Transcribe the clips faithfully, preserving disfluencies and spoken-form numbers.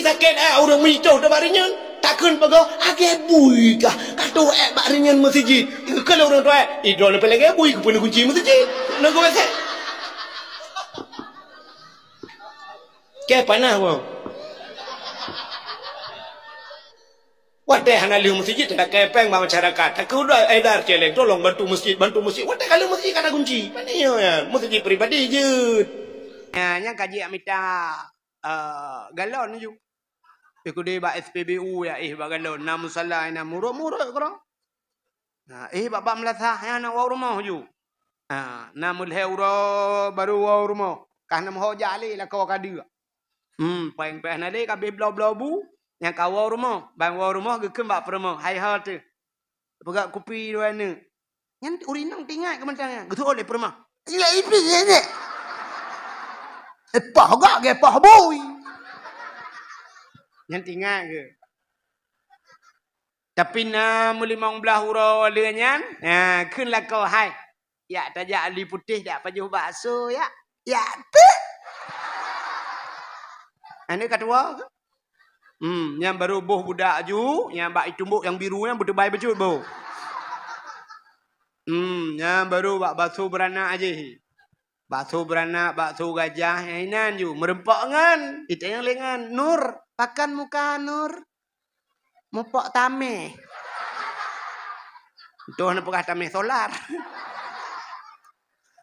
Sakét, eh, ureuëng meutoh bak rinyeun, takheun peugah, "Lagée bui kah, ka toh ék bak rinyeun meuseujid." Keu lôn ureuëng tuha, "Ih, droeneuh pih lagée bui, keupeue neukunci meuseujid?" Nunggu masa. Keu panah, boh. Watée hana lheueh meuseujid, teuka kepeng bak masyarakat. Takheun, "Udah, edar celeng, tolong bantu meuseujid, bantu meuseujid." Watée ka lheueh meuseujid, ka na kunci. Pane nyoe, ya? Meuseujid pribadi jeuet. Ya, nyang ka jimita, eh, galon ju. Ikudi bak S P B U ya, eh, bak galon. Na musala, na muruk-muruk keudroe. Na, eh, bak, bak meulasah, ya, na woe rumoh ju. Na, na meulhée uroe, baru woe rumoh. Kah na meuho jak lé lakoe ka deuek. Hmm, péng-péng na lé ka abéh bloe-bloe bu, nyang ka woe rumoh. Ban woe rumoh geukheun bak peurumoh, "Hai ho teuh." Peugah kupi dua neuk. Nyan ureuëng inong teuingat keu mantong nyan. Geuteuôt lé peurumoh. Iya, ipi nyan, nyan. Eh, poh gak, ge poh bui. Nyan teuingat keu. Tapi na meulimong blaih uroe lheueh nyan, ha, kheun lakoe, "Hai, jak tajak Li Putéh jak pajoh bakso, jak." Jak teuh. Aneuk ka tuwoe keu? Hmm, nyan baru boh budak ju, nyang bak itumbok nyang biru nyan beuteubai bacut boh. Hmm, nyan baru bak bakso beuranak jih. Bakso beuranak, bakso gajah, nyang inan ju, meureumpok ngon, itanyong lé ngon, "Nur, pakan muka Nur?" "Mupok tameh." Toh na peugah tameh solar.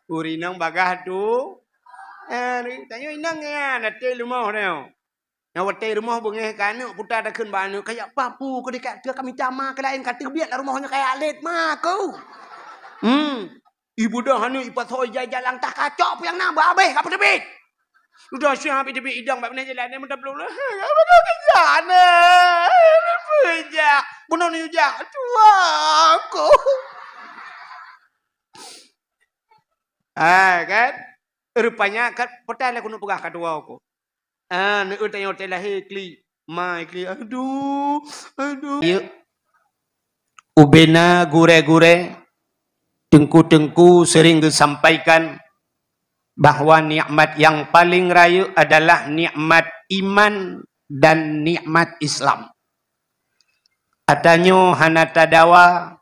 Ureuëng inong bagah tu. Eh, tanyoe inong nyan, até lumoh nyoe. Nyang watée rumoh beungéh ka aneuk puta takheun bak aneuk, "Kajak papu keu dekat keu kami tama keu laén ka teubiet lam rumoh nyoe kaya alet ma keu." Hmm. Ibu dah aneuk ipasoe ija-ija langtah kacok pih nyang na beu habéh ka peuteubiet. Udah siap habéh teubiet idong bak binéh jalan, dia minta peluk. Apa kau kejak, nak? Apa kejak? Bunoe ni ujak. Tuan ku. Ah, kan? Rupanya kan, petai lah keuneuk peugah ka tuan ku. Ah, neueu tanyoe teuh lahé klik. Mai klik. Aduh, aduh. Ya. Ubena gurée-gurée, teungku-teungku sering geusampaikan bahwa nikmat nyang paleng rayeuk adalah nikmat iman dan nikmat Islam. Atanyoe hana tadawa,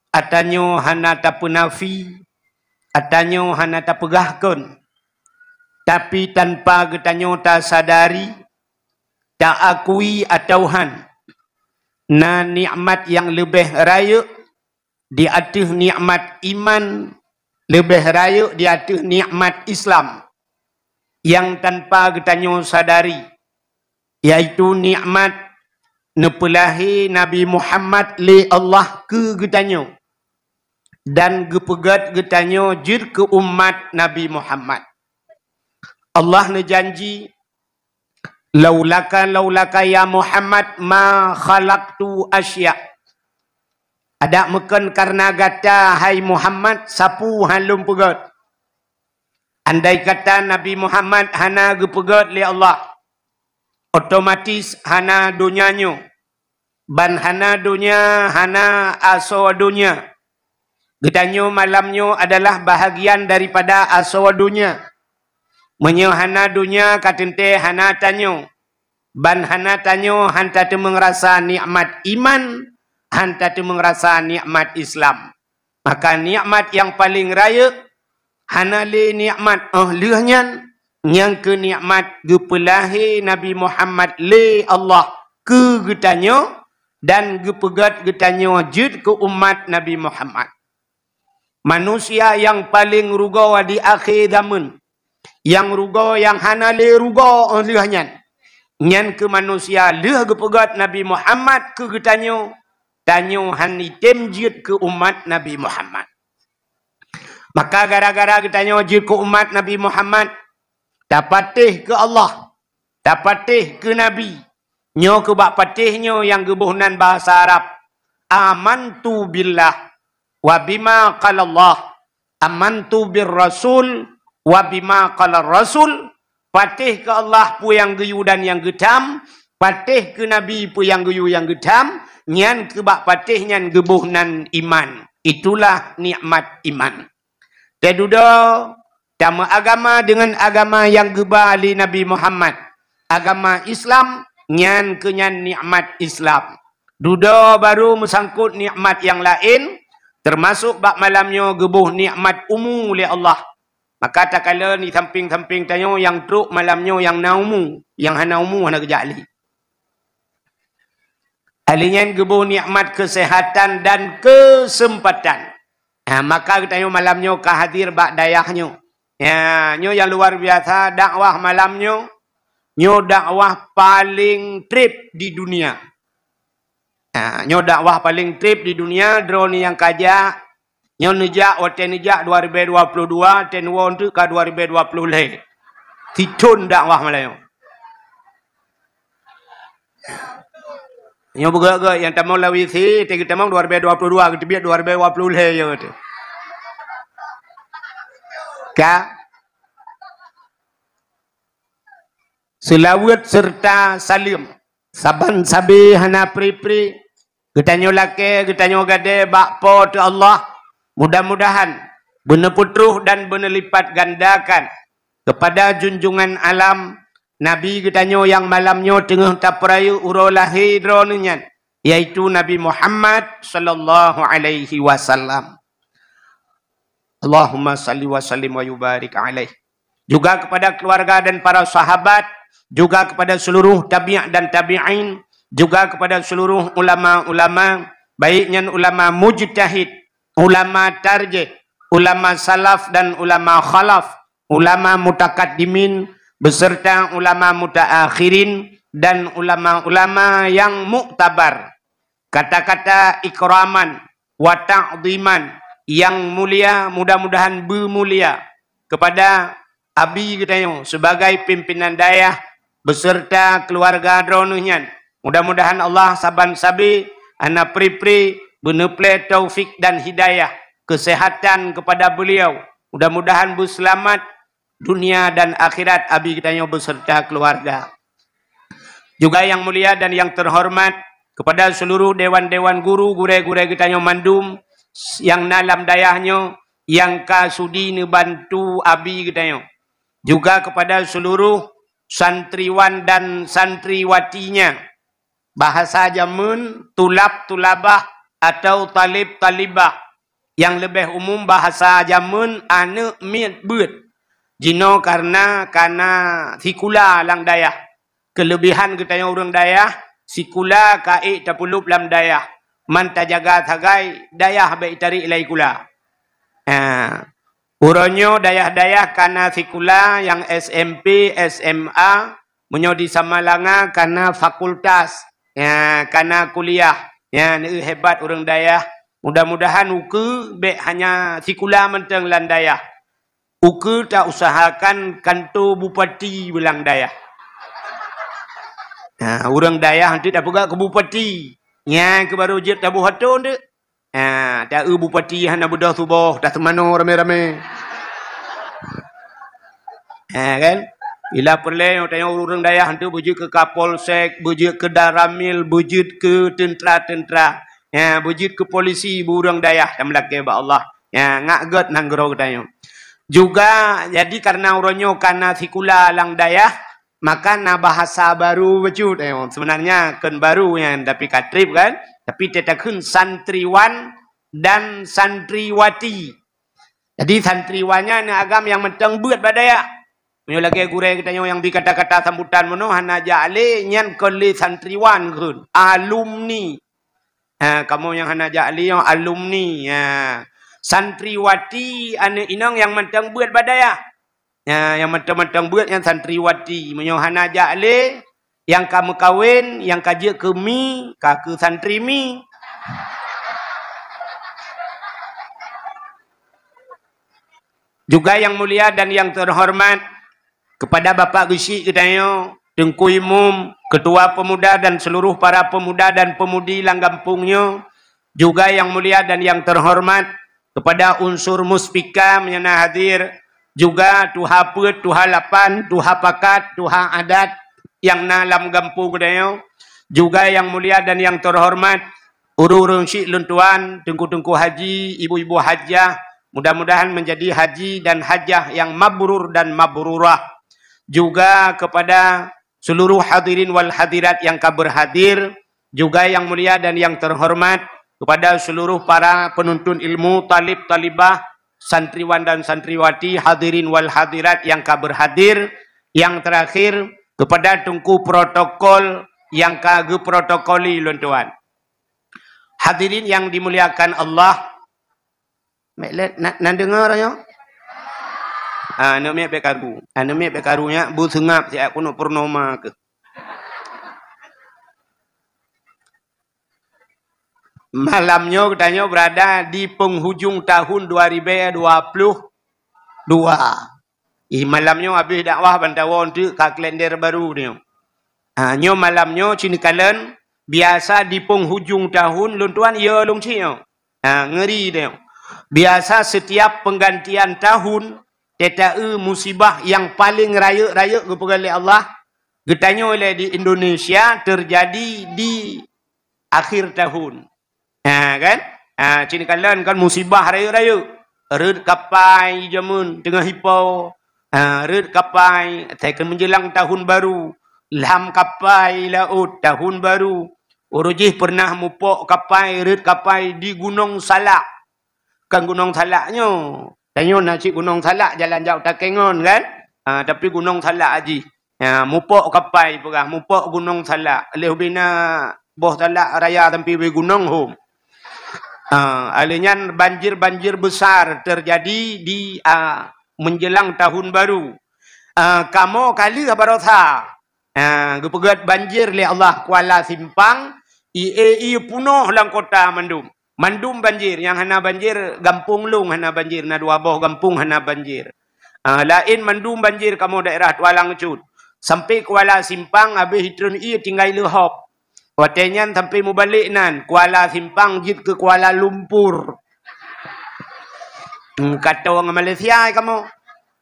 atanyoe hana tapeunafi, atanyoe hana tapeugah kon. Tapi tanpa geutanyoe tasadari, taakui atawa han, na nikmat nyang leubeh rayeuk di ateueh nikmat iman, leubeh rayeuk di ateueh nikmat Islam, nyang tanpa geutanyoe sadari, yaitu nikmat neupeulahé Nabi Muhammad lé Allah keu geutanyoe dan geupeugét geutanyoe jeuet keu umat Nabi Muhammad. Allah neujanji, "Laulaka, laulaka ya Muhammad ma khalaqtu asya." Adak meukon kareuna gata, hai Muhammad, sapeue han lôn peugét. Andai kata Nabi Muhammad hana geupeugét lé Allah, otomatis hana donya nyoe. Ban hana donya, hana asoe donya. Geutanyoe malam nyoe adalah bahagian daripada asoe donya. Meunyoe hana donya, ka teuntée hana tanyoe. Ban hana tanyoe han tateumeung rasa nikmat iman, han tateumeung rasa nikmat Islam. Maka nikmat nyang paleng rayeuk hana lé nikmat óh lheueh nyan, nyang keu nikmat geupeulahé Nabi Muhammad lé Allah keu geutanyoe dan geupeugét geutanyoe jeuet keu umat Nabi Muhammad. Manusia nyang paleng rugoe di akhé zameun, nyang rugoe nyang hana lé rugoe óh lheueh nyan, nyan keu manusia lheueh geupeugét Nabi Muhammad keu geutanyoe, tanyoe han item jeuet keu umat Nabi Muhammad. Maka gara-gara geutanyoe jeuet keu umat Nabi Muhammad, tapatéh keu Allah, tapatéh keu Nabi. Nyoe keu bak patéh nyoe nyang geuboh nan bahasa Arab, "Amantu billah wa bima qalallah, amantu bir rasul wa bima qalar rasul." Patéh keu Allah peue nyang geuyue dan nyang geutham, patéh keu Nabi peue nyang geuyue nyang geutham, nyan keu bak patéh nyan geuboh nan iman. Itulah nikmat iman. Teududoe tameuagama deungon agama nyang geuba lé Nabi Muhammad. agama Islam, nyan keuh nyan nikmat Islam. Dudoe baru meusangkot nikmat nyang laén, teumasok bak malam nyoe geuboh nikmat umu lé Allah. Maka takalon di sampéng-sampéng tanyoe nyang trok malam nyoe nyang na umu, nyang hana umu hana geujak lé. Ahli nyan geuboh nikmat keuseuhatan dan keuseumpatan. Ha, maka geutanyoe malam nyoe ka hadir bak dayah nyoe. Ya, nyoe nyang luar biasa dakwah malam nyoe. Nyoe dakwah paléng trép di dunia. Ha, nyoe dakwah paléng trép di dunia, droeneuh nyang ka jak. Nyoe neujak, watée neujak dua ribée dua puluh dua, watée neuwoe teuk ka dua ribée dua puluh lhée. Sithon dakwah malam nyoe. Nyoe beugét-gét nyang tamong lam W C, teuh geutamong dua ribée dua puluh dua, geuteubiet dua ribée dua puluh lhée nyoe teuh. Ka? Seulaweuet seureuta saleuem. Saban sabe hana pri-pri, geutanyoe lakée, geutanyoe gadée bak Po teu Allah. Mudah-mudahan beuneupeutroh dan beuneulipatgandakan keupada junjungan alam, Nabi geutanyoe nyang malam nyoe teungoh tapeurayeuk uroe lahé droeneuh nyan, yaitu Nabi Muhammad sallallahu alaihi wasallam. Allahumma salli wa sallim wa yubarik alaih. Juga kepada keluarga dan para sahabat, juga kepada seluruh tabi' dan tabi'in, juga kepada seluruh ulama-ulama, baik nyan ulama mujtahid, ulama tarjih, ulama salaf dan ulama khalaf, ulama mutakaddimin, beserta ulama mutaakhirin dan ulama-ulama yang muktabar. Kata-kata ikraman wa ta'dhiman nyang mulia, mudah-mudahan beumulia kepada Abi geutanyoe sebagai pimpinan dayah beserta keluarga droeneuh nyan. Mudah-mudahan Allah saban sabe hana pri-pri beuneuplée taufik dan hidayah, keuseuhatan kepada beuliau. Mudah-mudahan beuseulamat dunia dan akhirat Abi geutanyoe beserta keluarga. Juga yang mulia dan yang terhormat kepada seluruh dewan-dewan guru, gurée-gurée geutanyoe mandum nyang na lam dayah nyoe nyang ka sudi neubantu Abi geutanyoe. Juga kepada seluruh santriwan dan santriwatinya. Bahasa jameun tulab-tulabah atau talib-talibah. Nyang leubeh umum bahasa jameun aneuëk miet beuet. Jinoe karena kana sikula lam dayah. Keuleubihan geutanyoe ureuëng dayah, sikula ka ék tapeulop lam dayah. Man tajaga sagai dayah bék tarék lé sikula. Ha. Uroe nyoe dayah-dayah kana sikula nyang S M P, S M A, meunyoe di Samalanga kana fakultas, ya, kana kuliah. Ya, neu hebat ureuëng dayah. Mudah-mudahan ukeue bék hanya sikula mantong lam dayah. Ukeue ta usahakan kanto bupati beulang dayah. Ha, ureuëng dayah nanti tapeugah keu bupati. Nyan keu baru jeuet taboh atô deuek. Ha, ta eu bupati hana beudôh tuboh, taseumanoe ramé-ramé. Ha, kan? Bila peureulée tanyoe ureuëng dayah tu beujeuet keu kapolsek, beujeuet keu daramil, beujeuet keu teuntra-teuntra. Ha, beujeuet keu polisi, beu ureuëng dayah tameulakée bak Allah. Ha, ngak gét nanggroe geutanyoe. Juga jadi karena uroe nyoe kana sikula lam dayah, maka na bahasa baru bacut. Eh, sebenarnya kon baru nyan, tapi ka treb kan? Tapi teutakheun santriwan dan santriwati. Jadi santriwan nyan na agam nyang mantong beuet bak dayah. Meunyoe lagée gurée geutanyoe nyang bi kata-kata sambutan meunoe hana jak lé, nyan kon lé santriwan kheun, alumni. Ha, kamoe nyang hana jak lé nyoe alumni. Ha. Santriwati aneuëk inong nyang mantong beuet bak dayah. Ya, nyang mantong-mantong beuet nyan santriwati. Meunyoe hana jak lé, nyang ka meukawen, nyang ka jeuet keu mi, ka keu santri mi. Juga yang mulia dan yang terhormat kepada Bapak Geuchik geutanyoe, Teungku Imum, Ketua Pemuda dan seluruh para pemuda dan pemudi lam gampông nyoe, juga yang mulia dan yang terhormat kepada unsur Muspika nyang na hadir, juga tuha peuet, tuha lapan, tuha pakat, tuha adat nyang na lam gampông geutanyoe, juga yang mulia dan yang terhormat ureuëng-ureuëng syik lôn tuan, teungku-teungku haji, ibu-ibu hajah, mudah-mudahan menjadi haji dan hajah yang mabrur dan mabrurah. Juga kepada seluruh hadirin wal hadirat yang ka berhadir, juga yang mulia dan yang terhormat, kepada seluruh para penuntut ilmu, talib talibah, santriwan dan santriwati, hadirin wal hadirat yang ka berhadir, yang terakhir, kepada Teungku protokol yang ka geuprotokoli lôn tuan. Hadirin yang dimuliakan Allah, Mek lét, na, na deungoe nyoe? Ah, aneuk miet bèk karu. Aneuk miet bèk karu nyan, beuseungab siat keuneuk purnama keuh. Malam nyoe geutanyoe berada di penghujung tahun dua ribu dua puluh dua. Ih, malam nyoe habéh dakwah ban tawoe teuk ka kalender baru nyoe. Ha, nyoe malam nyoe cit neukalon, biasa di penghujung tahun lôn tuan, ya lôn cit nyoe. Ha, ngeri nyoe. Biasa setiap penggantian tahun, teuta-eu musibah yang paling rayeuk-rayeuk geupeugah lé Allah, geutanyoe lé di Indonesia terjadi di akhir tahun. Ha, kan? Ha, cit neukalon kan musibah rayeuk-rayeuk. Rhot kapai jameun teungoh ipo. Ha, rhot kapai, asai keu menjelang tahun baru. Lam kapai laôt tahun baru. Uroe jih pernah mupok kapai, rhot kapai di Gunong Salak. Kan Gunong Salak nyoe. Tanyoe na cit Gunong Salak jalan jak Takengon kan? Ha, tapi Gunong Salak jih. Ha, mupok kapai peugah, mupok Gunong Salak. Lheuh bina boh salak raya sampoe bak gunong hom. Ha, alèh nyan banjir-banjir besar terjadi di, a, menjelang tahun baru. A, kamoe ka lheuh baroesa. Ha, geupeugèt banjir lé Allah Kuala Simpang, ie-ie punoh lam kota mandum. Mandum banjir, nyang hana banjir, gampông lôn hana banjir, na dua boh gampông hana banjir. Ah, laén mandum banjir kamoe daerah Tualang Cut. Sampoe Kuala Simpang habéh jitreun ie tinggai leuhop. Watèe nyan sampoe mubalek nan, Kuala Simpang jeuet keu Kuala Lumpur. Hmm, ka tô ngon Malaysia kamoe.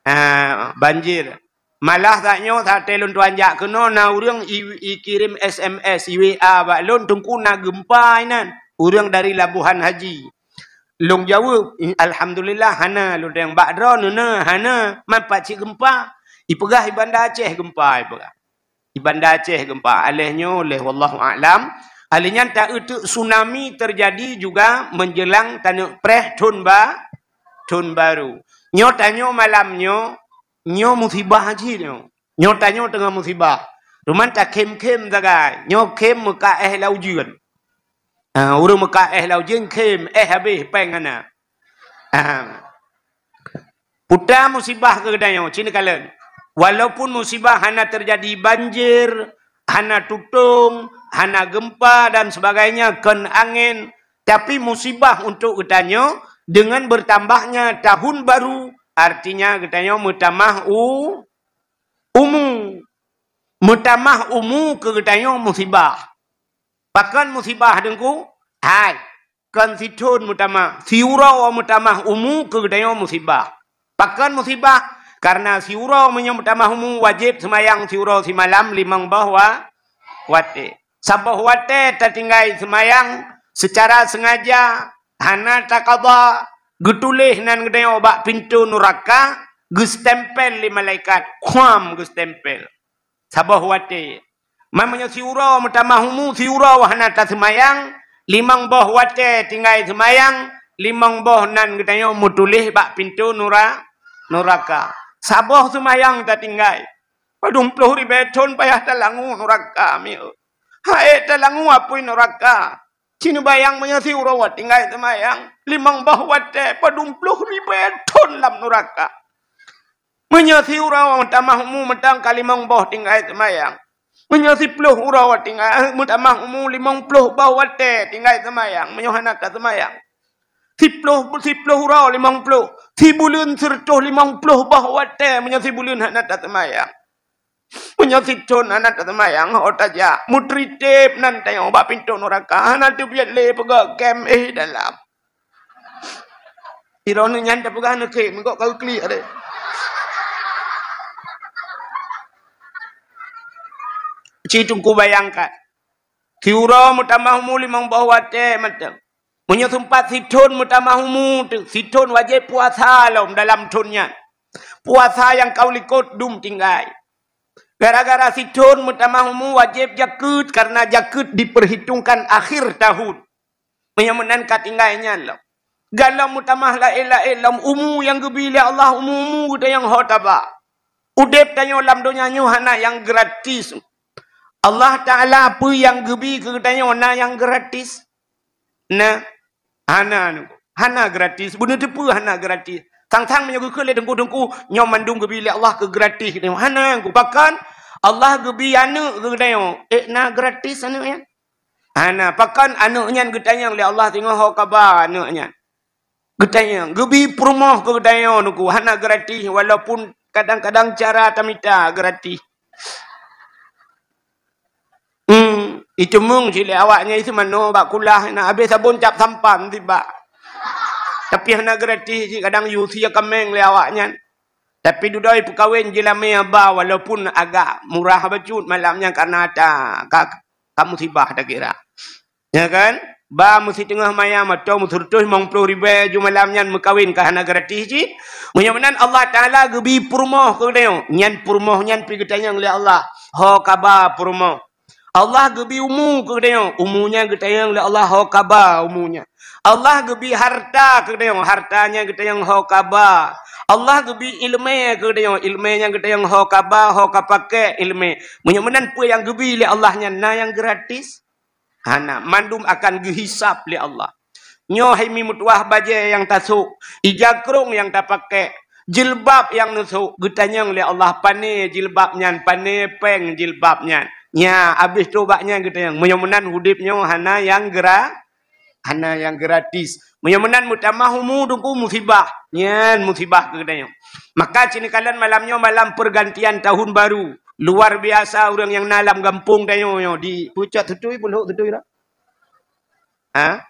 Ah, banjir. Malah saat nyoe, saat lôn tuan jak keunoe, na ureueng i, ikirém S M S, i W A bak lôn, "Teungku, na geumpa inan." Ureueng dari Labuhan Haji. Lôn jaweueb, "Alhamdulillah, hana." Lôn tanyong, "Bak droeneuh na?" "Hana." "Man pat cit geumpa?" "Ipeugah i Banda Aceh geumpa," ipeugah. "I Banda Aceh geumpa." Alèh nyoe, lheuh, wallahu a'lam. Alèh nyan, ta-eu teuk tsunami terjadi juga menjelang taneuk preh thôn ba-, thôn baru. Nyoe tanyoe malam nyoe, Nyoe musibah cit nyoe. Nyoe tanyoe teungoh musibah. Teuma takhém-khém sagai. Nyoe khém meuka éh lam ujeuen. Ah, ureueng meuka éh lam ujeuen khém, éh habéh, péng hana. Ah. Peue ta musibah keu geutanyoe, cit neukalon. Walaupun musibah hana terjadi banjir, hana tutong, hana gempa dan sebagainya, kon angén, tapi musibah untuk geutanyoe dengan bertambahnya tahun baru, artinya geutanyoe meutamah u umu. Meutamah umu keu geutanyoe musibah. Pakon musibah, Teungku? Hai, kon sithon meutamah, siuroe meutamah umu keu geutanyoe musibah. Pakon musibah? Karena siuroe meunyoe meutamah umu wajéb seumayang siuroe simalam limong boh wa-, watée. Saboh watée tatinggai seumayang seucara seungaja, hana takada, geutuléh nan geutanyoe bak pintoe nuraka, geustempel lé malaikat, khuam geustempel. Saboh watée. Man meunyoe siuroe meutamah umu, siuroe hana taseumayang, limong boh watée tinggai seumayang, limong boh nan geutanyoe meutuléh bak pintoe nura-, nuraka. Saboh seumayang tatinggai. Padum ploh ribée thon payah talangue nuraka, miet. Hai talangue apui nuraka. Ci neubayang meunyoe siuroe tinggai seumayang, limong boh watée padum ploh ribée thon lam nuraka. Meunyoe siuroe meutamah umu mantong ka limong boh tinggai seumayang. Meunyoe siploh uroe tinggai, meutamah umu limong ploh boh watée tinggai seumayang, meunyoe hana taseumayang. Siploh, siploh uroe limong ploh, sibuleuen sireutôh limong ploh boh watée meunyoe sibuleuen hana taseumayang. Meunyoe sithon hana taseumayang, ho tajak, meutritép nan tanyoe bak pintoe nuraka, hana teubiet lé peugah gém éh dalam. Droeneuh nyan tapeugah neukhém, gok ka geuklik adé. Ci Teungku bayangkan. Siuroe meutamah umu limong boh watée mantong. Meunyoe seumpat sithon meutamah umu, sithon wajéb puasa lom dalam thon nyan. Puasa nyang ka u likot dum tinggai. Gara-gara sithon meutamah umu wajéb jakeuet, karena jakeuet diperhitungkan akhir tahun. Meunyoe meunan ka tinggai nyan lom. Galom meutamah laén-laén lom, umu nyang geubi lé Allah, umu-umu geutanyoe ho taba. Udeb tanyoe lam donya nyoe hana nyang gratis. Allah Taala peue nyang geubi keu geutanyoe na nyang gratis? Na. Hana, Teungku. Hana gratis. Beuneuteupeu hana gratis. Sang-sang meunyoe geukheun lé teungku-teungku, nyoe mandum geubi lé Allah keu gratis. Hana, Teungku. Pakon Allah geubi aneuëk keu geutanyoe? Ék na gratis aneuëk nyan? Hana. Pakon aneuëk nyan geutanyong lé Allah singoh ho kaba aneuëk nyan? Geutanyong. Geubi peurumoh keu geutanyoe, Teungku. Hana gratis, walaupun kadang-kadang cara tamita gratis. Hmm, iteumeung cit lé awaknyan iseumanoe bak kulah, na habéh sabon cap sampan sibak. Tapi hana gratis cit, kadang yue sie kaméng lé awaknyan. Tapi dudoe peukawen jilamé haba, walaupun agak murah bacut malam nyan, karena ata ka, ka musibah takira. Ya kan? Ba meusitungoh mayam atau meuseureutoh limong ploh ribèe ju malam nyan meukawen ka hana gratis cit. Meunyoe meunan Allah Taala geubi peurumoh keu geutanyoe, nyan peurumoh nyan pih geutanyong lé Allah. Ho kaba peurumoh. Allah geubi umu keu geutanyoe, umu nyan geutanyong lé Allah ho kaba umu nyan. Allah geubi harta keu geutanyoe, harta nyan geutanyong ho kaba. Allah geubi ileumé keu geutanyoe, ileumé nyan geutanyong ho kaba, ho ka paké ileumé. Meunyoe meunan peue nyang geubi lé Allah nyan na nyang gratis? Hana, mandum akan geuhisab lé Allah. Nyoe hai mi meutuwah bajée nyang tasok, ija krong nyang tapakék, jilbab nyang neusok, geutanyong lé Allah, "Pané jilbab nyan, pané péng jilbab nyan?" Nya, abéh trok bak nyan geutanyong. Meunyoe meunan udeb nyoe hana nyang gra-, hana nyang gratis. Meunyoe meunan meutamah umu Teungku musibah, nyan musibah keu geutanyoe. Maka ci neukalon malam nyoe malam pergantian tahun baru. Luar biasa ureuëng nyang na lam gampông tanyoe nyoe di Pucok Tutui, Bulhok Tutui dah. Ha?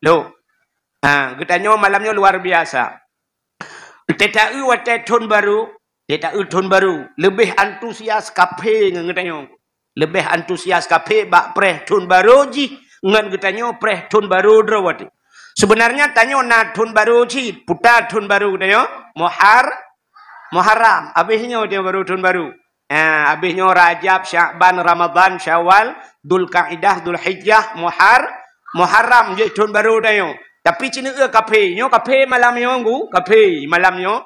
Lhok. Ha, geutanyoe malam nyoe luar biasa. Teuta-eu watée thon barô, teuta-eu thon barô, leubeh antusias kaphé ngon geutanyoe. Leubeh antusias kaphé bak preh thon barô jih ngon geutanyoe preh thon barô droe watée. Seubeunarnya tanyoe na thon barô cit, puta thon barô geutanyoe, Muhar-, Muharram. Abéh nyoe tanyoe barô thon barô. Ha, abéh nyoe Rajab, Syakban, Ramadhan, Syawal, Dzulkaidah, Dzulhijjah, Muhar-, Muharram jeuet thon barô tanyoe. Tapi ci neueu kaphé, nyoe kaphé malam nyoe, Teungku, kaphé malam nyoe.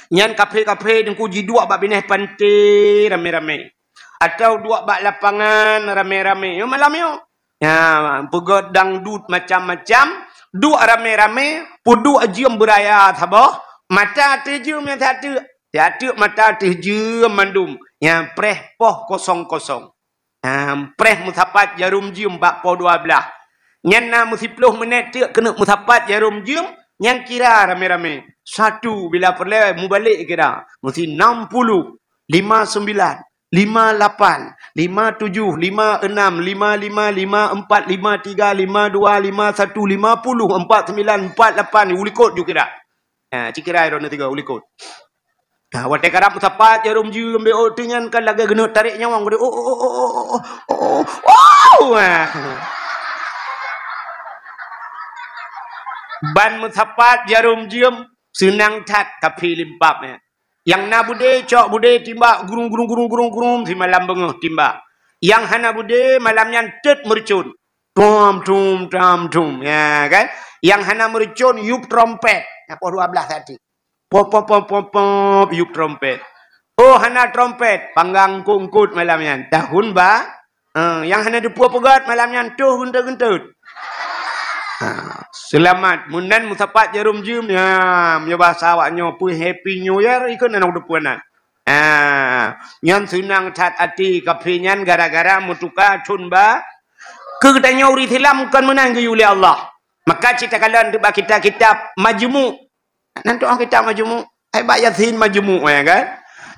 Nyan kaphé-kaphé Teungku jiduek bak binéh panté ramé-ramé. Atau duek bak lapangan ramé-ramé. Nyoe malam nyoe. Ya, peugét dangdut macam-macam, duek ramé-ramé, peuduek jeuem beuraya saboh, mata ateueh jeuem nyang siat teuk, siat teuk mata ateueh jeuem mandum, nyang preh poh kosong-kosong. Ha, preh meusapat jarom jeuem bak poh dua blaih. Nyan na meusiploh minét teuk keuneuk meusapat jarom jeuem, nyan kira ramé-ramé. Satu, bila peureulée mubalek kira, meusi nam puluh, lima sembilan, lima lapan, lima tujuh, lima enam, lima lima, lima empat, lima tiga, lima dua, lima satu, lima puluh, empat sembilan, empat lapan, u likot ju kira. Ha, ci kira droeneuh tiga u likot. Ha, watée karab meusapat jarom jeuem, beu teunyan kan lagée geuneuk tarek nyawöng, oh, oh, oh. Ha. Ban meusapat jarom jeuem, seunang that kaphé limpab nyan. Nyang na beudé, cok beudé, timbak, gurung, gurung, gurung, gurung, gurung, simalam beungoh timbak. Nyang hana beudé, malam nyan teut meureucon. Tom, tom, tom, tom. Ya, kan? Nyang hana meureucon, yup trompet. Na poh dua blaih tadi. Pop, pop, pop, pop, pop, yup trompet. Oh, hana trompet. Panggang kungkut malam nyan. Tahun ba-, Eh, nyang hana teupeue peugét malam nyan toh geunteut-geunteut. Ha, seulamat. Meunan meusapat jarom jeuem, ya, meunyoe basa awak nyoe peue Happy New Year, ikheun aneuk teupeue nan. Ha, nyan seunang that até kaphé nyan gara-gara meutuka thon ba-, keu geutanyoe ureuëng Islam kon meunan geuyue lé Allah. Maka ci takalon bak kitab-kitab Majmu'. Nan tu'oh kitab Majmu', ai bak Yasin Majmu', ya kan?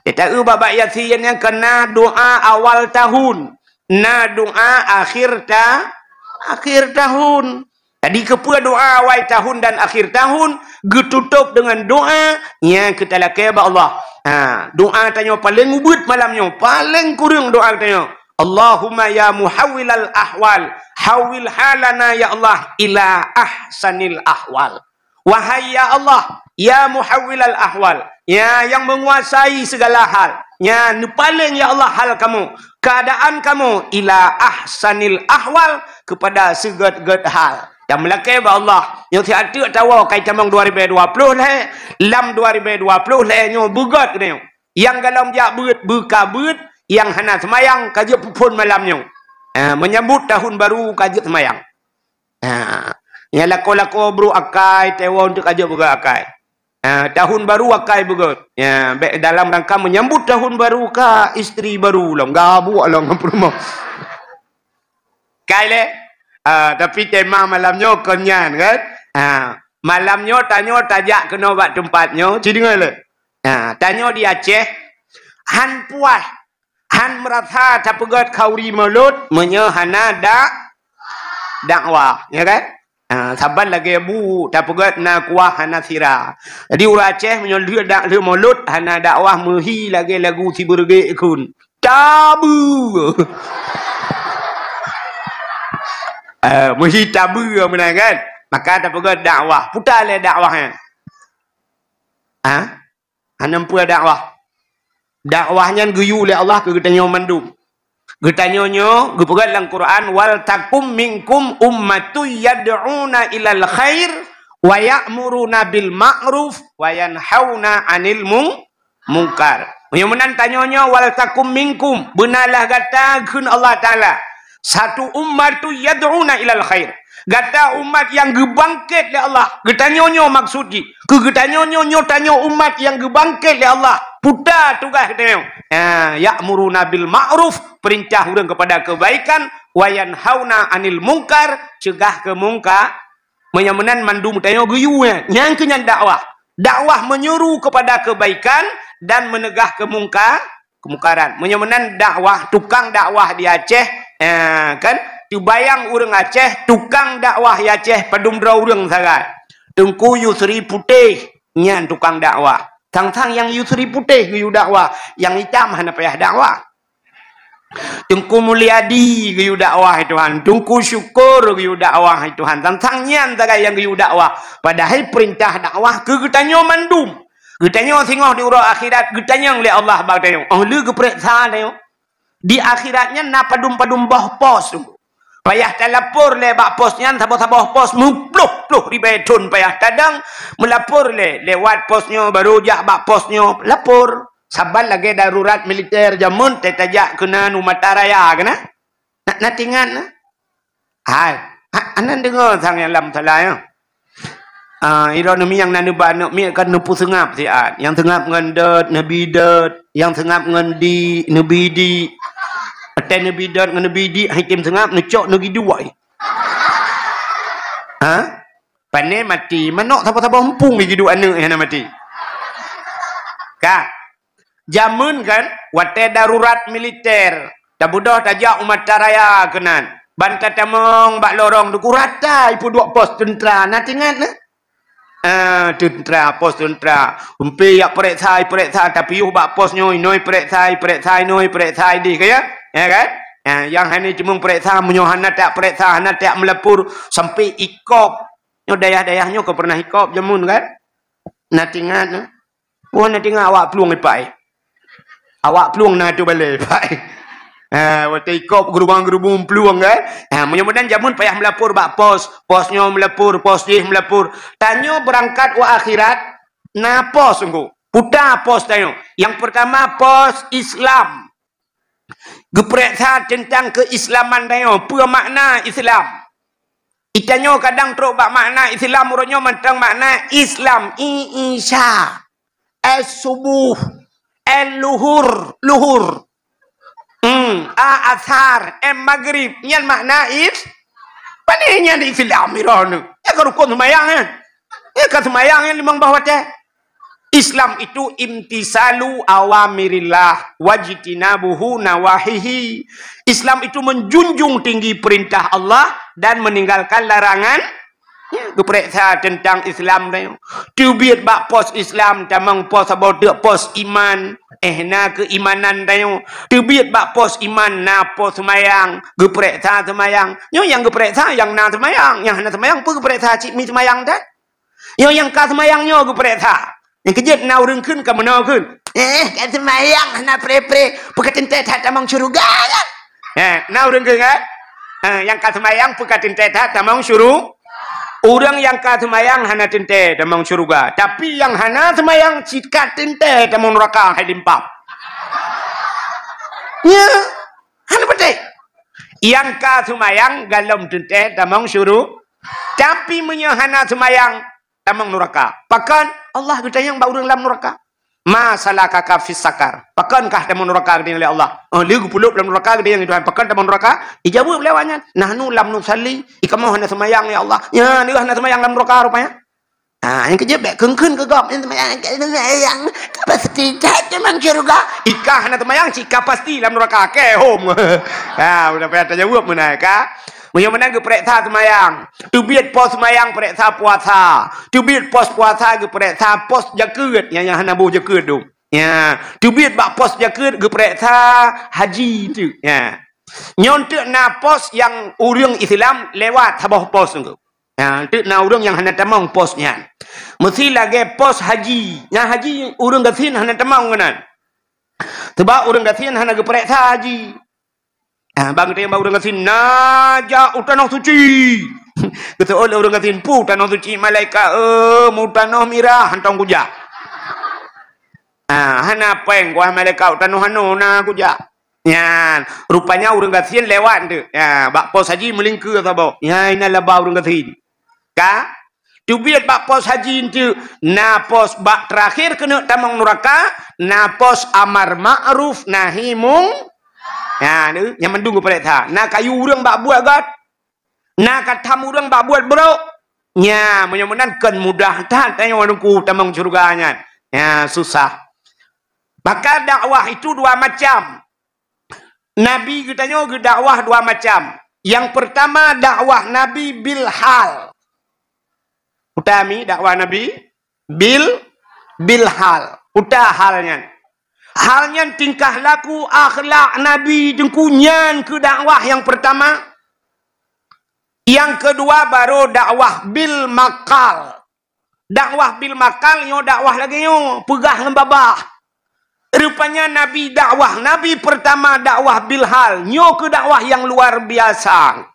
Teuta-eu bak, bak Yasin nyan kan na doa awal tahun, na doa akhir ta-, akhir tahun. Jadi keupeue doa awal tahun dan akhir tahun geututôp deungon doa nyang keutalakée bak Allah. Ha, doa tanyoe paleng ubit malam nyoe, paleng kureueng doa tanyoe. Allahumma ya muhawwilal ahwal, hawwil halana ya Allah ila ahsanil ahwal. Wahai ya Allah, ya muhawwilal ahwal, ya yang menguasai segala hal, Nyan neupaleng, ya Allah, hal kamoe, keadaan kamoe, ila ahsanil ahwal, kepada seugét-gét hal. Dan meulakée bak Allah, nyoe siat teuk tawoe kai tamong dua ribée dua ploh lhée, lam dua ribée dua ploh lhée nyoe beugét keunoe. Nyang golom jak beuet, beuka beuet, nyang hana seumayang ka jeuet peuphon malam nyoe. Ah, menyambut tahun baru ka jeuet seumayang. Ah, nyang lakoe-lakoe brok akai, teuwoe untuk ka jeuet beugét akai. Ah, tahun baru akai beugét. Ya, bék dalam rangka menyambut tahun baru ka istri baru lom, gabuek lom ngon peurumoh. Kai lé. Ah, tapi tema malam nyoe kon nyan kan. Ah, malam nyoe tanyoe tajak keunoe bak teumpat nyoe, ci deungoe lé. Ah, tanyoe di Aceh, han puas, han meurasa tapeugét khauri mulod meunyoe hana dak-, dakwah, ya kan? Ah, saban lagée bu tapeugét na kuah hana sira. Jadi ureuëng Aceh meunyoe lheueh dak-, lheueh mulod hana dakwah meuhi lagée lagu sibeureuguek kheun. Tabeue. Eh, meuhi tabeue meunan kan? Maka tapeugét dakwah. Puta lé dakwah nyan. Ha? Hana peue dakwah. Dakwah nyan geuyue lé Allah keu geutanyoe mandum. Geutanyoe nyoe geupeugét lam Quran, "Wal takum minkum ummatun yad'una ilal khair wa ya'muruna bil ma'ruf wa yanhauna 'anil mung-, mungkar." Meunyoe meunan tanyoe nyoe, "Wal takum minkum," beunalah gata, kheun Allah Taala, "satu ummatun yad'una ilal khair." Gata umat nyang geubangket lé Allah. Geutanyoe nyoe maksud jih. Keu geutanyoe nyoe, nyoe tanyoe umat nyang geubangket lé Allah. Puta tugaih geutanyoe. Ha, ya'muruna bil ma'ruf, peurintah ureuëng keupada keubaikan, wa yanhauna 'anil mungkar, ceugah keu mungkar. Meunyoe meunan mandum tanyoe geuyue nyan. Nyang keu nyan dakwah. Dakwah menyuruh kepada kebaikan dan menegah kemungka-, kemungkaran. Meunyoe meunan dakwah, tukang dakwah di Aceh, eh, kan? Teubayang ureuëng Aceh, tukang dakwah di Aceh, padum droe ureuëng sagai. Teungku Yusri Putéh, nyan tukang dakwah. Sang-sang nyang Yusri Putéh geuyue dakwah, nyang itam hana payah dakwah. Teungku Mulyadi geuyue dakwah, hai Tuhan. Teungku Syukur geuyue dakwah, hai Tuhan. Sang-sang nyan sagai nyang geuyue dakwah. Padahai peurintah dakwah keu geutanyoe mandum. Geutanyoe singoh di uroe akhirat geutanyong lé Allah bak geutanyoe. Oh lheueh geupeuriksa tanyoe. Di akhirat nyan na padum-padum boh pos. Payah talapor lé bak pos nyan, saboh-saboh pos meuploh-ploh ribée thon payah tadong, meulapor lé, lewat pos nyoe, baru jak bak pos nyoe, lapor. Saban lagée darurat militer jameun, teuh tajak keunan u Mata Raya keunan. Na, na teuingat na? Hai, ha, anan deungoe sang nyang lam salah nyoe. Ah, droeneuh miet nyang na neuba aneuk miet kan neupeuseungab siat. Nyang seungab ngon dot, neubi dot. Nyang seungab ngon di, neubi di. Watée neubi dot ngon neubi di, hai tem seungab, neucok neugi duai. Ha? Pane mati, manok saboh-saboh mumpung di giduek aneuk nyang hana mati. Ka. Jameun kan, watée darurat militer, tabeudôh tajak u Mata Raya keunan. Ban tatamong bak lorong teungku rata ipeuduek pos teuntra, na teuingat na? Ah, teuntra, pos teuntra. Umpé jak peuriksa, ipeuriksa, tapiôh bak pos nyoe, inoe peuriksa, ipeuriksa, inoe peuriksa, idéh ka ya? Ya kan? Ah, nyang hana cuma peuriksa, meunyoe hana tak peuriksa, hana tak meulapor, sampai ikop. Nyoe dayah-dayah nyoe ka pernah ikop jameun kan? Na teuingat na? Wah, na teuingat awak plueng ipai. Awak plueng na tu balée ipai. Ha, watée ikop geurubang-geurubung plueng kan? Ha, meunyoe meunan jameun payah meulapor bak pos, pos nyoe meulapor, pos jih meulapor. Tanyoe beurangkat u akhirat na pos engko. Puta pos tanyoe. Nyang pertama pos Islam. Geupeuriksa teuntang keuislaman tanyoe, peue makna Islam. Itanyoe kadang trok bak makna Islam uroe nyoe mantong makna Islam, i, isya, es subuh, el luhur, luhur. Hmm, a asar, em magrib. Nyan makna is-, pane nyan Islam droeneuh. Nyan ka rukon seumayang nyan. Nyan ka seumayang nyan limong boh watée. Islam itu imtisalu awamirillah wajtinabuhu nawahihi. Islam itu menjunjung tinggi perintah Allah dan meninggalkan larangan. Ya, geupeuriksa teuntang Islam tanyoe. Teubiet bak pos Islam, tamong pos saboh teuk pos iman. Eh, na keuimanan tanyoe. Teubiet bak pos iman, na pos seumayang. Geupeuriksa seumayang. Nyoe nyang geupeuriksa, nyang na seumayang. Nyang hana seumayang, peue geupeuriksa cit mi seumayang that? Nyoe nyang ka seumayang nyoe geupeuriksa. Nyang keujeuet na ureuëng kheun ka meunoe kheun. Eh, ka seumayang hana pre-pre, peu ka teuntée that tamong syeuruga kan? Eh, na ureuëng kheun kan? Eh, nyang ka seumayang peu ka teuntée that tamong syuru-, ureuëng nyang ka seumayang hana teuntée tamong syeuruga, tapi nyang hana seumayang cit ka teuntée tamong nuraka hai limpam. Nya, hana beutôi. Nyang ka seumayang galom teuntée tamong syuru-, tapi meunyoe hana seumayang, tamong nuraka. Pakon? Allah geutanyong bak ureuëng lam nuraka. "Ma salakaka fis sakar?" Pakon kah tamong nuraka geutanyong lé Allah? Oh, lé geupulop lam nuraka geutanyong Tuhan. Pakon tamong nuraka? Ijaweueb lé awaknyan, "Nahnu lam nusalli." Ikamoe hana seumayang, ya Allah. Nya, lé hana seumayang lam nuraka rupanya. Ah, nyang keujeuet bék kheun-kheun keu gob, nyang seumayang, nyang ka pasti that tamong syeuruga. Ikah hana seumayang, cit ka pasti lam nuraka. Ke hom. Ha, udah payah tajaweueb meunan ka. Meunyoe meunan geupareksa seumayang. Teubiet pos seumayang pareksa puasa. Teubiet pos puasa geupareksa pos jakeuet. Nyang, nyang hana boh jakeuet tu. Ya, teubiet bak pos jakeuet geupareksa haji tu. Ya. Nyoe teuk na pos nyang ureuëng Islam lewat saboh pos tu. Ha, teuk na ureuëng nyang hana tamong pos nyan. Meusi lagée pos haji. Nyang haji ureuëng gasien hana tamong keunan. Sebab ureuëng gasien hana geupareksa haji. Ha, bang teurimong ureuëng gasien, "Na jak u tanoh suci." Geuseuôt lé ureuëng gasien, "Peue tanoh suci, malaikat, eh, mu tanoh mirah hantong kujak." Ha, hana péng kuah malaikat u tanoh hano na kujak. Nyan, rupanya ureuëng gasien lewat tu. Ya, bak pos haji meulingkeue saboh. Ya, inan laba ureuëng gasien. Ka? Teubiet bak pos haji tu, na pos bak terakhir keuneuk tamong nuraka, na pos amar ma'ruf nahi mung-, ya, tu, nyang mandum geupareksa. Na kayu ureuëng bak buet gét. Na katham ureuëng bak buet brok. Nya, meunyoe meunan kon mudah that tanyoe Teungku tamong syeuruga nyan. Nya, susah. Maka dakwah itu dua macam. Nabi geutanyoe geudakwah dua macam. Yang pertama dakwah Nabi bil hal. Peue teuma dakwah Nabi bil, bil hal. Peue hal nyan? Hal nyan tingkah laku akhlak Nabi Teungku nyan keu dakwah yang pertama. Yang kedua baru dakwah bil makal. Dakwah bil makal nyoe dakwah lagée nyoe, peugah ngon babah. Rupanya Nabi dakwah, Nabi pertama dakwah bil hal. Nyoe keu dakwah yang luar biasa.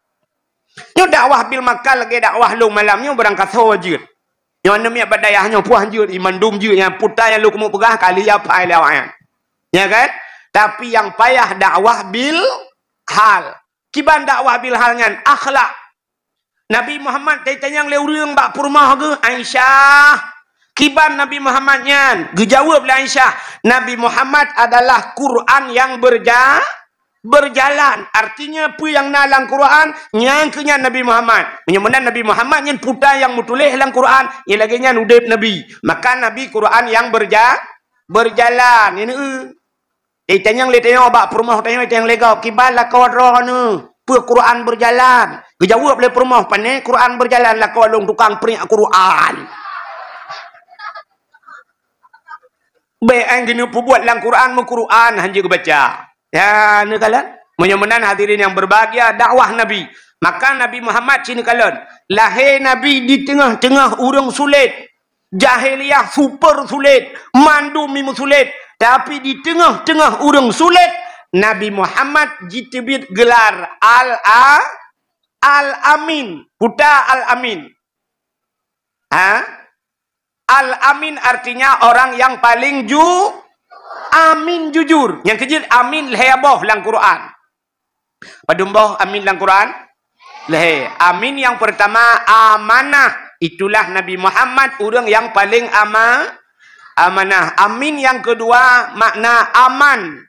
Nyoe dakwah bil makal lagée dakwah lôn malam nyoe barangkasoe jeuet. Nyoe aneuk miet bak dayah nyoe puah jeuet, imandum jeuet nyang puta nyang lôn keumeung peugah kali ya pai lé awaknyan. Ya kan? Tapi yang payah dakwah bil hal. Kiban dakwah bil hal nyan akhlak. Nabi Muhammad tanyong lé ureuëng bak peurumoh geuh, "Aisyah, kiban Nabi Muhammad nyan?" Geujaweueb lé Aisyah, "Nabi Muhammad adalah Quran yang berja-, berjalan." Artinya peue nyang na lam Quran, nyang keu nyan Nabi Muhammad. Meunyoe meunan Nabi Muhammad nyan puta nyang meutuléh lam Quran, nyang lagée nyan udeb Nabi. Maka Nabi Quran yang berja-, berjalan. Nyan, eh. Itanyong lé tanyoe bak peurumoh tanyoe, itanyong lé gob, "Kiban lakoe droeneuh, peue Quran berjalan?" Geujaweueb lé peurumoh, "Pane Quran berjalan, lakoe lôn tukang priek Quran." Bék ai geuneuk peubuet lam Quran, meu Quran hanjeuet geubaca. Ya, neukalon. Meunyoe meunan hadirin yang berbahagia, dakwah Nabi. Maka Nabi Muhammad ci neukalon, lahé Nabi di teungoh-teungoh ureuëng sulet. Jahiliyah super sulet, mandum meusulet. Tapi di teungoh-teungoh ureuëng sulet, Nabi Muhammad jiteubiet geular Al-A-, Al-Amin. Peue Al-Amin? Ha? Al-Amin artinya orang yang paling ju-, amin, jujur. Nyang keujeuet amin lhée boh lam Quran. Padum boh amin lam Quran? Lhée. Amin yang pertama amanah. Itulah Nabi Muhammad ureuëng yang paling ama-, amanah. Amin yang kedua makna aman.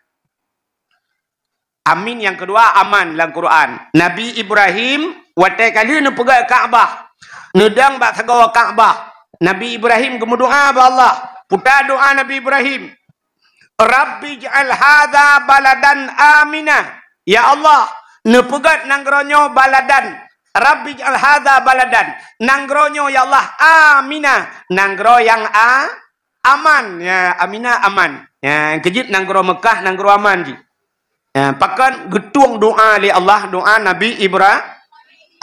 Amin yang kedua aman lam Quran. Nabi Ibrahim watée ka lheueh neupeugét Ka'bah, neudong bak sagoe Ka'bah, Nabi Ibrahim geumeudoá bak Allah. Peue doá Nabi Ibrahim? "Rabbi ij'al hadza baladan amina." Ya Allah, neupeugét nanggroe nyoe baladan. "Rabbi ij'al hadza baladan." Nanggroe nyoe ya Allah amina, nanggroe nyang a-, aman. Ya, amina aman. Ya, keujeuet nanggroe Meukah nanggroe aman jih. Ya, pakon geutueng doá lé Allah, doá Nabi Ibra-,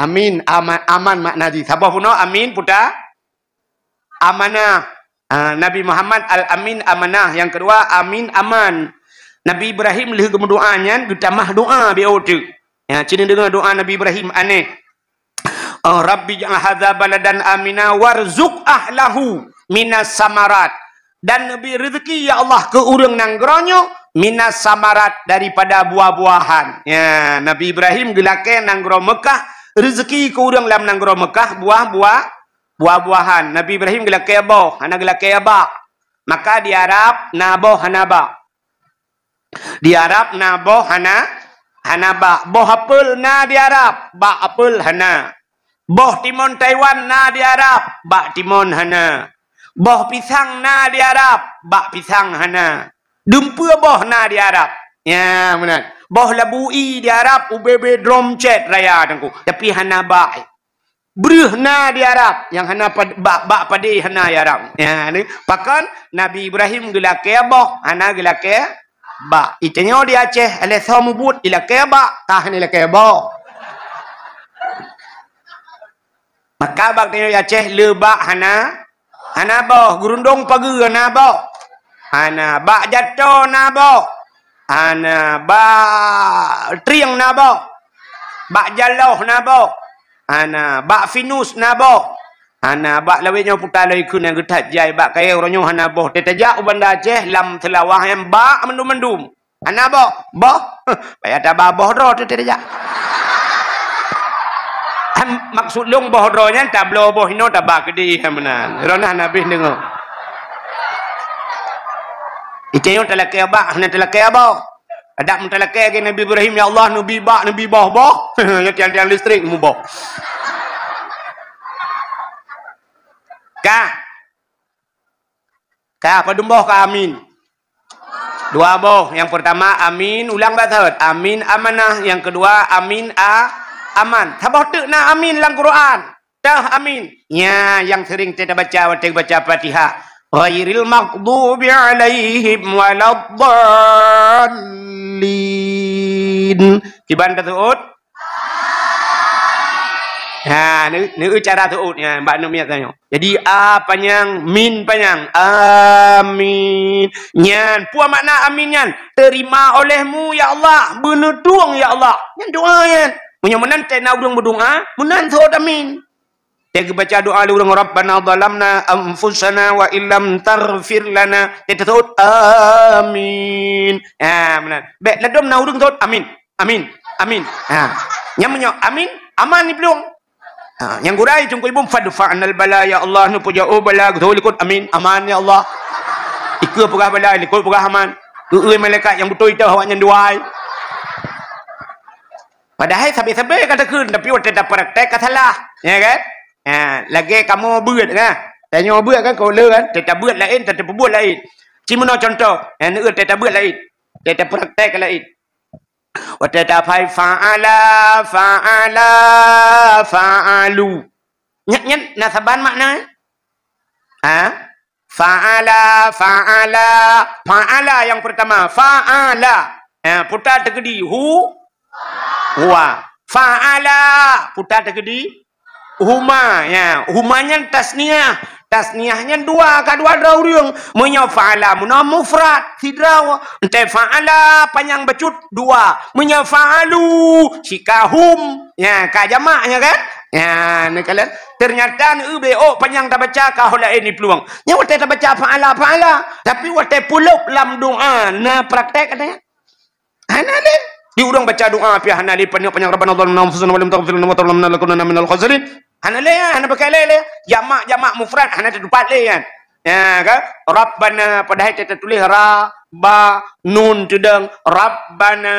amin, ama-, aman makna jih. Saboh bunoe amin peue? Amanah. Ah, Nabi Muhammad Al-Amin amanah, nyang keudua Amin aman. Nabi Ibrahim lheueh geumeudoa nyan geutamah doa B O T. Ya, ci neudeungoe doa Nabi Ibrahim aneh. Oh, Rabbi ja'al hadza baladan amina warzuq ahlahu minas samarat. Dan neubi rezeki, ya Allah, keu ureuëng nanggroe nyoe minas samarat, daripada buah-buahan. Ya, Nabi Ibrahim geulakée nanggroe Meukah, rezeki keu ureuëng lam nanggroe Meukah buah-buah, buah-buahan. Nabi Ibrahim geulakée boh, hana geulakée bak. Maka di Arab na boh hana bak. Di Arab na boh hana, hana bak. Boh apel na di Arab, bak apel hana. Boh timon Taiwan na di Arab, bak timon hana. Boh pisang na di Arab, bak pisang hana. Dumpeue boh na di Arab. Ya, meunan. Boh labu ie di Arab, ubé-bé drom cét raya teungku. Tapi hana bak. Breuh na di Arab, nyang hana pad-, bak, bak padé hana di Arab. Ya, ni. Pakon Nabi Ibrahim geulakée boh, hana geulakée bak. Itanyoe di Aceh, alah soe mubuet ilakée bak, tah ni lakée boh. Maka bak tanyoe di Aceh le bak hana, hana boh, geurundong pageue hana boh. Hana bak jato na boh. Hana bak trieng na boh. Bak jaloh na boh. Hana bak finus na boh. Hana bak lawét nyoe puta lawét kheun nyang geuthat jai bak kayée uroe nyoe hana boh. Teutajak u Banda Aceh lam seulawah nyang bak mandum-mandum. Hana boh, boh. Payah taba boh droe teuh teuh jak. Em, maksud lôn boh droe nyan tabloe boh inoe taba keudeh meunan. Droeneuh hana beh deungoe. Itanyoe talakée bak, hana talakée boh. Adak meutalakée lagée Nabi Ibrahim, "Ya Allah, neubi bak, neubi boh-boh." Ya tiang-tiang listrik muboh. Ka. Ka padum boh ka amin? Dua boh. Nyang peurtama amin, ulang bak sahet. Amin amanah. Nyang keudua amin a-, aman. Saboh teuk na amin lam Quran. Teuh amin. Nya nyang sering teubaca watée baca Fatihah. Ghairil maghdubi alaihim waladdallin. Kiban taseuôt? Ha, ni, ni cara seuôt nyan bak aneuk miet tanyoe. Jadi a panyang, min panyang. Amin. Nyan, peue makna amin nyan? Terima olehmu ya Allah, beuneutueng ya Allah. Nyan doa nyan. Meunyoe meunan teuh na ureuëng meudoa, meunan seuôt amin. Teuh geubaca doa lé ureuëng, "Rabbana zalamna anfusana wa illam taghfir lana." Teuh taseuôt, "Amin." Ha, meunan. Bék ladom na ureuëng seuôt, "Amin." Amin. Amin. Ha. Nyang meunyoe amin, aman di plueng. Ha, nyang gurée teungku ibu, "Fadfa'nal bala, ya Allah, neupeujôh bala," geuteulikot, "Amin, aman, ya Allah." Ikeue peugah bala, likot peugah aman. Keu malaikat nyang beutôi teuh awak nyan duai. Padahai sabe-sabe ka takheun, tapi watée tapraktek ka salah. Ya kan? Ha, lagée kamoe beuet kan? Tanyoe beuet kan, keu le kan? Teutabeuet laén, teupeubeuet laén. Cimeunoe contoh, ya, neueu teutabeuet laén. Teutabraktek laén. Watée taphai fa'ala, fa'ala, fa'alu. Nyan, nyan na saban makna? Ha? Fa'ala, fa'ala, fa'ala nyang peurtama, fa'ala. Ha, puta teukeudi, hu, huwa. Fa'ala, puta teukeudi, huma, ya. Huma nyan tasniah. Tasniah nyan dua, ka dua droe ureuëng. Meunyoe fa'ala meunoe mufrad, sidroe. Entée fa'ala panyang bacut, dua. Meunyoe fa'alu, sika hum. Ya, ka jamak nya kan? Ya, neukalon. Ternyata neueu bék panyang tabaca ka ho laén di plueng. Nyoe watée tabaca fa'ala, fa'ala. Tapi watée pulop lam doa, na praktek katanya. Hana lé. Di ureuëng baca doa pih hana lé, panyang-panyang, "Rabbana zalamna anfusana wa lam taghfir lana wa tarhamna lanakunanna minal khasirin." Hana lé, hana pakai lé, lé. Jamak-jamak mufrad hana teutupat lé kan. Ya kan? Rabbana, padahai teutuléh ra, ba, nun teudong, Rabbana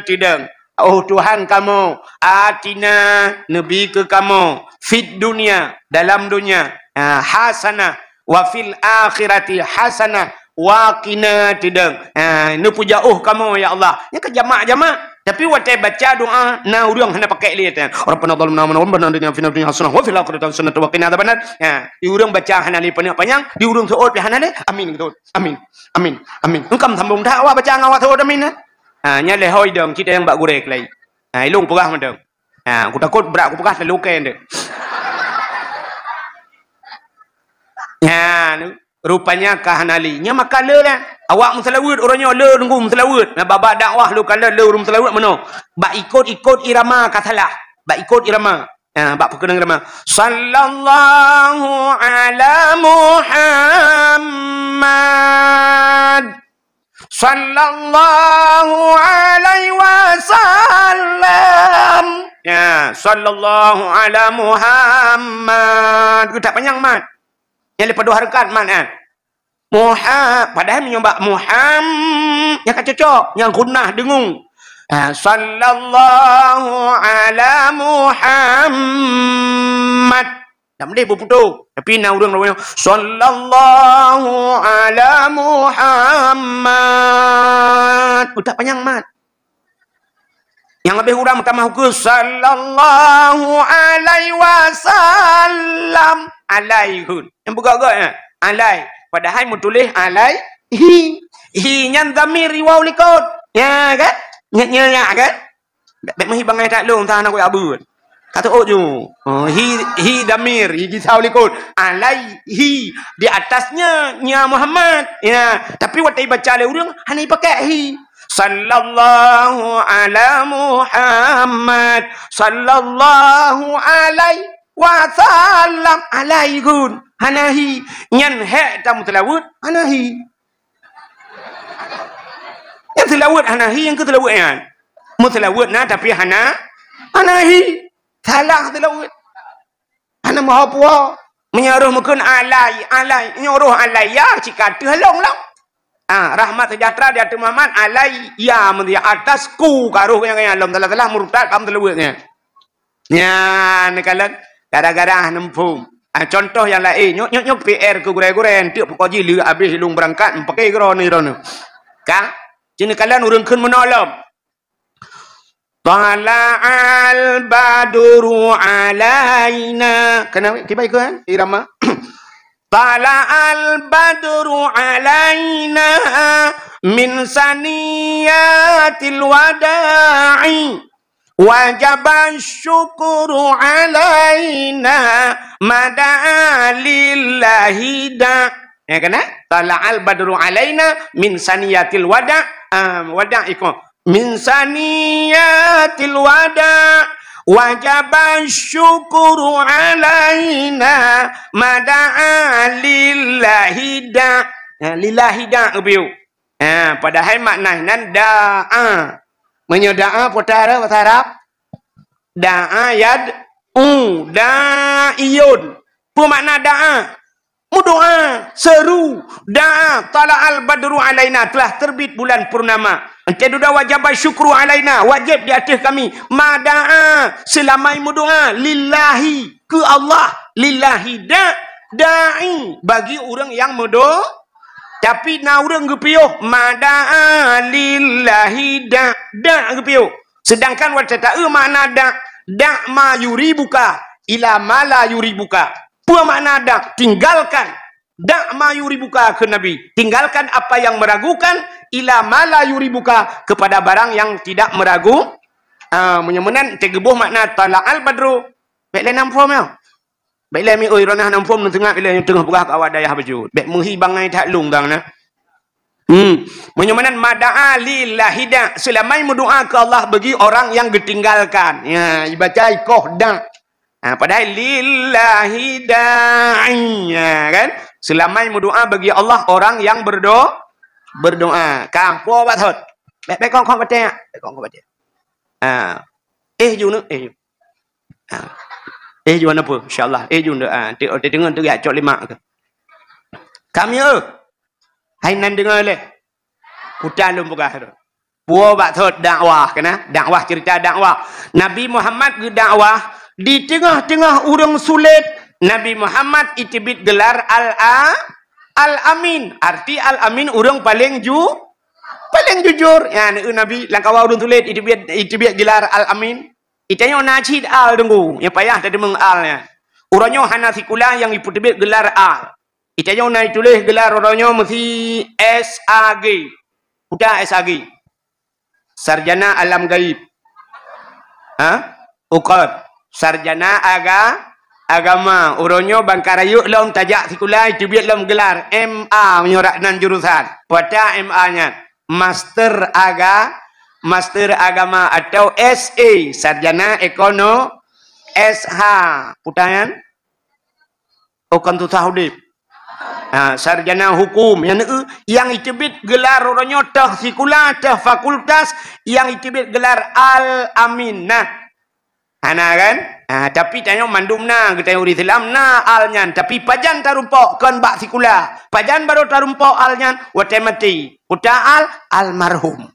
teudong. Oh Tuhan kamoe, atina, neubi keu kamoe, fid dunya, dalam donya, ha, hasanah, wa fil akhirati hasanah, wa qina teudong. Ha, neupeujôh kamoe ya Allah. Nyan ka jamak-jamak. Tapi watée baca doa, na ureuëng hana pakai lé tan. Rabbana zalamna anfusana wa lam taghfir lana wa fil akhirati hasanah wa qina adzabannar. Ha, di ureuëng baca hana lé panyang-panyang, di ureuëng seuôt pih hana lé. Amin gitu. Amin. Amin. Amin. Engkam sambung dak awak baca ngon awak seuôt amin, eh? Ha, nyan lé hôi dong, kita nyang bak gurée keulai. Ha, ilong peugah mantong. Ha, aku takot brat aku peugah lalu kén deh. Ha, nu. Rupanya ka hana lé. Nyan maka le lah. Awak meuseulaweuet uroe nyoe le nunggu meuseulaweuet. Nah, babah dakwah lôn kalon le ureuëng meuseulaweuet meunoe. Bak ikot-ikot irama ka salah. Bak ikot irama. Ha, bak peukeunong irama. Sallallahu ala Muhammad. Sallallahu alaihi wasallam. Ya, sallallahu ala Muhammad. Geutak panyang mat. Nyang leupah dua hareukat mat, eh. Muha-, padahai meunyoe bak Muham, nyang ka cocok, nyang gunnah deungoe. Ah, sallallahu ala Muhammad. Tak boleh berputus. Tapi na ureuëng lawan, sallallahu ala Muhammad. Utak panyang mat. Nyang leubeh ureuëng meutamah ukeue, sallallahu alaihi wasallam. Alai hun. Nyang peugah-gah, eh. Alai. Padahai meutuléh alai. Hi. Hi nyan dhamir riwau likot. Ya kan? Nyan, nyan, ya kan? Bèk, bèk meuhi bangai that lôn, entah na kuyak beut. Ka teuôt ju. Oh, hi, hi dhamir, hi jisau likot. Alaihi, di atasnya, nya Muhammad. Ya, tapi watèe baca lé ureuëng, hana ipakai hi. Sallallahu ala Muhammad, sallallahu alaihi wasallam, alaihi gun. Hana hi, nyan hek tamu seulaweuet, hana hi. Nyang seulaweuet hana hi, nyang keu seulaweuet nyan. Meuseulaweuet na, tapi hana, hana hi. Salah seulaweuet. Hana meuho puho. Meunyoe roh meukeun alai, alai. Nyoe roh alai, ya, cit ka teuh lông lom. Ah, rahmat sejahtera di ateueh Muhammad, alai, ya, meunyoe atas ku ka roh nyang, nyang lom salah-salah murtad, paham seulaweuet nyan. Nyan, neukalon, gara-gara hana muphom. Ah, contoh nyang laén, nyoe, nyoe, nyoe P R keu gurèe-gurèe, enteuk peukoh jih lheueh abéh lôn beurangkat, meupaké keudroe nyoe, droeneuh. Ka? Cit neukalon ureuëng kheun meunoe lom. Tala'al badru alaina. Keuneuk kiban ikheun, eh? Irama. Tala'al badru alaina min saniyatil wada'i. Wajaba syukru alaina mada'a lillahi da. Ya kan, eh? Tala'al badru alaina min saniyatil wada. Ah, wada iko. Min saniyatil wada. Wajaba syukru alaina mada'a lillahi da. Ya, lillahi da, geubiyeu. Ha, padahai makna nan da'a. Meunyoe da'a, peue tara bahasa Arab? Da'a yad'u, da'iyun. Peue makna da'a? Meudoa, seru. Da'a, tala'al badru alaina, telah terbit bulan purnama. Ente duda wajaba syukru alaina, wajib di ateueh kami. Mada'a, seulamai meudoa, lillahi, keu Allah, lillahi da, da'i, bagi ureuëng nyang meudo-, tapi na ureuëng geupiôh, mada'a lillahi da, da geupiôh. Sedangkan watée taeu makna da, da ma yuribuka, ila ma la yuribuka. Peue makna da? Tinggalkan. Da ma yuribuka keu Nabi. Tinggalkan apa yang meragukan, ila ma la yuribuka, kepada barang yang tidak meragu. Ah, meunyoe meunan, teugeubôh makna tala'al badru. Bèk lé nam phom nyoe. Bèk lé mi oi, droeneuh nam phom, neuseungab ilée nyoe teungoh peugah keu awak dayah bacut. Bèk meuhi bangai that lông dang na. Hmm. Meunyoe meunan mada'a lillahi da, seulamai meudoa keu Allah bagi orang yang geutinggalkan. Ya, ibaca ikoh da. Ha, padahai lillahi da'i, ya kan? Seulamai meudoa bagi Allah orang yang berdo-, berdoa. Ka, po bak thot. Bèk, bèk kong-kong batèe. Bèk kong-kong batèe. Ha. Eh, ju, eh, ju. Ha. Eh, ju, na peue? Insya Allah. Eh, ju, ha. Ti, ti deungon tu ya, cok lima ke. Kami, eh. Hai nan deungon leh. Kutan lôn peugah tu. Puo bak thot dakwah kena, dakwah cerita dakwah. Nabi Muhammad geudakwah di teungoh-teungoh ureuëng sulet. Nabi Muhammad iteubiet gelar Al-A-, Al-Amin. Arti Al-Amin ureuëng paleng ju-, paleng jujur. Ya, Nabi langkawa ureuëng sulet iteubiet, iteubiet gelar Al-Amin. Itanyoe na cit al deunggu, nyang payah teudeungoe al nyan. Uroe nyoe hana sikula nyang ipeuteubiet gelar al. Itanyoe na ituléh gelar uroe nyoe meusi S A G. Udah S A G. Sarjana Alam Gaib. Ha? Ukot. Sarjana Aga-, agama. Uroe nyoe ban ka rayeuk lom tajak sikula, iteubiet lom gelar M A meunyoe rak nan jurusan. Peue ta M A nyan? Master aga-, Master Agama atau S A, Sarjana Ekono-, S H. Peue ta nyan? Oh, kan susah udeb. Ha, sarjana hukum. Nyang, eh, nyang iteubiet gelar uroe nyoe teuh sikula, teuh fakultas, nyang iteubiet gelar Al-Amin. Nah. Hana kan? Ha, tapi tanyoe mandum na, geutanyoe ureueng Islam na al nyan. Tapi pajan tarumpok kon bak sikula. Pajan barô tarumpok al nyan? Watèe maté. Peue ta al? Almarhum.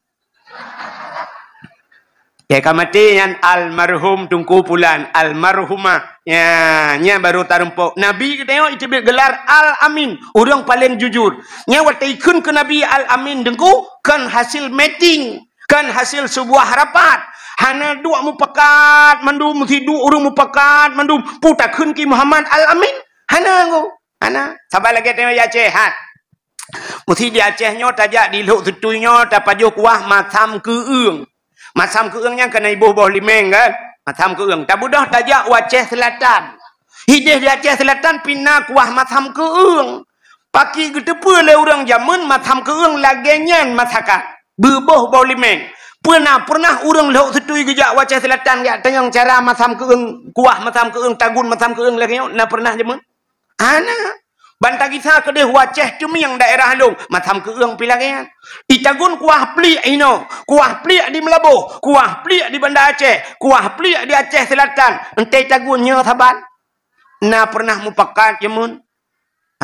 Ya, ka maté nyan almarhum Teungku Pulan, almarhumah. Ya, nyan barô tarumpok. Nabi geutanyoe iteubiet gelar Al-Amin, ureueng paleng jujur. Nyan watèe ikheun keu Nabi Al-Amin Teungku, kon hasil meeting, kon hasil seubuah rapat. Hana duek mupakat mandum, siduek ureueng mupakat mandum. Peue takheun keu Muhammad Al-Amin? Hana, Teungku. Hana. Saban lagèe tanyoe di Aceh, ha. Meusi di Aceh nyoe tajak di Lhokseutuy nyoe tapajoh kuah masam keueung. Masam keueung nyan ka na iboh boh limeng kan? Masam keueung. Tabeudôh tajak u Aceh Selatan. Idéh di Aceh Selatan pih na kuah masam keueung. Pakri geuteupeue lé ureueng jameun masam keueung lagèe nyan masakan. Beuboh boh limeng. Peue na peureunah ureueng Lhokseutuy geujak u Aceh Selatan jak tanyong cara masam keueung, kuah masam keueung, tagun masam keueung lagèe nyoe? Na peureunah jameun? Hana. Ban tagisa keudéh u Aceh Teumieng daerah lôn, masam keueung pih lagèe nyan. Itagun kuah pliek inoe, kuah pliek di Meulaboh, kuah pliek di Banda Aceh, kuah pliek di Aceh Selatan. Entèe tagun nyoe saban? Na peureunah mupakat jameun?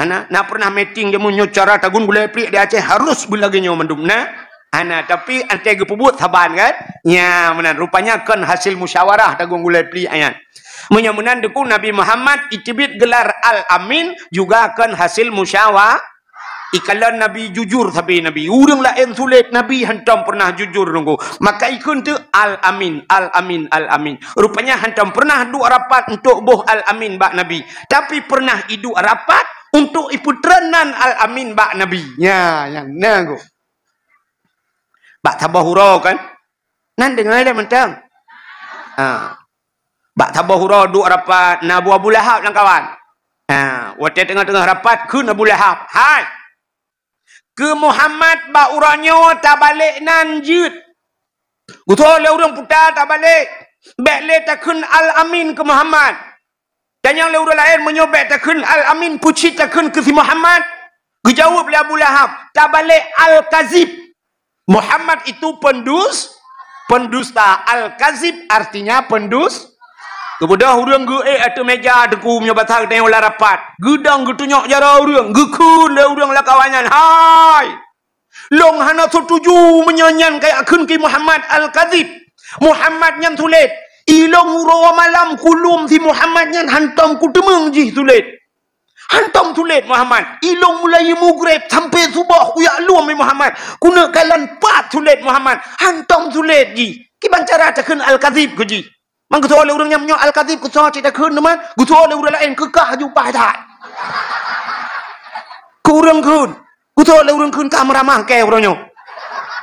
Hana. Na peureunah meeting jameun nyoe cara tagun gulèe pliek di Aceh harus beulagèe nyoe mandum? Na? Hana. Tapi entèe geupeubuet saban kan? Nya, meunan. Rupanya kon hasil musyawarah tagun gulèe pliek nyan. Meunyoe meunan Teungku, Nabi Muhammad iteubiet gelar Al-Amin juga kon hasil musyawa-, ikalon Nabi jujur sabe Nabi. Ureueng laén sulet, Nabi hantom peureunah jujur Teungku. Maka ikheun teuk Al-Amin, Al-Amin, Al-Amin. Rupanya hantom peureunah duek rapat untuk boh Al-Amin bak Nabi. Tapi peureunah iduek rapat untuk ipeutreun nan Al-Amin bak Nabi. Nya, nyan na Teungku. Bak saboh uroe kan? Nan deungoe lé mantong. Ha. Bak saboh uroe duek rapat, na Abu, Abu Lahab lam kawan. Ha, watèe teungoh-teungoh rapat, kheun Abu Lahab, "Hai! Keu Muhammad bak uroe nyoe tabalek nan jeuet. Geutanyoe lé ureueng puta tabalek. Bèk lé takheun Al-Amin keu Muhammad." Tanyong lé ureueng laén, "Meunyoe bèk takheun Al-Amin, peue cit takheun keu si Muhammad?" Geujaweueb lé Abu Lahab, "Tabalek Al-Kazib." Muhammad itu pendus-, pendusta. Al-Kazib artinya pendus-, Geubeudôh ureueng geuék ateueh meja Teungku meunyoe basa geutanyoe lam rapat. Geudong geutunyok jaroe ureueng, geukheun lé ureueng lam kawan nyan, "Hai! Lôn hana seutuju meunyoe nyan kajak kheun keu Muhammad Al-Kazib. Muhammad nyan sulet. Ilôn uroe malam kulom si Muhammad nyan hantom kuteumeung jih sulet. Hantom sulet Muhammad. Ilôn mulai mugreb sampoe suboh kujak lom Muhammad. Kuneuk kalon pat sulet Muhammad. Hantom sulet jih. Kiban cara takheun Al-Kazib keu jih." Mang geusoe lé ureueng nyan, "Meunyoe Al-Kazib geusoe cit takheun teuma, geusoe lé ureueng laén keu kah jubah that." Keu ureueng kheun. Geusoe lé ureueng kheun ka meuramah kèe uroe nyoe.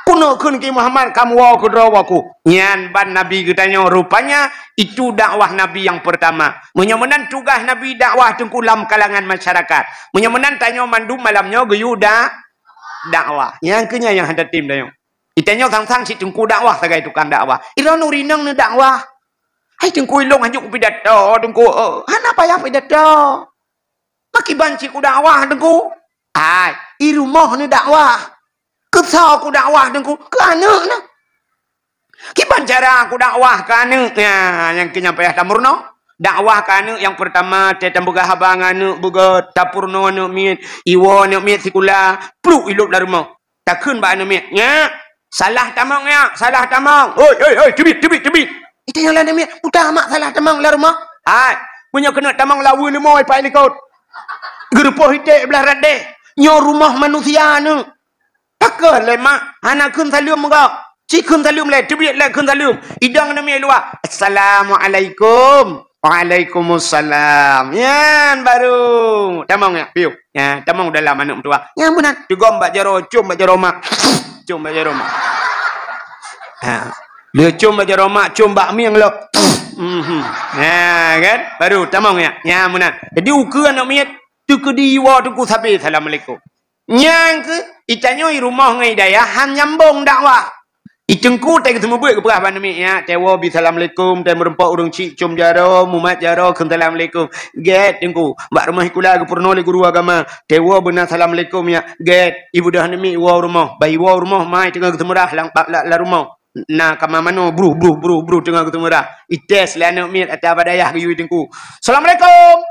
Kuneuk kheun keu Muhammad ka meuwoe keudroe waku. Nyan ban Nabi geutanyoe, rupanya itu dakwah Nabi nyang peurtama. Meunyoe meunan tugaih Nabi dakwah Teungku lam kalangan masyarakat. Meunyoe meunan tanyoe mandum malam nyoe geuyue dak-, dakwah. Nyang keu nyan nyang hana tem tanyoe. Geutanyoe sang-sang cit Teungku dakwah sagai tukang dakwah. Droeneuh rinong neudakwah. Hai Teungku, ilôn hanjeuet kupidato Teungku, eh, hana payah pidato. Pakriban cit kudakwah Teungku? Hai, i rumoh neudakwah. Keu soe kudakwah Teungku? Keu aneuk neuh. Kiban cara kudakwah keu aneuk? Nyan, nyang keu nyan payah tameurunoe. Dakwah keu aneuk nyang peurtama, teuh tapeugah haba ngon aneuk beugöt, tapeurunoe aneuk miet, iwoe aneuk miet sikula, pluek ilop lam rumoh. Takheun bak aneuk miet, "Nyak, salah tamong, Nyak, salah tamong. Hoi, hoi, hoi, teubiet, teubiet, teubiet." Itanyong lé aneuk miet, "Peue ta mak salah tamong lam rumoh?" "Hai, meunyoe keuneuk tamong laweue leumo ipat likot. Geurupoh iték blah rot deh. Nyoe rumoh manusia, aneuk." "Pakon lé mak, hana kheun saleuem meugoe?" "Ci kheun saleuem lé, teubiet lé kheun saleuem." Idong aneuk miet luwa, "Assalamualaikum." "Waalaikumsalam." Nyan baru tamong nyak, piôh. Nyan tamong dalam aneuk meutuwah. Nyan meunan. Teugom bak jaroe, com bak jaroe mak. Com bak jaroe mak. Ha. Lheueh com bak jaroe mak, com bak mieng lom. Mhm. Ha, kan? Baru tamong ya. Ya, meunan. Jadi, ukeue aneuk miet, teukeudi iwoe teungku sabe, "Assalamualaikum." Nyang keuh, itanyoe i rumoh ngon i dayah han nyambong dakwah. I teungku teuh geuseumeubeuet geupeugah bak aneuk miet, ya, teuwoe bi assalamualaikum, teuh meureumpok ureueng chik com jaroe, mumat jaroe, kheun assalamualaikum. Gét teungku, bak rumoh sikula geupeurunoe lé guru agama, teuwoe beuna assalamualaikum, ya. Gét, i beudôh aneuk miet iwoe u rumoh, bah iwoe u rumoh, ma i teungoh geuseumeurah lam, lam, lam rumoh. Na kama manoe, bruh, bruh, bruh, bruh, teungoh geuseumeurah. Ites lé aneuk miet ata bak dayah geuyue i teungku. "Assalamualaikum!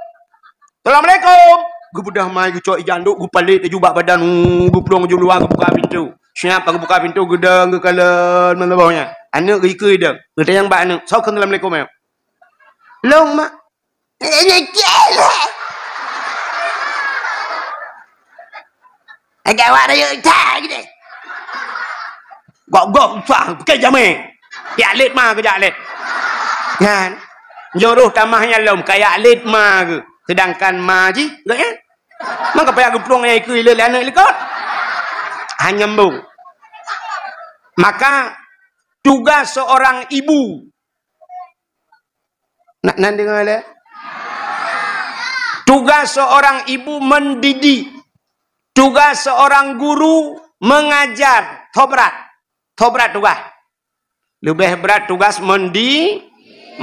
Assalamualaikum!" Geubeudôh ma i geucok i janduk, geupalét laju bak badan, uh, geuplueng laju luwa, geubuka pintoe. Siap geubuka pintoe, geudong geukalon meusaboh nyan. Aneuk geuikeue dong. Geutanyong bak aneuk, "Soe kheun assalamualaikum, ya?" "Lôn, Mak." Agak awak rayeuk that geude. Gok-gok susah, pakai jamé. Jak lét ma geujak lét. Nyan. Nyoe roh tamah nyan lom, kajak lét ma geuh. Seudangkan ma jih, geuh nyan. Maka payah geuplueng nyang ikeue ilée lé aneuk likot. Hana nyambong. Maka tugas seorang ibu Na, na deungoe lé? Tugas seorang ibu mendidik. Tugas seorang guru mengajar. Tho brat. Tho brat tugas. Leubeh brat tugas mendi-,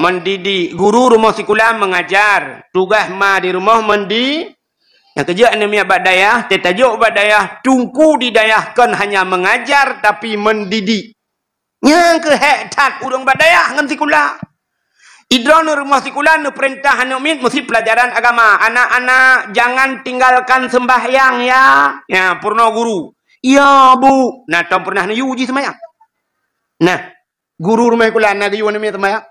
mendidik. Guru rumoh sikula mengajar. Tugas ma di rumoh mendi-, nyang keujeuet aneuk miet bak dayah, teutajok bak dayah, teungku di dayah kon hanya mengajar, tapi mendidik. Nyang keuh hék that ureuëng bak dayah ngon sikula. Idroeneuh rumoh sikula neupeurintah aneuk miet meusi peulajaran agama. "Anak-anak, jangan tinggalkan sembahyang, ya." Nya, peurunoe guru. "Ya, Bu." Nah, tom pernah neuyue jih seumayang? Nah, guru rumoh sikula na geuyue aneuk miet seumayang?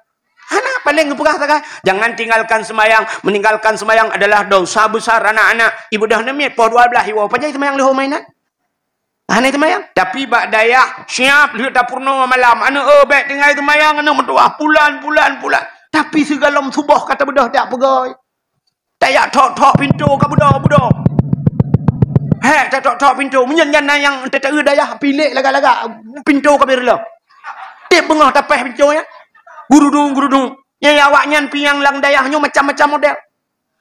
Hana, paléng geupeugah sagai, "Jangan tinggalkan sembahyang. Meninggalkan sembahyang adalah dosa besar, anak-anak." I beudôh aneuk miet poh dua belas iwoe, pajan seumayang leuhô mainan? Hana seumayang. Tapi bak dayah, siap lheueh tapeurunoe malam. Aneuk, "Eh, bék tinggai seumayang, aneuk meutuwah." Pulan, pulan, pulan. Tapi sigohlom suboh ka tabeudôh tajak peugöt. Tajak thok-thok pintoe ka beudôh-beudôh. Hék, tathok-thok pintoe. Meunyoe nyan na nyang teuteue dayah, pilék lagak-lagak. Pintoe ka beureulôh. Tiep beungoh tapéh pintoe nyan. Gurudung, gurudung. Nyang awaknyan pinyang lam dayah nyoe macam-macam model.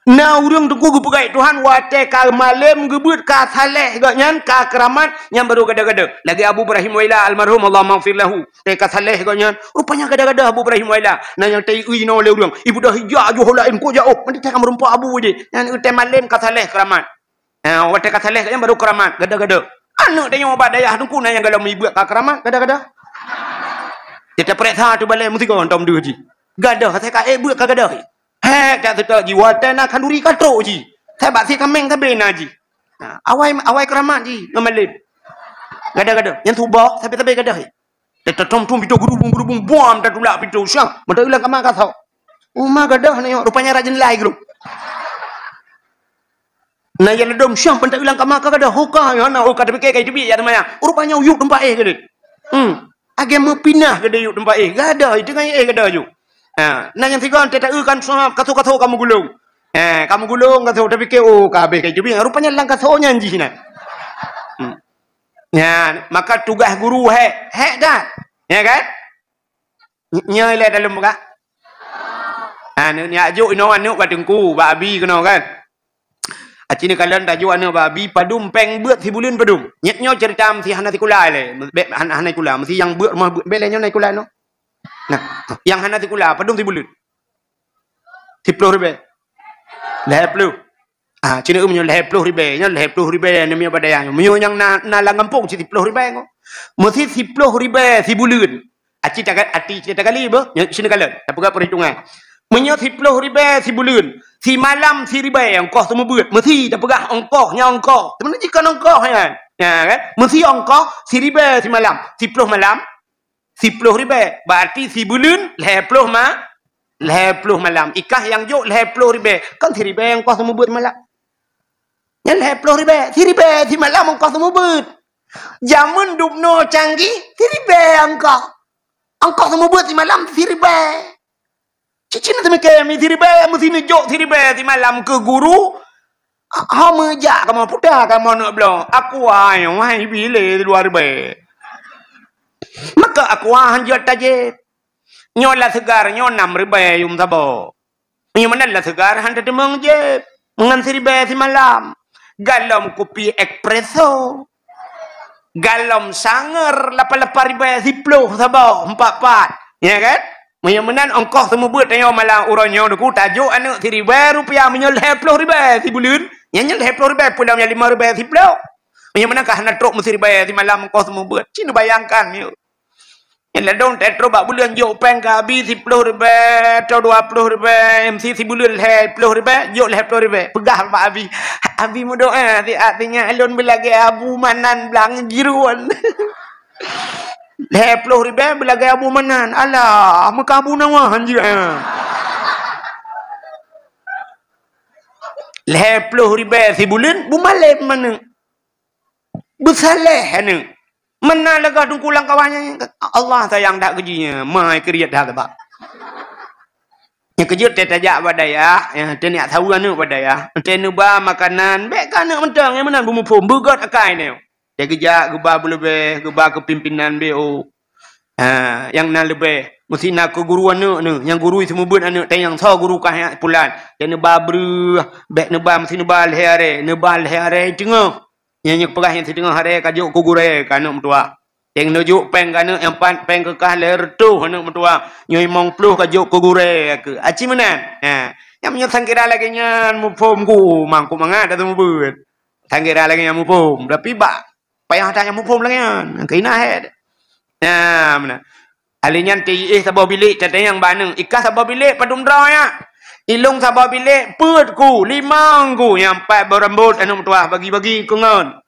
Na ureuëng teungku geupeugah Tuhan, watée ka malem geubeuet ka saleh gobnyan, ka keuramat, nyan barô gada-gada. Lagée Abu Ibrahim Waila almarhum, Allahumma ighfir lahu. Watée ka saleh gobnyan, rupanya gada-gada Abu Ibrahim Waila. Na nyang teuiui inoe lé ureuëng, i beudôh ija ju ho laén kok jak, oh, meuntah ka meurumpok abu jih. Nyan watée malem ka saleh keuramat. Ha, watée ka saleh gobnyan barô keuramat, gada-gada. Aneuk tanyoe bak dayah teungku na nyang gohlom ibeuet ka keuramat, gada-gada. Kita pereksa tu balée meusigoe hantom deuh jih. Gadoh, asai ka ék beuet ka gadoh. Hék, jak seutôt jih, watée na khanduri ka trok jih. Sabab si kaméng sabe na jih. Ha, awai, awai keuramat jih ngon malem. Gada-gada. Nyan suboh, sabe-sabe gadoh. Teutom-tom pintoe geurubung-geurubung, buam tatulak pintoe. Syah, meuntah ilang kama ka sok. Uma gadoh ni, rupanya rajin lai grup. Na ya ledom, syah, meuntah ilang kama ka gadoh. Hoka, ya na, oh, ka tapike ka iteubiet ya teuma ya. Rupanya uyuek teumpat éh geude. Hmm. Agée meupinah geude yue teumpat éh, gadoh, itu kan éh gadoh yue. Ha, na nyang sigoe teuta-eu kan sahab kaso-kaso ka meugulong. Ha, ka meugulong kaso, tapike, oh, ka habéh ka itu, rupanya lam kaso nyan jih na. Hmm. Nyan, maka tugaih guru hék, hék that. Ya kan? Nyoe lé dalam buka. Ha, ni, ni ajuk inoe aneuk bak teungku, bak abi keunoe kan. Aci neukalon tajok aneuk bak abi, padum péng beuet sibuleuen padum. Nyet nyoe ceurita meusi hana sikula lé. Bék hana, hana sikula. Meusi nyang beuet rumoh beuet, bék lé nyoe na sikula nyoe. Nah, nyang hana sikula, padum sibuleuen? Siploh ribée. Lhée ploh. Ah, ci neueu meunyoe lhée ploh ribée, nyoe lhée ploh ribée, nyoe miyueb bak dayah nyoe. Meunyoe nyang na, na lam gampông, cit siploh ribée nyoe. Meusi siploh ribée sibuleuen. Aci taga-, aci tagali beuh, nyoe sinoe kalon, tapeugah peuhitungan. Meunyoe siploh ribée sibuleuen, simalam siribée, ongkoh seumeubeuet, meusi tapeugah ongkoh, nyan ongkoh. Sebenarnya jih kon ongkoh nyan. Ya kan? Meusi ongkoh siribée simalam, siploh malam, siploh ribée. Berarti sibuleuen lhée ploh ma-, lhée ploh malam. Ikah nyang jok lhée ploh ribée, kon siribée ongkoh seumeubeuet simalam. Nyan lhée ploh ribée, siribée simalam ongkoh seumeubeuet. Jameun dubnoe canggih, siribée ongkoh. Ongkoh seumeubeuet simalam siribée. Cicin teumike mi siribée, meusi neujok siribée simalam keu guru. Ho meujak kamoe puta kamoe neuk bloe. Aqua nyoe wahai bilé dua ribée. Maka aqua hanjeuet tajét. Nyoe lam seugar, nyoe nam ribèe yum saboh. Nyoe meunan lam seugar, han teumèe jép. Ngon siribèe simalam. Galom kupi espresso. Galom sanger, lapan-lapan ribèe siploh saboh, empat-empat. Ya kan? Meunyoe meunan ongkoh seumeubeuet tanyoe malam uroe nyoe Teungku, tajok aneuk siribèe rupiah, meunyoe lhèe ploh ribèe sibuleuen, nyan, nyan lhèe ploh ribèe, peue lom nyan limong ribèe siploh. Meunyoe meunan ka hana trok meusiribèe simalam ongkoh seumeubeuet. Ci neubayangkan nyoe. Nyan ladôm teutroh bak buleuen jok péng keu abi siploh ribèe atau dua ploh ribèe, M C sibuleuen lhèe ploh ribèe, jok lhèe ploh ribèe. Peugah bak abi, "Abi meudoa siat sinyak lôn beulagèe Abu Manan blang jiron." Lhèe ploh ribèe beulagèe Abu Manan. Alah, meukabu nawa hanjeuet, eh. Lhèe ploh ribèe sibuleuen, beumalém aneuk. Beusaléh aneuk. Meunan lagèe Teungku lam kawan nyan, Allah sayang that keu jih nyan, mai kriet that sabab. Nyang keujeuet teuh tajak bak dayah, ya, teuh neujak saweue aneuk bak dayah, teuh neuba makanan, bèk keu aneuk mantong, nyang meunan beumuphom, beugöt akai nyoe. Teuh geujak geuba beuleubèh, geuba keu pimpinan B O. Ha, nyang na leubèh, meusti na keu guru aneuk nyoe, nyang guru seumeubeuet aneuk, teuh nyang soe guru kah nyan pulan. Teuh neuba breueh, bèk neuba, meusti neuba lhèe arèe, neuba lhèe arèe teungoh. Nyan nyang peugah nyang siteungoh arèe ka jok keu gurèe keu aneuk meutuah. Nyang neujok péng keu aneuk nyang pat péng keu kah lhèe reutôh aneuk meutuah. Nyoe limong ploh ka jok keu gurèe keu. Aci meunan. Ha. Nyang meunyoe sangkira lagèe nyan muphom ku, mangku mangat dah seumeubeuet. Sangkira lagèe nyan muphom. Tapi bak payah that nyang muphom lagèe nyan. Keu inah hèt. Nah, meunan. Alèh nyan teuiéh saboh bilék, tatanyong bak aneuk, "I kah saboh bilék padum droe nyak?" "I lôn saboh bilék peuet ku, limong ku, nyang pat beurambot aneuk meutuah bagi-bagi keu ngon.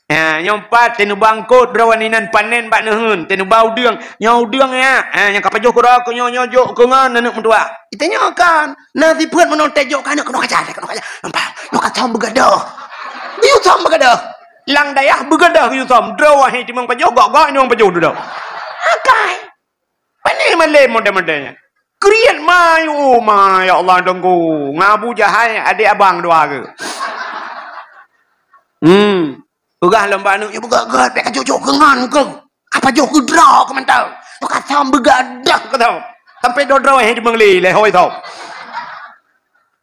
Ha, nyang pat teuh neuba eungkôt droe inan panen bak neuheun, teuh neuba udeueng, nyoe udeueng nyak. Ha, nyang ka pajoh keudroe keu nyoe, nyoe jok keu ngon aneuk meutuah." Itanyong kan, na sifeuet meunoe teuh jok keu aneuk, keunoe kaca, keunoe kaca. Nampak, nyoe ka thom beugadôh. Geuyue thom beugadôh. Lam dayah beugadôh geuyue thom. Droe wahé timong pajoh, gok-gok inong pajoh dudoe. Akai. Pane malém model-model nyan. Kriet ma, oh ma, ya Allah, Teungku. Ngon Abu Jahal, adék abang dua ke. Hmm. Peugah lom bak aneuk, "Nyoe beugöt-göt, bèk kajok-jok keu ngon keuh. Ka pajoh keudroe keuh mantong. Nyoe ka thom beugadôh keu thom. Sampoe dua droe hé jimeung lé, lé hôi thom."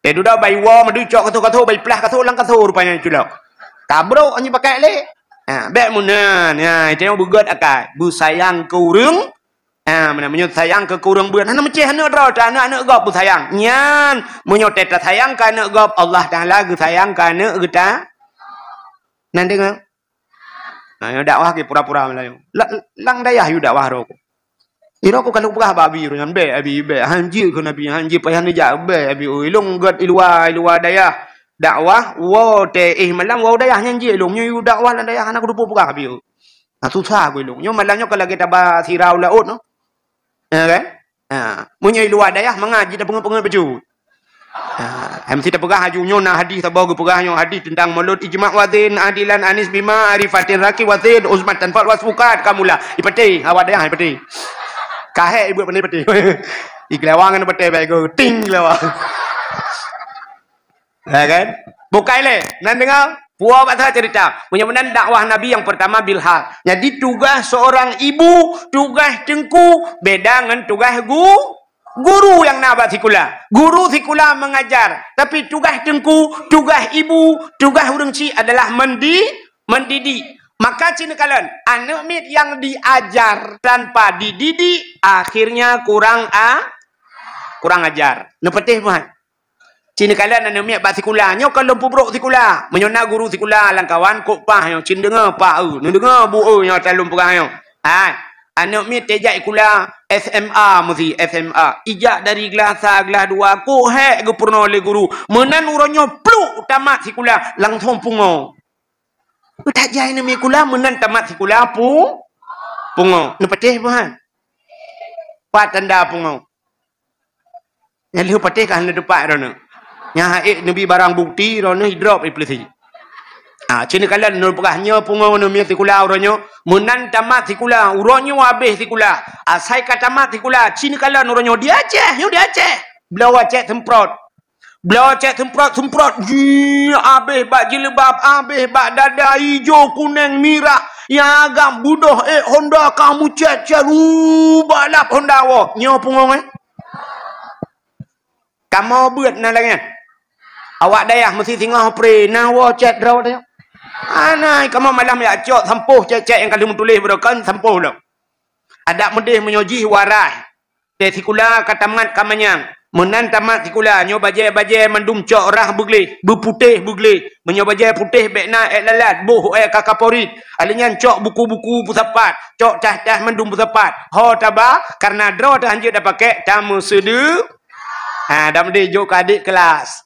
Teuh dudoe bai woe, meudeuh cok kaso-kaso, bai plah kaso lam kaso rupanya culok. Ka brok nyoe pakai lé. Ha, bèk meunan. Ha, itu nyang beugöt akai. Beusayang keu ureueng Ha, meunan meunyoe sayang keu ureueng beuet, hana meucéh aneuk droe, aneuk-aneuk gob beusayang. Nyan, meunyoe teuh tasayang keu aneuk gob, Allah Taala geusayang keu aneuk geuta. Nan deungoe? Ha, nyoe dakwah ke pura-pura meulayeue. La-, lam dayah yue dakwah droe ku. Droe ku ka lôn peugah bak abi, nyan bèk abi, bèk. Han jeuet keu Nabi, han jeuet payah neujak, bèk abi. Oi, lôn gèt i luwa, i luwa dayah. Dakwah, woe teuh éh malam, woe dayah nyan jeuet lôn. Nyoe yue dakwah lam dayah hana kuteupeu peugah abi. Ha, susah keu lôn. Nyoe malam nyoe ka lagèe taba sira u laôt nyoe. Ya kan? Ha, meunyoe i luwa dayah mangat jeuet tapeungeuet-peungeuet bacut. Ha, meusti tapeugah laju nyoe na hadih saboh geupeugah nyoe hadih teuntang mulod ijma' wazin adilan anis bima arifatin raki wazin usmat tanfal wasfukat kamula. Ipatéh, awak dayah ipatéh. Kahek ibuet pandai patéh. Ikelewang ngon patéh baik go ting kelewang. Ya kan? Bukai lé. Nan deungoe? Puwoe bak saboh cerita. Meunyoe meunan dakwah Nabi nyang peurtama bilhal. Jadi tugaih seurang ibu, tugaih teungku beda ngon tugaih gu-, guru nyang na bak sikula. Guru sikula mengajar, tapi tugaih teungku, tugaih ibu, tugaih ureueng chik adalah mendi-, mendidik. Maka ci neukalon, aneuk miet nyang diajar tanpa dididik, akhirnya kurang a-, kurang ajar. Neupatéh buhan. Ci neukalon aneuk miet bak sikula. Nyoe ka lôn peubrok sikula. Meunyoe na guru sikula lam kawan, kok paih nyoe, ci neudeungoe paih, eu, neudeungoe bu, eu, nyoe ata lôn peugah nyoe. Hai, aneuk miet teuh jak sikula S M A meusti, S M A. Ijak dari glah sa, glah dua, kok hék geupeurunoe lé guru. Meunan uroe nyoe pluk tamat sikula, langsong pungo. Tajak aneuk miet sikula, meunan tamat sikula pu-, pungo. Neupatéh buhan. Pat tanda pungo. Nyang lheueh patéh ka hana teupat droeneuh. Nyang hase neubi barang bukti droeneuh idrop ipeuleusi. Ah, ci neukalon lôn peugah nyoe pungo aneuk miet sikula uroe nyoe. Meunan tamat sikula, uroe nyoe habéh sikula. Asai ka tamat sikula, ci neukalon uroe nyoe di Aceh, nyoe di Aceh. Bloe cèt seumprot. Bloe cèt seumprot, seumprot. Jih, habéh bak jilbab, habéh bak dada, ijo, kuneng, mirah. Ya agam budoh, eh, Honda ka mucet-cet, uh, balap Honda woe. Nyoe pungong, eh. Kamoe beuet na lagèe nyan. Awak dayah meusti singoh pre, na woe cet droe teuh. Anai, kamoe malam jak cok sampôh cet-cet nyang ka lheueh meutuléh beureukon sampôh lom. Adak meudeh meunyoe jih warai. Teuh sikula ka tamat ka manyang. Meunan tamat sikula, nyoe bajèe-bajèe mandum cok rhah beugleh, beuputéh beugleh. Meunyoe bajèe putéh bèk na èk lalat, boh èk ka kaporit. Alèh nyan cok buku-buku peusapat, cok cah-cah mandum peusapat. Ho taba, kareuna droe teuh hanjeuet tapakék, tameuseudeu. Ha, dan meudeh jok keu adék kelas.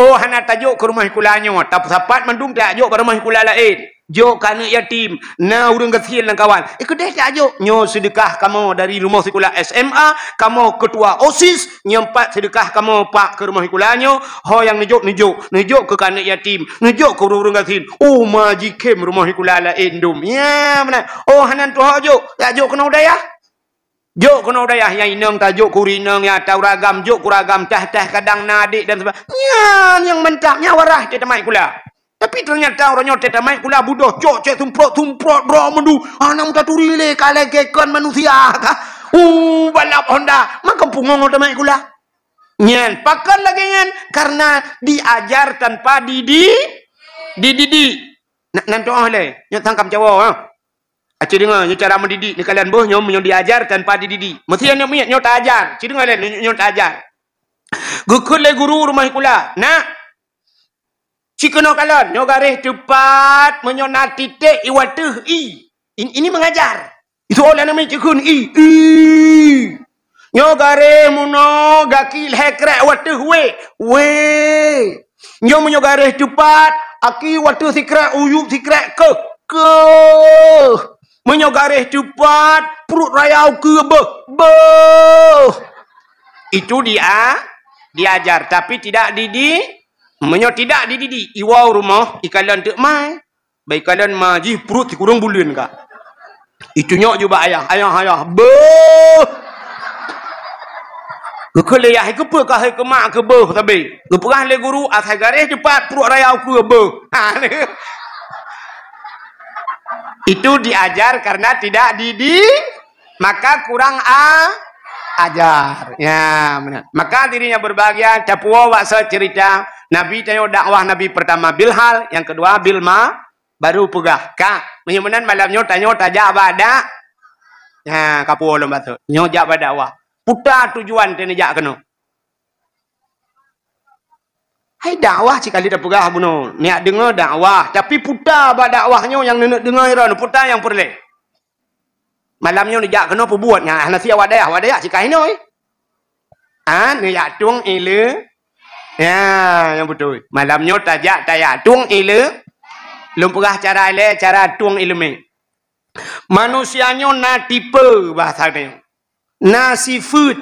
Oh, hana tajok keu rumoh sikula nyoe, tapeusapat mandum tajok bak rumoh sikula laén. Jok keu aneuk yatim, na ureueng gasien lam kawan. Eh, keudeh tajok, nyoe seudeukah kamoe dari rumoh sikula S M A, kamoe ketua OSIS, nyoe pat seudeukah kamoe pak keu rumoh sikula nyoe, ho nyang neujok, neujok, neujok keu aneuk yatim, neujok keu ureueng-ureueng gasien. Oh, ma jikhém rumoh sikula laén dum. Ya, meunan. Oh, hana tuho jok, jak jok keunoe u dayah. Jok keunoe u dayah, nyang inong tajok keu ureueng inong, nyang ata ureueng agam jok keu ureueng agam, tah-tah kadang na adék dan sebagainya. Nyan nyang mantap, nyan warai teuh tamat sikula. Tapi teunyata uroe nyoe teuh tamat sikula budoh cok cek sumprot-sumprot droe meundu. Hana meutaturi lé ka lagèe kon manusia ka. Uh, balap Honda, makam pungong tamat sikula. Nyan, pakon lagèe nyan? Karena diajar tanpa didi-, dididik. Na, nan tu'oh lé, nyoe tangkam cawoe, ha. Aci deungoe, nyoe cara mendidik, neukalon boh nyoe meunyoe diajar tanpa dididik. Meusti nyoe miet, nyoe taajar. Ci deungoe lé, nyoe, nyoe taajar. Geukheun lé guru rumoh sikula, "Nak, ci keunoe kalon, nyoe garéh teupat, meunyoe na titék i ateueh i." In-, ini mengajar. Itu oleh nama cikheun i. I. Nyoe garéh meunoe, gaki lhèe krek wateuh wé. Wé. Nyoe meunyoe garéh teupat, aki wateuh sikrek, uyueb sikrek keuh. Keuh. Meunyoe garéh teupat, pruet raya ukeue beuh. Beuh. Itu dia, diajar, tapi tidak didi-, meunyoe tidak dididik, iwoe rumoh, ikalon teuk mai. Bak ikalon ma jih pruet sikureueng buleuen ka. Itunyok ju bak ayah, "Ayah, ayah, beuh!" Geukheun lé yah, "Keupeue ka hai keumak keu beuh sabe?" Geupeugah lé guru, "Asai garéh teupat pruet raya ukeue beuh." Ha, itu diajar karena tidak didi-, maka kurang a-, ajar. Ya, benar. Maka hadirin yang berbahagia, tapuwoe bak soe cerita, Nabi tanyoe dakwah Nabi pertama bil hal, yang kedua bil ma-, baru peugah, ka. Meunyoe meunan malam nyoe tanyoe tajak bak dak-, ha, ka puwoe lom bacut. Nyoe jak bak dakwah. Peue tujuan teuh neujak keunoe? Hai dakwah cit ka lheueh tapeugah bunoe. Neujak deungoe dakwah, tapi peue bak dakwah nyoe nyang neuneuk deungoe droe, peue nyang peureulèe? Malam nyoe neujak keunoe peubuet nyan, hana si awak dayah, awak dayah cit ka inoe. Ha, neujak tueng ileu-, ya, nyang beutôi. Malam nyoe tajak, tajak tueng ileu-, lôn peugah cara ilèe, cara tueng ileumèe. Manusia nyoe na tipe bahasa nyoe. Na sifeuet.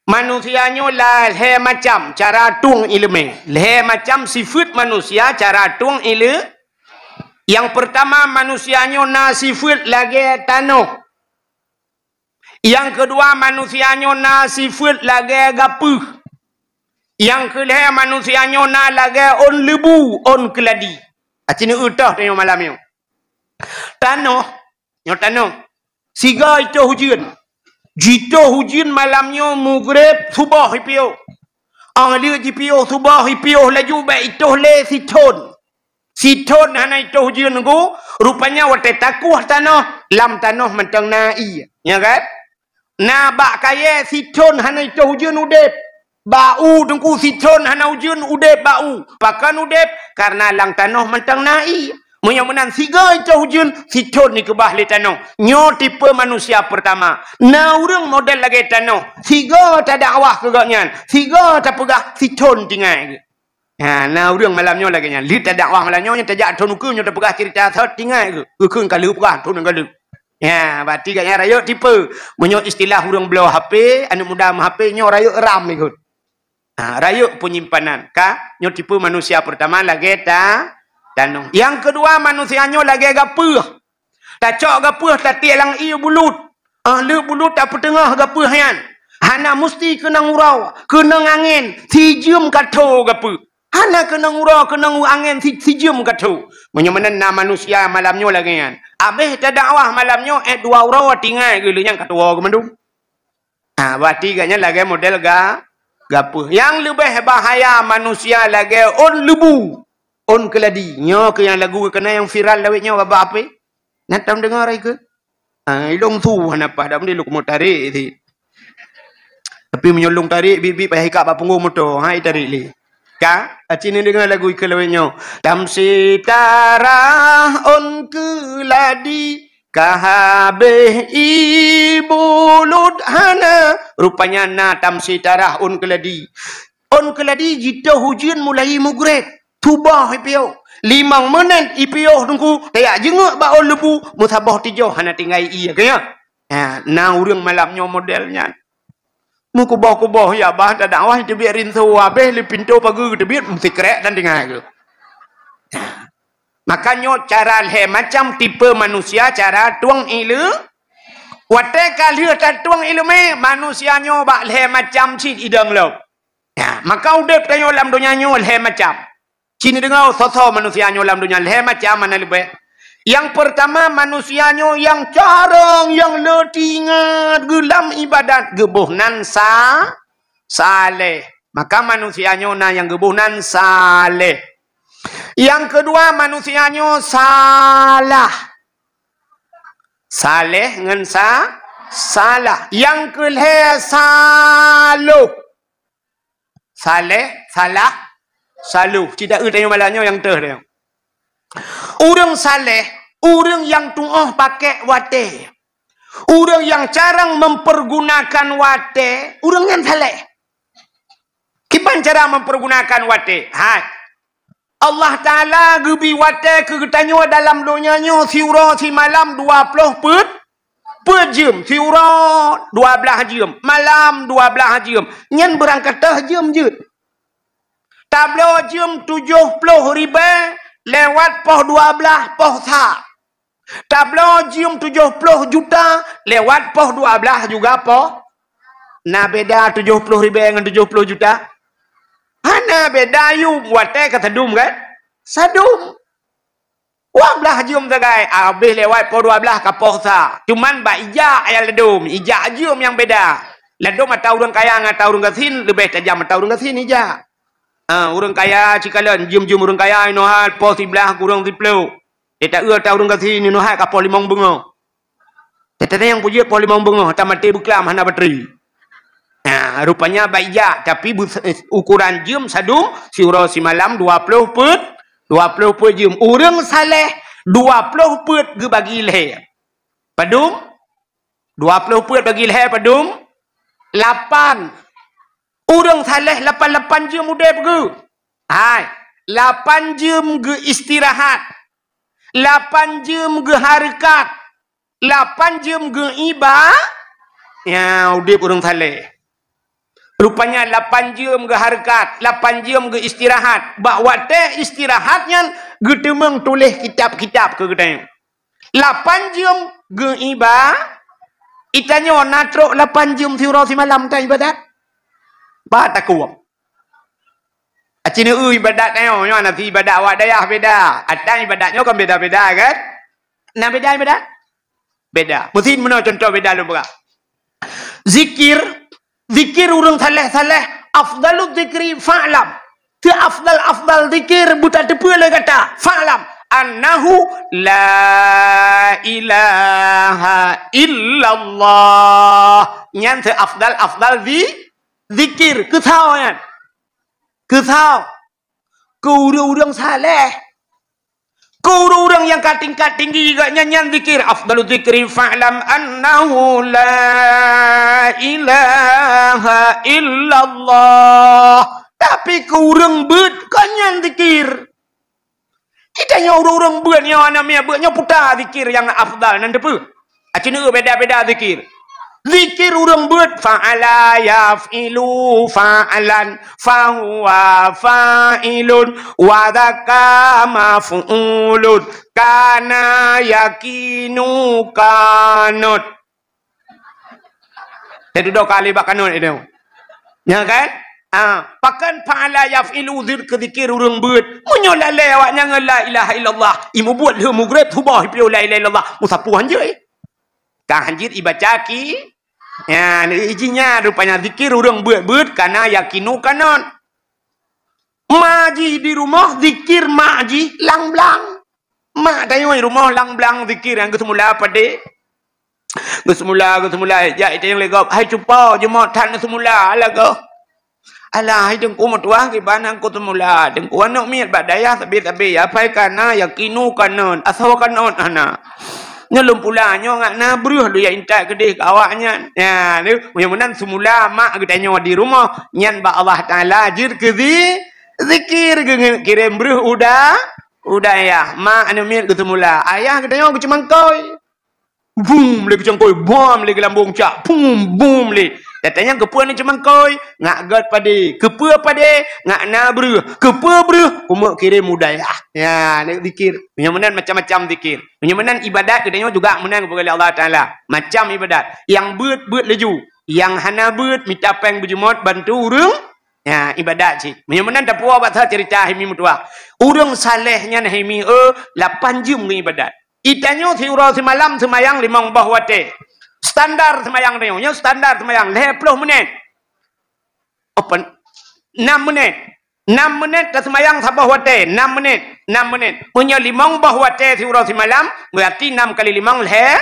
Manusia nyoe la-, lhèe macam cara tueng ileumèe. Lhèe macam sifeuet manusia cara tueng ileu-, nyang peurtama, manusia nyoe na sifeuet lagèe tanoh. Nyang keudua, manusia nyoe na sifeuet lagèe gapeuh. Nyang keulhèe, manusia nyoe na lagèe ôn leubu, ôn keuladi. Aci neueu toh tanyoe malam nyoe. Tanoh, nyoe tanoh. Sigoe jitoh ujeuen. Jitoh ujeuen malam nyoe mugreb suboh jipiôh. Óh lheueh jipiôh suboh, jipiôh laju bèk jitoh lé sithon. Sithon hana jitoh ujeuen nyoe, rupanya watèe takueh tanoh, lam tanoh mantong na ié. Nyo kan? Na bak kayèe sithon hana jitoh ujeuen udép. Bak u teungku sithon hana ujeuen udép bak u. Pakon udép? Karena lam tanoh mantong na ié. Meunyoe meunan sigoe jitoh ujeuen, sithon jikeubah lé tanoh. Nyoe tipe manusia peurtama. Na ureueng model lagèe tanoh. Sigoe tadakwah keu gobnyan. Sigoe tapeugah sithon tinggai geuh. Ha, na ureueng malam nyoe lagèe nyan. Lheueh tadakwah malam nyoe, nyoe tajak thon ukeue, nyoe tapeugah ceurita sot, tinggai geuh. Geukheun ka lheueh peugah thon ka lheueh. Ya, berarti gobnyan rayeuk tipe. Meunyoe istilah ureueng bloe H P, aneuk muda meuh-H P, nyoe rayeuk RAM ikot. Ha, rayeuk peunyimpanan. Ka, nyoe tipe manusia peurtama lagèe ta-, tanoh. Nyang keudua, manusia nyoe lagèe gapeuh. Tacok gapeuh tatiek lam ié bulut. Óh lheueh bulut tapeuteungoh gapeuh nyan. Hana musti keunong uroe, keunong angén, sijeuem ka tho gapeuh. Hana keunong uroe, keunong angén si-, sijeuem ka tho. Meunyoe meunan na manusia malam nyoe lagèe nyan. Abéh tadakwah malam nyoe, eh, dua uroe tinggai geuh, lheueh nyan ka tuwoe geuh mandum. Ha, berarti gobnyan lagée model ga-, gapeuh. Nyang leubeh bahaya manusia lagée ôn leubu, ôn keuladi. Nyoe keuh nyang lagu keunan nyang viral lawét nyoe bak-bak H P. Na tom deungoe raya keuh? Ah, ilong tu hana paih dak meundi luk meutarek si. Tapi meunyoe lôn tarek, bit-bit payah ikak bak punggong moto, hai tarek lé. Ka? Aci neudeungoe lagu ikeu lawét nyoe. Tam sitarah ôn keuladi, ka habéh ié bulut hana. Rupanya na tam sitarah ôn keuladi. Ôn keuladi jitoh ujeuen mulai mugrét. Tuboh ipiôh. Limong meunet ipiôh teungku, tajak jeungeuk bak ôn leubu, meusaboh tijoh hana tinggai ié, ka nyan? Ha, na ureuëng malam nyoe model nyan. Meukuboh-kuboh ya bah tadakwah teubiet rinso habéh lé pintoe pageue teubiet meusikrek dan tinggai geuh. Ha. Maka nyoe cara lhée macam tipe manusia cara tueng ileumé. Watée ka lheueh tatueng ileumé, manusia nyoe bak lhée macam cit idong lom. Ya, maka udeb tanyoe lam donya nyoe lhée macam. Ci neudeungoe soe-soe manusia nyoe lam donya lhée macam hana leubeh. Nyang peurtama manusia nyoe nyang carông, nyang le tingat geuh lam ibadat geuboh nan sa-, saleh. Maka manusia nyoe na nyang geuboh nan saleh. Nyang keudua manusia nyoe salah. Saleh ngon sa-, salah. Nyang keulhée saloh. Saleh, salah, saloh. Cit taeu tanyoe malam nyoe nyang teuh tanyoe. Ureuëng saleh, ureuëng nyang tuoh pakék watée. Ureuëng nyang carông mempergunakan watée, ureuëng nyan saleh. Kiban cara mempergunakan watée? Hai. Allah Taala geubri watée keu geutanyoe dalam donya nyoe siuroe simalam dua ploh peuet, peuet jeuem, siuroe dua blaih jeuem, malam dua blaih jeuem. Nyan beurangkat teuh jeuem jeuet. Tabloe jeuem tujoh ploh ribée lewat poh dua blaih poh sa. Tabloe jeuem tujoh ploh juta lewat poh dua blaih juga poh. Na beda tujoh ploh ribée ngon tujoh ploh juta? Hana beda, yum watée ka sadum kan? Sadum. Dua blaih jeuem sagai, habéh lewat poh dua blaih ka poh sa. Cuman bak ijak nyang ladom, ijak jeuem nyang beda. Ladom ata ureuëng kaya ngon ata ureuëng gasien leubeh tajam ata ureuëng gasien ijak. Ah, ureuëng kaya cikalon, jeuem-jeuem ureuëng kaya inoe hai poh siblaih kureueng siploh. Teuta eu ata ureuëng gasien inoe hai ka poh limong beungoh. Teuta nyang peujeuet poh limong beungoh, ata maté beuklam hana batri. Nah, rupanya bak ijak, tapi bus-, eh, ukuran jeuem sadum siuroe simalam dua ploh peuet, dua ploh peuet jeuem. Ureuëng saleh dua ploh peuet geubagi lhée. Padum? Dua ploh peuet bagi lhée padum? Lapan. Ureuëng saleh lapan-lapan jeuem udeb geuh. Hai, lapan jeuem geuh istirahat. Lapan jeuem geuh hareukat. Lapan jeuem geuh iba-, ya, udeb ureuëng saleh. Rupanya lapan jeuem geuh hareukat, lapan jeuem geuh istirahat. Bak watée istirahat nyan geuteumeung tuléh kitab-kitab keu geutanyoe. Lapan jeuem geuh iba-, itanyoe na trok lapan jeuem siuroe simalam tan ibadat? Ba takuem. Aci neu ibadat tanyoe, nyoe na si ibadat awak dayah beda. Atan ibadat nyoe kan beda-beda kan? Na beda ibadat? Beda. Meusin meunoe contoh beda lôn peugah. Zikir, zikir ureuëng saleh-saleh, afdalu zikri fa'lam. Teu afdal-afdal zikir beutateupeue lé gata. Fa'lam annahu la ilaha illallah. Nyan teu afdal-afdal zi-, zikir. Keusoe nyan? Keusoe? Keu ureuëng-ureuëng saleh. Keu ureuëng-ureuëng nyang ka tingkat tinggi geuh nyan, nyan zikir. Afdalu zikri fa'lam annahu la ilaha illallah. Tapi keu ureuëng beuet kon nyan zikir. Kita nyoe ureuëng-ureuëng beuet nyoe, aneuk miet beuet nyoe puta zikir nyang afdal nan teupeue? Aci neu beda-beda zikir. Zikir ureuëng beuet, fa'ala yaf'ilu fa'alan, fahuwa fa'ilun, wa dzaka maf'ulun, kana yakinu kanut. Teududoe kali bak kanut itu. Ya kan? Ha, pakon fa'ala yaf'ilu zikr, zikir ureuëng beuet. Meunyoe lalée awaknyan ngon la ilaha illallah, imubuet lheueh mugreb suboh ipiôh la ilaha illallah, meusapeue hanjeuet. Ka hanjeuet ibaca ki, ya, jihnyan rupanya zikir ureuëng beuet-beuet kana yakinu kanun. Ma jih di rumoh zikir mak jih lang-blang. Mak tanyoe rumoh lang-blang zikir nyang geuseumula padé. Geuseumula, geuseumula, jak itanyong lé gob, "Hai cupo, jeuet that neuseumula lagoe?" "Alah, hai Teungku meutuah, kiban nyang kuseumula, Teungku, aneuk miet bak dayah sabe-sabe, apai kana yakinu kanun, asoe kanun hana. Nyoe lôn pula nyoe ngat na breueh lôn jak intat keudeh keu awaknyan." Ya, tu, meunyoe meunan seumula mak geutanyoe di rumoh, nyan bak Allah Taala jeuet keu zi-, zikir, geukirém breueh u da-, u dayah. Mak aneuk miet geuseumula, ayah geutanyoe geuceumangkôi. Bum lé geucangkôi, bum lé geulambong cak, bum, bum lé. Gata nyang keupeue neuceumangkôi, ngat gét padé, keupeue padé, ngat na breueh, keupeue breueh, umeuk kirém u dayah. Ya, ni zikir. Meunyoe meunan macam-macam zikir. Meunyoe meunan ibadat geutanyoe juga meunan geupeugah lé Allah Taala. Macam ibadat. Nyang beuet, beuet laju. Nyang hana beuet, mita péng beujeumot bantu ureuëng. Ya, ibadat cit. Meunyoe meunan tapuwoe bak sa cerita hai mi meutuah. Ureuëng saleh nyan hai mi, eh, lapan jeuem geuibadat. Itanyoe siuroe simalam seumayang limong boh watée. Standar seumayang tanyoe, nyoe standar seumayang lhée ploh menit. Open. Enam menit. Enam menit taseumayang saboh watée, enam menit, enam menit. Meunyoe limong boh watée siuroe simalam, berarti enam kali limong lhée,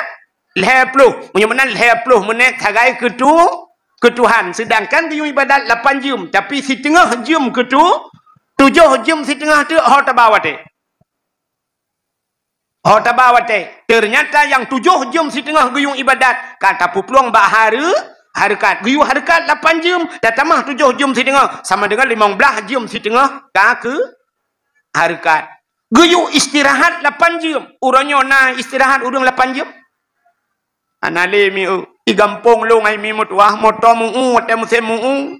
lhée ploh. Meunyoe meunan lhée ploh menit sagai keu tu-, keu Tuhan. Sedangkan geuyue ibadat lapan jeuem, tapi siteungoh jeuem keu tu-, tujoh jeuem siteungoh teuk ho taba watée. Ho taba watée, teunyata nyang tujoh jeuem siteungoh geuyue ibadat, ka tapeuplueng bak hareu-, hareukat. Geuyue hareukat lapan jeuem, tatamah tujoh jeuem siteungoh, sama deungon limong blaih jeuem siteungoh ka keu hareukat. Geuyue istirahat lapan jeuem, uroe nyoe na istirahat ureuëng lapan jeuem? Hana lé mi eu. Di gampông lôn hai mi meutuah, moto meu-u watée musém meu-u.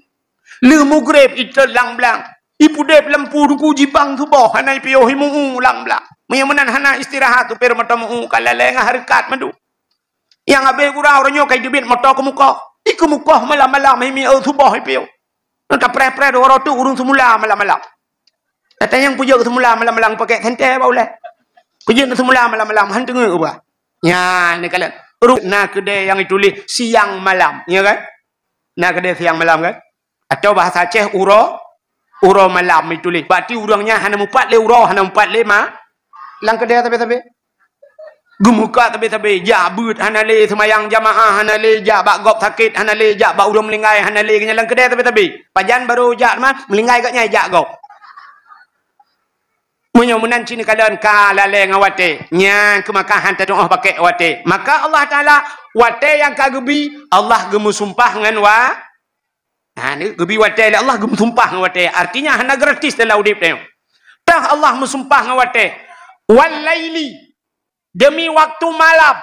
Lheueh mugreb itot lang-blang. Ipudeb lampu duku jibang suboh hana ipiôh imu-u lang-blang. Meunyoe meunan hana istirahat supir moto meu-u ka lalée ngon hareukat mandum. Nyang habéh gura uroe nyoe ka iteubiet moto keumukoh. Ikeumukoh malam-malam hai mi eu suboh ipiôh. Nyoe tapreh-preh dua uroe teuk ureuëng seumula malam-malam. Gata nyang peujeuet seumula malam-malam pakek sentée bak ulée. Peujeuet seumula malam-malam han teungeut ubah. Nyan neukalon. Ru-, na keudée nyang ituléh siang malam, ya kan? Na keudée siang malam kan? Atau bahasa Aceh uroe, uroe malam ituléh. Berarti ureuëng nyan hana mupat lé uroe, hana mupat lé ma-, lam keudée sabe-sabe. Geumukat sabe-sabe, jak beuet hana lé, seumayang jamaah hana lé, jak bak gob sakét hana lé, jak bak ureuëng meuninggai hana lé, nyan lam keudée sabe-sabe. Pajan barô jak teuma, meuninggai gobnyan jak gob. Meunyoe meunan cit neukalon ka lalée ngon watée, nyan keu maka han tatuoh pakek watée. Maka Allah Taala watée nyang ka geubi, Allah geumeusumpah ngon wa-, ha, ni geubi watée lé Allah geumeusumpah ngon watée. Artinya hana gratis dalam udeb tanyoe. Tah Allah meusumpah ngon watée. Wal laili, demi waktu malam.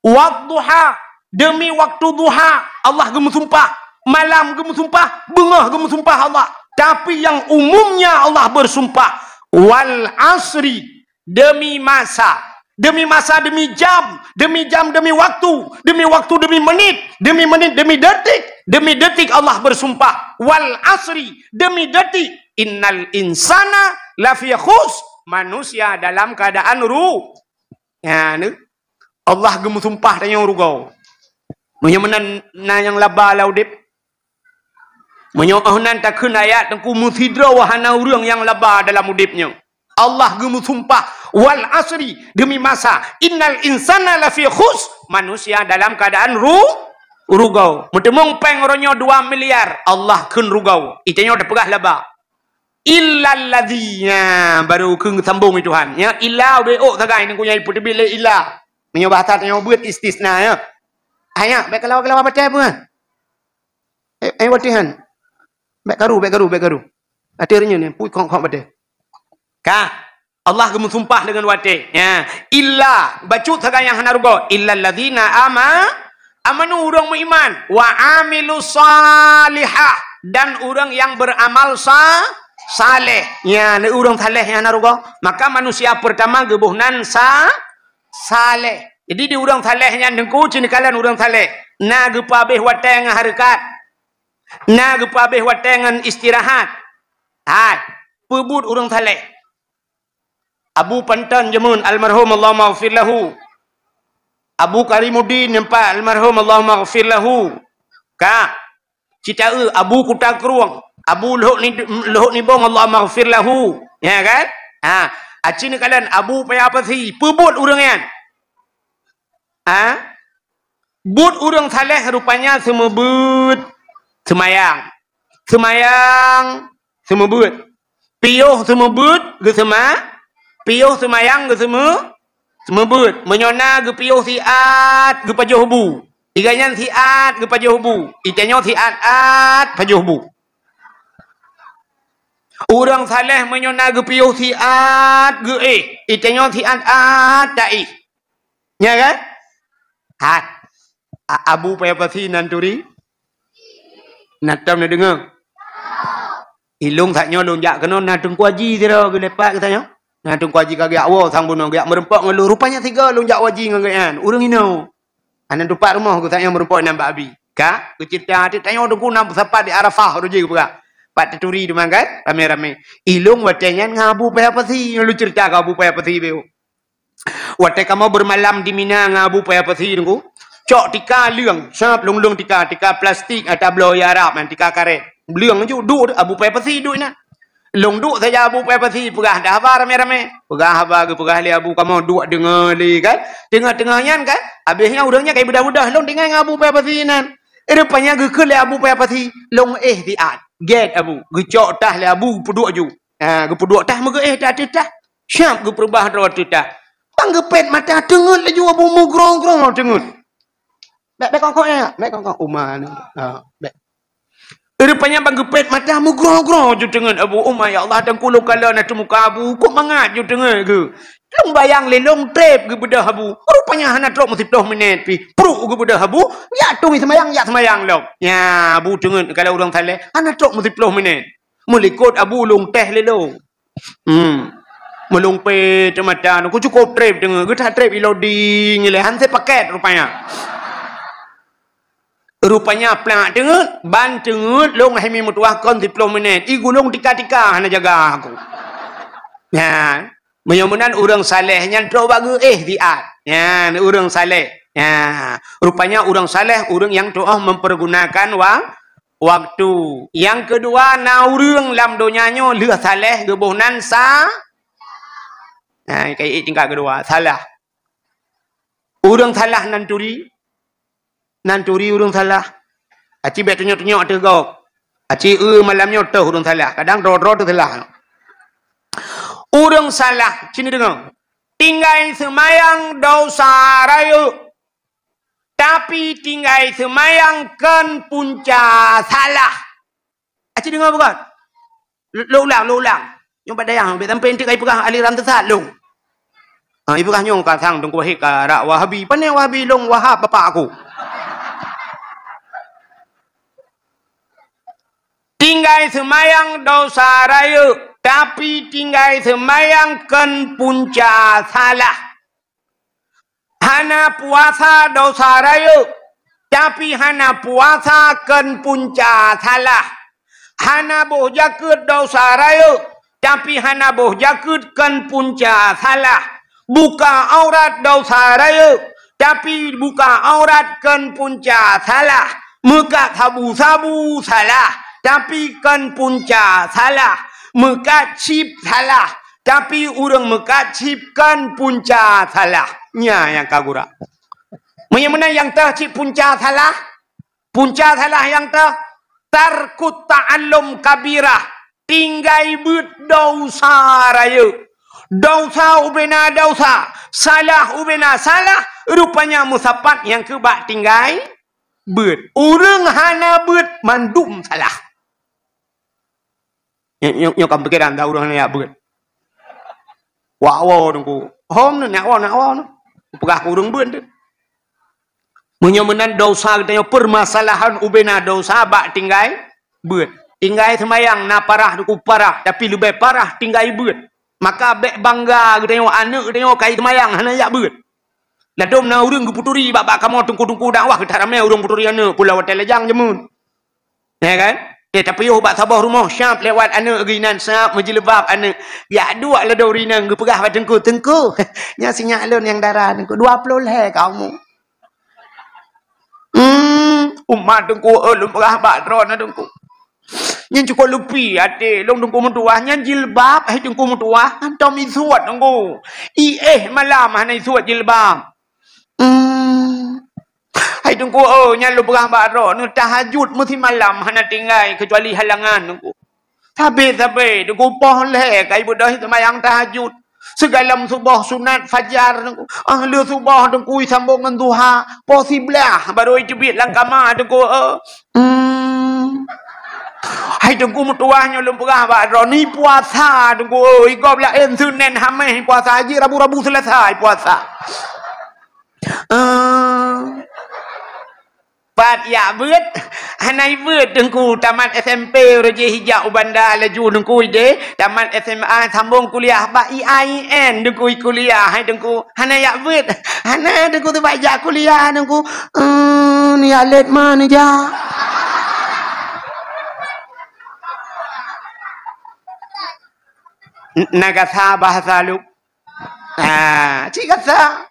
Wadduha, demi waktu duha, Allah geumeusumpah. Malam geumeusumpah, beungoh geumeusumpah Allah. Tapi nyang umumnya Allah bersumpah, "Wal asri," demi masa. Demi masa, demi jam, demi jam, demi waktu, demi waktu, demi menit, demi menit, demi detik, demi detik Allah bersumpah. "Wal asri," demi detik. "Innal insana lafi khus," manusia dalam keadaan ru-, ya, ni. Allah geumeusumpah tanyoe rugoe. Meunyoe meunan na nyang laba lam udeb. Meunyoe oh nan takheun ayat teungku meusidroe hana ureuëng nyang laba dalam udeb nyoe. Allah geumeusumpah, "Wal asri," demi masa, "innal insana lafi khus," manusia dalam keadaan ru-, rugoe. Meuteumong péng uroe nyoe dua miliar, Allah kheun rugoe. Itanyoe tapeugah laba. Illalladzina, baru kheun sambong Tuhan. Ya, illa ubé ôk sagai nyan kunyai peuteubiet lé illa. Meunyoe bahasa tanyoe beuet istisna, ya. Ayat, bék kalawa-kalawa batai pun. Eh, eh, watèe han. Bék karu, bék karu, bék karu. Até reunyeun ni, pui khok-khok batai. Ka. Allah geumeusumpah deungon watèe. Ya. Illa, bacut sagai nyang hana rugoe. Illalladzina ama-, amanu, ureuëng meuiman, wa amilus salihah, dan ureuëng nyang beuramal sa-, saleh. Nyan, ureuëng saleh nyang hana rugoe. Maka manusia peurtama geuboh nan sa-, saleh. Jadi, di ureuëng saleh nyan teungku, ci neukalon ureuëng saleh. Na geupeuabéh watèe ngon hareukat. Na geupeuhabéh watée ngon istirahat. Hai, peubuet ureuëng saleh. Abu Panton jameun almarhum, Allahumma ghfir lahu. Abu Karimuddin Nempa almarhum, Allahumma ghfir lahu. Ka. Citaeu Abu Kuta Krueng, Abu Lhok Ni, Lhok Nibong, Allahumma ghfir lahu. Ya kan? Ha, aci neukalon Abu Paya Pasi, peubuet ureuëng nyan. Ha? Buet ureuëng saleh rupanya seumeubeuet seumayang. Seumayang seumeubeuet. Piôh seumeubeuet geuseuma-, piôh seumayang geuseumeu-, seumeubeuet. Meunyoe na geupiôh siat geupajoh bu. Iga nyan siat geupajoh bu. Itanyoe siat-at pajoh bu. Ureuëng saleh meunyoe na geupiôh siat geuéh. Itanyoe siat-at taéh. Nya kan? Hat. A-, Abu Paya Pasi nan turi? Na tom neudeungoe? Ilong sak nyoe lôn jak keunoe na Teungku Haji sidroe geulepat geutanyoe. Na Teungku Haji ka geujak woe sang bunoe geujak meureumpok ngon lôn. Rupanya sigoe lôn jak haji ngon geuhnyan. Ureuëng inoe. Hana tupat rumoh geuh sak nyoe meureumpok nan bak Abi. Ka? Geuceurita ateueh tanyoe Teungku na sapat di Arafah uroe jih geupeugah. Pat teuturi teuma kan? Ramé-ramé. Ilong watée nyan ngon Abu Paya Pasi. Lôn ceurita keu Abu Paya Pasi beu. Watée kamoe beumalam di Mina ngon Abu Paya Pasi Teungku, cok tika leueng, sab leueng-leueng tika, tika plastik, ata bloe Arab nyan, tika karet. Leueng ju duek Abu Paya Pasi duek inan. Lôn duek saja Abu Paya Pasi peugah dah haba ramé-ramé. Peugah haba geupeugah lé Abu kamoe duek deungoe lé kan. Teungoh-teungoh nyan kan, habéh nyan ureuëng nyan ka beudah-beudah lôn tinggai ngon Abu Paya Pasi inan. Rupanya geukheun lé Abu Paya Pasi, lôn éh siat. Gét Abu, geucok tah lé Abu peuduek ju. Ha, geupeuduek tah meugeuéh tah ateueh tah. Siap geupeurubah droe ateueh tah. Bang geupét mata teungeut laju Abu meugroe-groe teungeut. Bék, bék kongkong ya, bék kongkong uma ni. Ha, bék. Rupanya bang geupét mata meugroe-groe ju teungeut Abu uma, ya Allah, dan kulo kala na teumuka Abu, kok mangat ju teungeut geuh. Lôn bayang lé lôn trép geubeudôh Abu. Rupanya hana trok meusiploh minét pih. Pruk geubeudôh Abu, jak tumi seumayang, jak seumayang lom. Ya, Abu teungeut kala ureuëng saleh, hana trok meusiploh minét. Meulikot Abu lôn teh lé lôn. Hmm. Meulumpe teumata, ku cukop trép teungeut, geuta trép ilodi ngilai han se paket rupanya. Rupanya plak teungeut, ban teungeut lôn hai mi meutuah kon siploh minét. I gulong tika-tika hana jaga aku. Nyan, meunyoe meunan ureuëng saleh nyan trok bak geuéh siat. Nyan ureuëng saleh. Nyan, rupanya ureuëng saleh ureuëng nyang tuoh mempergunakan wa-, waktu. Nyang keudua, na ureuëng lam donya nyoe lheueh saleh geuboh nan sa-, nah, kayée tingkat keudua, salah. Ureuëng salah nan turi, nan turi ureuëng salah. Aci bék tunyok-tunyok teuh gob. Aci eu malam nyoe teuh ureuëng salah. Kadang droe-droe teuh salah. Ureuëng salah, cini deungoe. Tinggai seumayang dosa rayeuk. Tapi tinggai seumayang kon punca salah. Aci deungoe bukan? Lo ulang, lo ulang. Nyoe bak dayah, bek sampai enteuk ai peugah aliran sesat lôn. Ha, ipeugah nyoe ka sang Teungku Wahid ka rak Wahabi. Pane Wahabi lôn Wahab bapak aku. Tinggai seumayang dosa rayeuk, tapi tinggai seumayang kon punca salah. Hana puasa dosa rayeuk, tapi hana puasa kon punca salah. Hana boh jakeuet dosa rayeuk, tapi hana boh jakeuet kon punca salah. Buka aurat dosa rayeuk, tapi buka aurat kon punca salah. Meukat sabu-sabu salah, tapi kon punca salah. Meukat chip salah, tapi ureuëng meukat chip kon punca salah. Nya nyang ka gura. Meunyoe meunan nyang teuh cit punca salah, punca salah nyang teuh, tarkut ta'allum kabirah, tinggai beuet dosa rayeuk. Dosa ubena dosa, salah ubena salah, rupanya meusapat nyang keubak tinggai beuet. Ureuëng hana beuet mandum salah. Nyoe, nyoe, nyoe ka pikiran dah ureuëng hana jak beuet. Wak woe Teungku. Hom nyoe, nak woe, nak woe nyoe. Peugah keu ureuëng beuet tu. Meunyoe meunan dosa geutanyoe, permasalahan ubena dosa bak tinggai beuet. Tinggai seumayang na parah Teungku, parah, tapi leubeh parah tinggai beuet. Maka bék bangga geutanyoe, aneuëk geutanyoe ka seumayang hana jak beuet. Ladôm na ureuëng geupeuturi bak, bak kamoe teungku-teungku dakwah, geutak ramé ureuëng peuturi aneuëk, pula watée lajang jameun. Ya kan? Eh, tapi yoh bak saboh rumoh, syab lewat aneuk geuh inan, syab meujilbab aneuk. Yak duek ladôm rinang geupeugah bak teungku, "Teungku, nyan si nyak lôn nyang dara teungku, dua ploh lhèe ka umu." Hmm, umat teungku, eh, lôn peugah bak droeneuh teungku. Nyan cukôp leupi até lôn teungku meutuwah, nyan jilbab, hai teungku meutuwah, hantom isuet teungku. Iéh malam hana isuet jilbab. Hmm. Hai teungku, oh, nyan lôn peugah bak droeneuh, tahajud meusimalam hana tinggai keucuali halangan teungku. Sabe-sabe teungku poh lhèe kai beudôh seumayang tahajud. Sigohlom suboh sunat fajar teungku. Ah, lheuh suboh teungku isambong ngon duha. Poh siblaih baru iteubiet lam kama teungku. Eh. Hmm. Hai teungku meutuwah nyoe lôn peugah bak droeneuh, puasa teungku. Eh, gob laén Senin Hamis puasa, jih Rabu-Rabu Selasa puasa. Eh. Pat yak beuet, hana ibeuet teungku, tamat S M P uroe jih ijak u Banda laju teungku ideh, tamat S M A sambong kuliah bak I A I N teungku kuliah, hai teungku, hana yak beuet, hana teungku teuba ijak kuliah teungku, eh, yak lét ma neujak. N-, na gasa bahasa lu. Ha, cit gasa.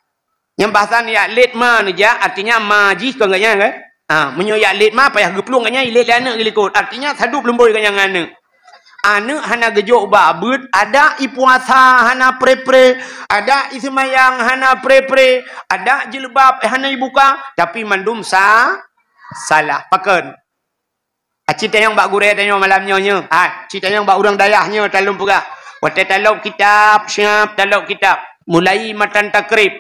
Nyang bahasa ni yak lét ma neujak, artinya ma jih kon gobnyan kan? Ha, meunyoe yak lét ma payah geuplueng gobnyan, ilét lé aneuk geulikot. Artinya sadub lumbôi gobnyan ngon aneuk. Aneuk hana geujok bak beuet, adak ipuasa hana pre-pre, adak iseumayang hana pre-pre, adak jilbab hana ibuka, tapi mandum sa-, salah. Pakon? Ah, ci tanyong bak gurée tanyoe malam nyoe nyoe. Ah, ci tanyong bak ureuëng dayah nyoe talom peugah. Watée talom kitab, siab talom kitab. Mulai matan takrib.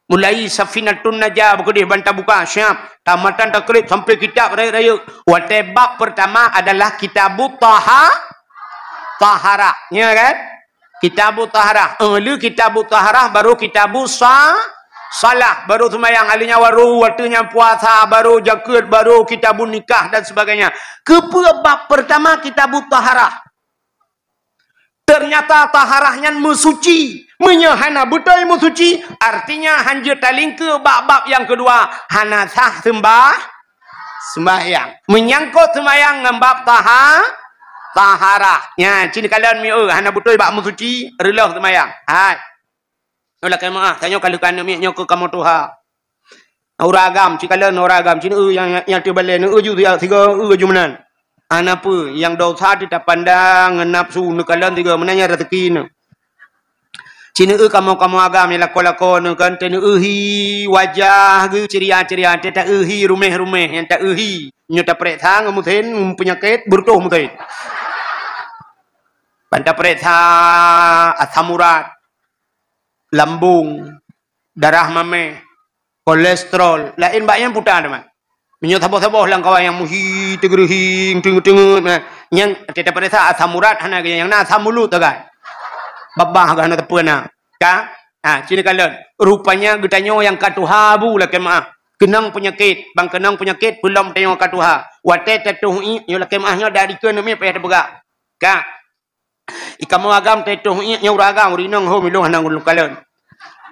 Mulai Safinatun Najah beukeudeh ban tabuka, siab. Tamatan takrib sampai kitab rayeuk-rayeuk. Watée bab pertama adalah kitabut taha-, taharah. Nyoe kan? Kitabut taharah. Eh, le kitabut taharah, baru kitabus sa-, salah. Baru seumayang, aleunya baru, watée nyan puasa, baru jakeuet, baru kitabun nikah dan sebagainya. Keupeue bab pertama kitabut taharah? Ternyata taharah nyan meusuci. Meunyoe hana beutôi meusuci, artinya hanjeuet talingke bak bab nyang keudua, hana sah seumbah-, sembahyang. Menyangkot sembahyang ngon bab taha-, taharah. Nya, cit kalon mieu hana beutôi bak meusuci, reuloh sembahyang. Hai. Nyoe lakée meuah, tanyoe ka lheueh ka aneuk miet nyoe keu kamoe tuha. Ureuëng agam, cit kalon ureuëng agam, cit eu nyang, nyang teubalée, neu eu ju siga, eu ju meunan. Hana peue, nyang dosa teuh tapandang ngon nafsu, neukalon siga meunan nyang rezeki neu. Cit neu eu kamoe-kamoe agam nyang lakoe-lakoe neu kan, teu neu eu hi wajah geuh ceria-ceria, teu ta eu hi ruméh-ruméh nyang ta eu hi. Nyoe tapeuriksa ngon meusén, peunyakét, beureutoh meusén. Ban tapeuriksa asam urat, lambung, darah maméh, kolesterol, laén bak nyang puta teuma. Meunyoe saboh-saboh lam kawan nyang muhi, teugeureuhing, teungeut-teungeut, nah, nyang teuta peuriksa asam urat hana gaya nyang na asam mulut tagai. Babah gah hana teupeu na. Ka? Ha, cit kalon. Rupanya geutanyoe nyang ka tuha bu lakée meuah. Keunong peunyakét, ban keunong peunyakét peulom tanyoe ka tuha. Watée tatoh iék, nyoe lakée meuah nyoe dari keu neumi payah teupeugah. Ka? I kamoe agam teutoh iék nyoe ureuëng agam, ureuëng inong ho milong hana ulôn kalon.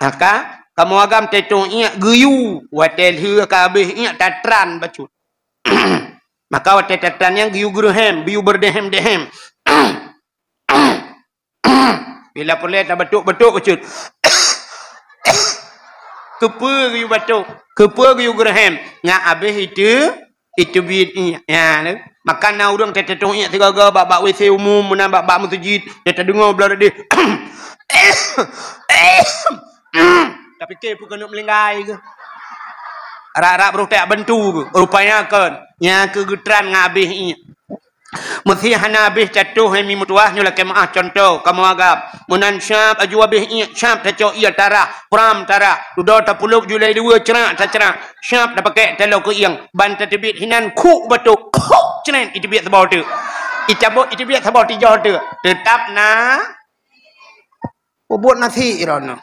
Maka, kamoe agam teutoh iék geuyue, watée lheueh ka habéh iék tatran bacut. Maka watée tatran nyan geuyue geureuhem, geuyue beudehem-dehem. Bila peureulée tabatuk-batuk bacut. Keupeue geuyue batuk? Keupeue geuyue geureuhem? Nyak habéh itu Iteubiet iék. Ya, tu. Maka na ureuëng teutoh iék sigoe-goe bak, bak W C umum, meunan bak, bak meuseujid, teudeungoe bloe deh. Tapike peue keuneuk meulinggai keuh. Rak-rak beureutek bantu keuh. Rupanya kon. Nya keuh geutran ngon habéh iék. Meusé hana habéh tatoh hai mi meutuwah nyoe lakée meuah contoh kamoe agam. Meunan syab aju habéh iék, syab tacok ié tarah, pram tarah. Dudoe tapulop julai dua, cerak tacrak. Syab tapakek taloe keuieng, ban tateubiet hinan khuk batuk, khuk cret iteubiet saboh teuk. Icabot iteubiet saboh tijoh teuk. Teutap na. Peubuet nasi irono.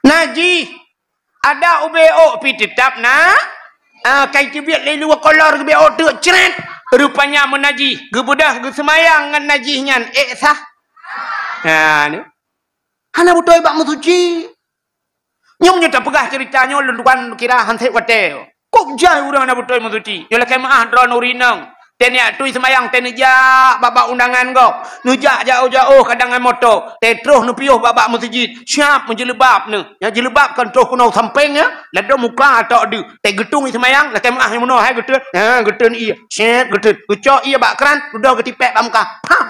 Najih. Ada ubé ôk pi teutap na. Ah, kai teubiet lé luwa kolor geubé ôk teuk cret. Rupanya meunajih. Geubeudôh geuseumayang ngon najih nyan. Ék sah. Ha, ni. Hana beutôi bak meusuci. Nyang nyoe tapeugah ceurita nyoe lôn tuan kira han sép watée. Kôb jai ureuëng hana beutôi meusuci. Nyoe lakée meuáh droeneuh ureuëng inong. Teuh neujak tui seumayang, teuh neujak bak-bak undangan gob. Neujak jaôh-jaôh kadang ngon moto. Teuh troh neupiôh bak-bak meuseujid. Siab meujeuleubaab neuh. Nyang jeuleubaab kon troh keunoe sampéng nyan. Ladôm muka tok deuh. Teuh geutung ie seumayang, lakée meuáh nyang meunoe hai geuteun. Ha, geuteun ie. Sét geuteun. Geucok ie bak kran, dudoe geutipék bak muka. Pah!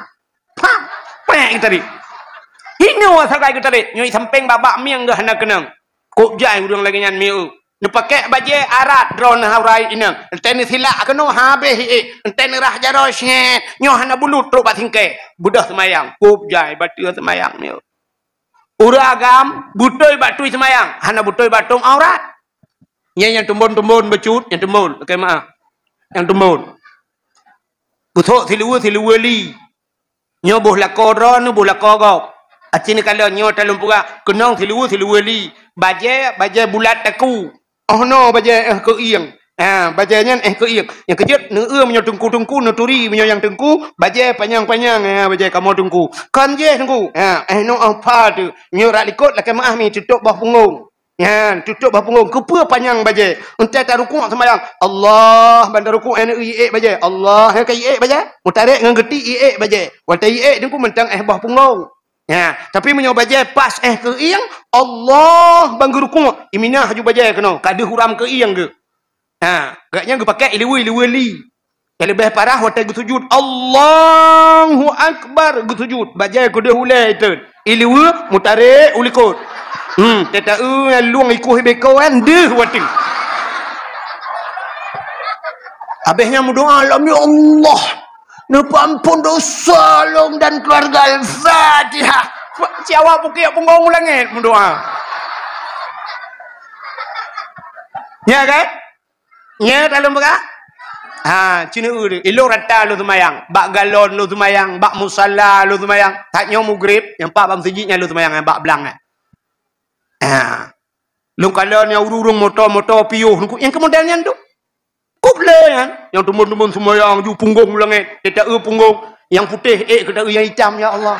Pah! Pék geutarek. Hinoe sagai geutarek. Nyoe sampéng bak-bak mieng geuh hana keunong. Kôb jai ureuëng lagée nyan mieu. Neupakék bajée arat droeneuh hai ureuëng inong. Entée neusilak keunoe habéh iék. Entée neurah jaroe sét. Nyoe hana bulut trok bak singkée. Beudôh seumayang. Kôb jai bateue seumayang mieu. Ureuëng agam beutôi bak tui seumayang. Hana beutôi bak tom aurat. Nyan nyang teumbon-teumbon bacut, nyang teumbon. Lakée meuáh. Nyang teumbon. Beusôk siluweue, siluweue li. Nyoe boh lakoe droeneuh, boh lakoe gob. Aci neukalon nyoe talôn peugah, keunong siluweue, siluweue li. Bajée, bajée bulat taku. Óh noe bajée éh keu ieng. Ha, bajée nyan éh keu ieng. Nyang keujeuet neueu meunyoe teungku-teungku, neuturi meunyoe nyang teungku, bajée panyang-panyang, ha, bajée kamoe teungku. Kon jéh teungku. Ha, éh noe óh pha teuh. Meunyoe rak likot lakée meuáh mi tutôp boh punggong. Nyan, tutôp boh punggong. Keupeue panyang bajée? Entée tarukuk seumayang, Allah, ban tarukuk, eh, iék bajée. Allah, eh, ka iék bajée. Meutarek ngon geuti iék bajée. Watée iék teungku mantong éh boh punggong. Nyan, tapi meunyoe bajée pas éh keu ieng, Allah, ban geurukuk. Iminah aju bajée keunoe. Ka deuh uram keu ieng geuh. Ha, gobnyan geupakék iluweue, iluweue li. Nyang leubeh parah watée geusujut, Allahu Akbar, geusujut. Bajée keudeh ulée iteun. Iluweue meutarek u likot. Hmm, teuta eu lueng ikoh beko kan deuh watée. Habéh nyan meudoa lom, "Ya Allah, neupeuampon dosa lôn dan keluarga." Al-Fatihah. Siawa pukiek punggong u langét meudoa. Ya kan? Nyan ka lôn peugah? Ha, cina eu deh. Ilôn rata lôn seumayang. Bak galon lôn seumayang, bak musala lôn seumayang. That nyoe mugrib, nyang pat bak meuseujid nyan lôn seumayang, nyang bak blang nyan. Ha. Lôn kalon nyang ureuëng-ureuëng moto-moto piôh, nyang keu model nyan tu. Kôb lé nyan, nyang teumon-teumon seumayang ju punggong u langét, teuta eu punggong. Nyang putéh ék keu taeu nyang itam, ya Allah.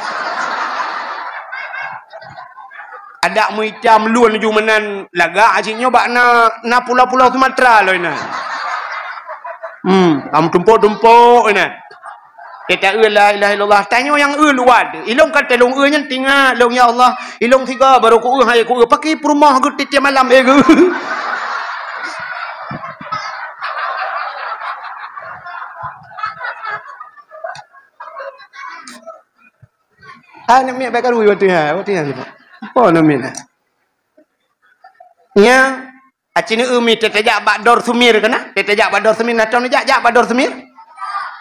Adak meuitam lôn ju meunan lagak cit nyoe bak na, na pulau-pulau Sumatera lôn inan. Hmm, am tumpok-tumpok inan. Teuta eu la ilaha illallah. Tanyoe nyang eu luwa teuh. Ilôn ka teulông eu nyan tingat lôn, ya Allah. Ilôn siga barô ku eu, hai ku eu. Pakri peurumoh geuh tiep-tiep malam, eh, geuh. Ah, aneuk miet bèk karu watèe nyan, watèe nyan. Po aneuk miet nyan. Nyan, aci neu-eu mi teutajak bak Dor Semir keunan. Teutajak bak Dor Semir, na tom neujak, jak bak Dor Semir.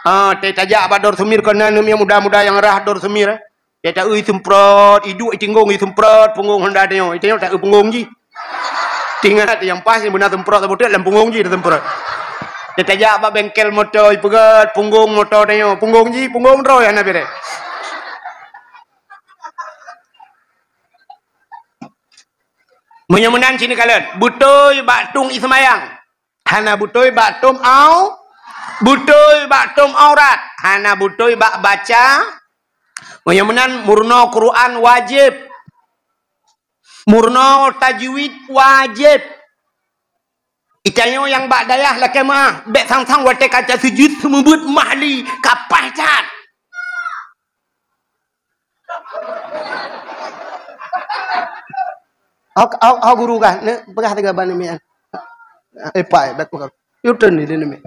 Ah, teutajak bak Dor Semir keunan aneuk miet muda-muda nyang rhah Dor Semir, eh. Teuta-eu iseumprot, iduek itinggong iseumprot, punggong honda tanyoe. Itanyoe ta-eu punggong jih. Tingat nyang pas nyang beuna seumprot saboh teuk lam punggong jih taseumprot. Teutajak bak bengkel moto, ipeugöt punggong moto tanyoe. Punggong jih, punggong droe hana beureh. Meunyoe meunan cit neukalon, beutôi bak tueng iseumayang. Hana beutôi bak tom au-, beutôi bak tom aurat. Hana beutôi bak baca. Meunyoe meunan meurunoe Quran wajéb. Meurunoe tajwid wajéb. Itanyoe nyang bak dayah lakèe meu'ah, bèk sang-sang watèe ka tasujud seumeubeuet mahli, ka paih that. Au, au, au guru kah, neupeugah teuga bak aneuk miet nyan. Eh, pai, bèk peugah. Neutreun di aneuk miet.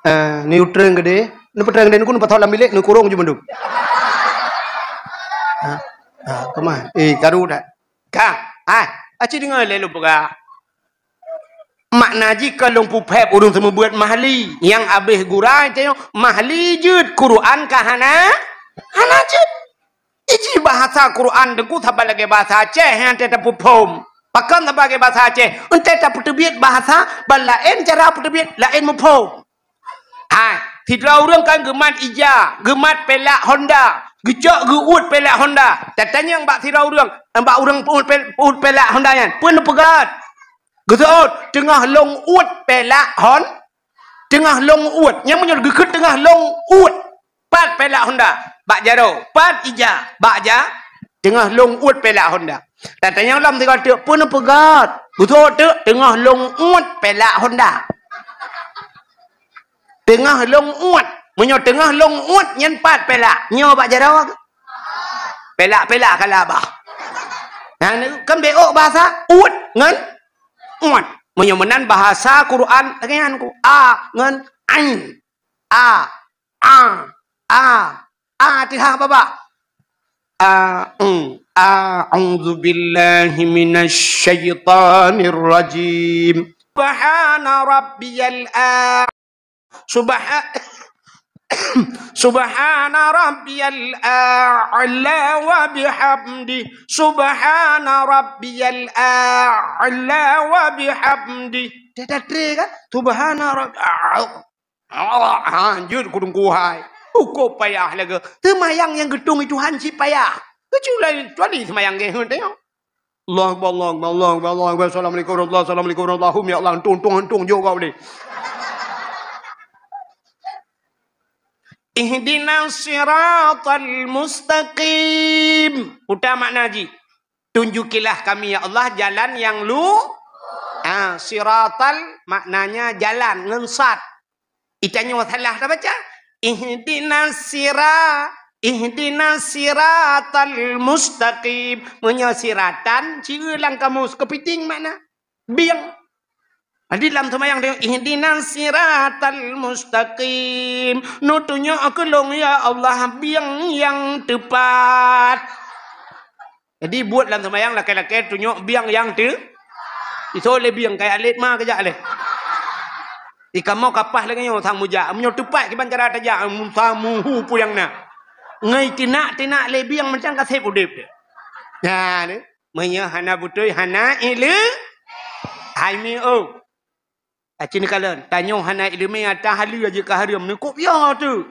Eh, neutreun keudéh, neupeutrön keudéh, neukun pasoe lam bilék, neukurông ju mandum. Ha? Ha, keumah? Eh, karu that. Ka, ah, aci deungö lé lôn peugah. Makna jih ka lôn peuphép ureueng seumeubeuet mahli, nyang abéh gura tanyoe mahli jeuet, Quran ka hana, hana jeuet. Iji bahasa Quran teungku saban lagèe bahasa Aceh nyang teuta peuphom. Pakon saban lagèe bahasa Aceh, eunteuk tapeuteubiet bahasa ban laén cara peuteubiet, laén muphom. Hai, sidroe ureueng kan geumat ija, geumat pelak Honda, geucok geuuet pelak Honda. Tatanyong bak sidroe ureueng, bak ureueng peuuet pel-, peuuet pelak Honda nyan, peue neupeugah? Geuseuôt, teungoh lôn uet pelak Hon-, teungoh lôn uet. Nyan meunyoe geukheun teungoh lôn uet. Pat pelak Honda? Bak jaroe. Pat ija? Bak ja-, teungoh lôn uet pelak Honda. Tatanyong lom sigoe teuk, "Peue neupeugah?" "Beutôi teuk, teungoh lôn uet pelak Honda." Teungoh lôn uet. Meunyoe teungoh lôn uet, nyan pat pelak. Nyoe bak jaroe. Pelak-pelak ka labah. Nah, kan B O bahasa uet ngon uet. Meunyoe meunan bahasa Quran, lagèe nyan ku. A ngon ain. A, a, a. A teuhah babah. A, mm, a'udzubillahi minasyaitonirrajim. Subhana rabbiyal a-, subha-, subhana rabbiyal a'la wa bihamdi. Subhana rabbiyal a'la wa bihamdi. Dah, dah tre kan? Subhana rabb-, Ha, jeuet ku teungku hai. Ukoe payah lagèe. Seumayang nyang geutueng Tuhan cit payah. Kecuali, kecuali seumayang geuheuet nyoe. Allahu Akbar, Allahu Akbar, Allahu Akbar, Allahu Akbar. Assalamualaikum warahmatullahi, assalamualaikum warahmatullahi. Hum, ya Allah, tueng, tueng, tueng, jok kau boleh. Ihdinas siratal mustaqim. Peue makna jih? Tunjukilah kami, ya Allah, jalan yang lu-, ha, siratal maknanya jalan, ngon sad. Itanyoe salah tabaca. Ihdinas sira-, ihdinas siratal mustaqim. Meunyoe siratan, ci eu lam kamus, keupiting makna bieng. Jadi lam seumayang teuh, "Ihdinas siratal mustaqim." Neutunyok keu lôn, ya Allah, bieng nyang teupat. Jadi buet lam seumayang lakèe-lakèe tunyok bieng nyang teu-, isoe lé bieng kaya lét ma keujak lé. Di kamoe kapah lagèe nyoe sang mujak. Meunyoe teupat kiban cara tajak, musamuhu peue nyang na. Ngai tinak-tinak lé bieng macam ka sép udép teuh. Nah, ni. Meunyoe hana beutôi, hana ileu-, hai mi, oh. Aci neukalon, tanyoe hana ileumèe ata haleue jeuet keu hareuem, neukôb yo teuh.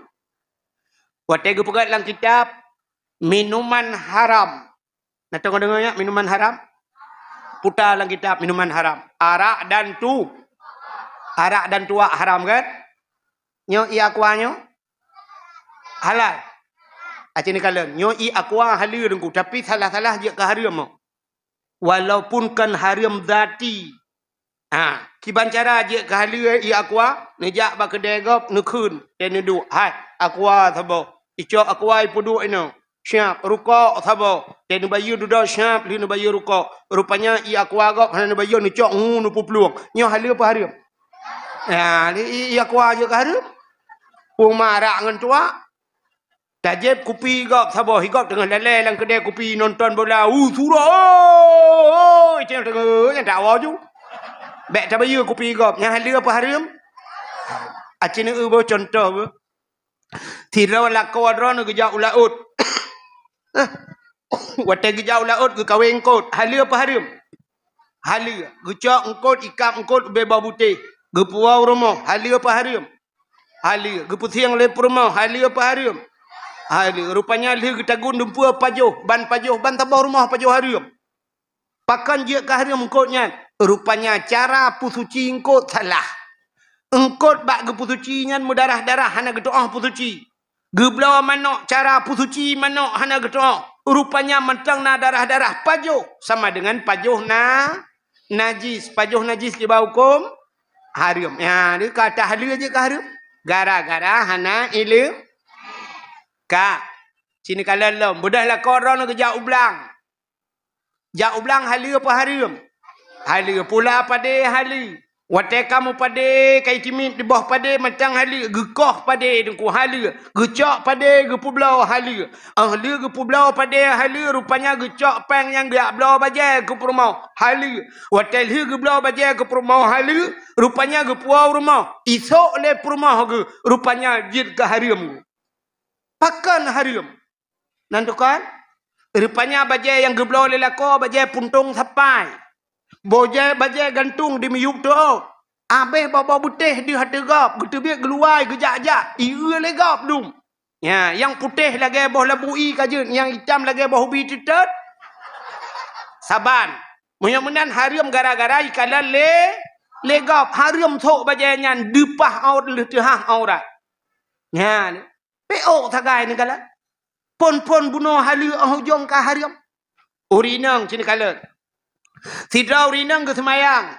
Watèe geupeugah lam kitab, minuman haram. Na teuka deungö nyan, minuman haram? Puta lam kitab, minuman haram. Arak dan tu-, arak dan tuak haram kan? Nyoe ie aqua nyoe? Halal. Aci neukalon, nyoe ie aqua haleue teungku, tapi salah-salah jeuet keu hareuem. Walaupun kon hareuem zati. Ha, kiban cara jeuet keu haleue ie aqua, neujak bak keudè gob, neukheun, dan neuduek. Hai, aqua saboh. Icok aqua ipeuduek inoe. Siap, rukok saboh. Dan neubayeue dudoe siap, lheueh neubayeue rukok. Rupanya ie aqua gob hana neubayeue, neucok ngu neupeuplueng. Nyoe haleue peue hareuem? Ya, ie, ie aqua jeuet keu hareuem. Peue marak ngon tuak. Tajép kupi gob saboh, igob teungoh lalè lam keudè kupi nonton bola. Uh, surah, oh, oh, oh, iceng teungoh nyan tak awoe ju. Bèk tabayeue kupi gob, nyan haleue peue hareuem? Aci neueu boh contoh beuh. Sidroe lakoe droeneuh geujak u laôt. Watèe geujak u laôt geukawé eungkôt, haleue peue hareuem? Haleue. Geucok eungkôt, ikab eungkôt ubé boh butéh, geupuwoe u rumoh, haleue peue hareuem? Haleue. Geupeusieng lé peurumoh, haleue peue hareuem? Haleue. Rupanya lheueh geutagun dumpeue pajoh, ban pajoh, ban saboh rumoh pajoh hareuem. Pakon jeuet keu hareuem eungkôt nyan? Rupanya cara peusuci eungkôt salah. Eungkôt bak geupeusuci nyan meudarah-darah, hana geutu'oh peusuci. Geubloe manök, cara peusuci manök hana geutu'oh. Rupanya mantong na darah-darah, pajoh sama dengan pajoh na najis. Pajoh najis kiban hukôm hareuem. Ya, dia kata haleue jeuet keu hareuem. Gara-gara hana ileumèe. Ka. Sini kalon lom. Beudôh lakoe droeneuh geujak u blang. Jak u blang haleue peue hareuem? Haleue. Pula padé haleue. Watèe ka meupadé, ka itimiet di boh padé mantong haleue, geukoh padé teungku haleue, geucok padé geupeubloe haleue. Óh lheueh geupeubloe padé haleue, rupanya geucok péng nyang geujak bloe bajèe keu peurumoh haleue. Watèe lheueh geubloe bajèe keu peurumoh haleue, rupanya geupuwoe u rumoh, isôk lé peurumoh geuh, rupanya jeuet keu hareuem geuh. Pakon hareuem? Nan tukang, rupanya bajèe nyang geubloe lé lakoe bajèe puntông sapai. Bajèe, bajèe gantung di miyueb teuôt. Abéh boh-boh butéh di ateueh gob, geuteubiet geuluwai geujak-jak, ieu lé gob dum. Nya, nyang putéh lagèe boh labu ie ka jeuet, nyang itam lagèe boh ubi teutot. Saban. Meunyoe meunan hareuem gara-gara ikalon lé, lé gob, hareuem sôk bajèe nyan deupah aurat lheueh teuhah aurat. Nya, P O sagai neukalon. Phôn-phôn bunoe haleue óh ujông ka hareuem. Ureueng inong cit kalon. Sidroe ureueng inong geuseumayang.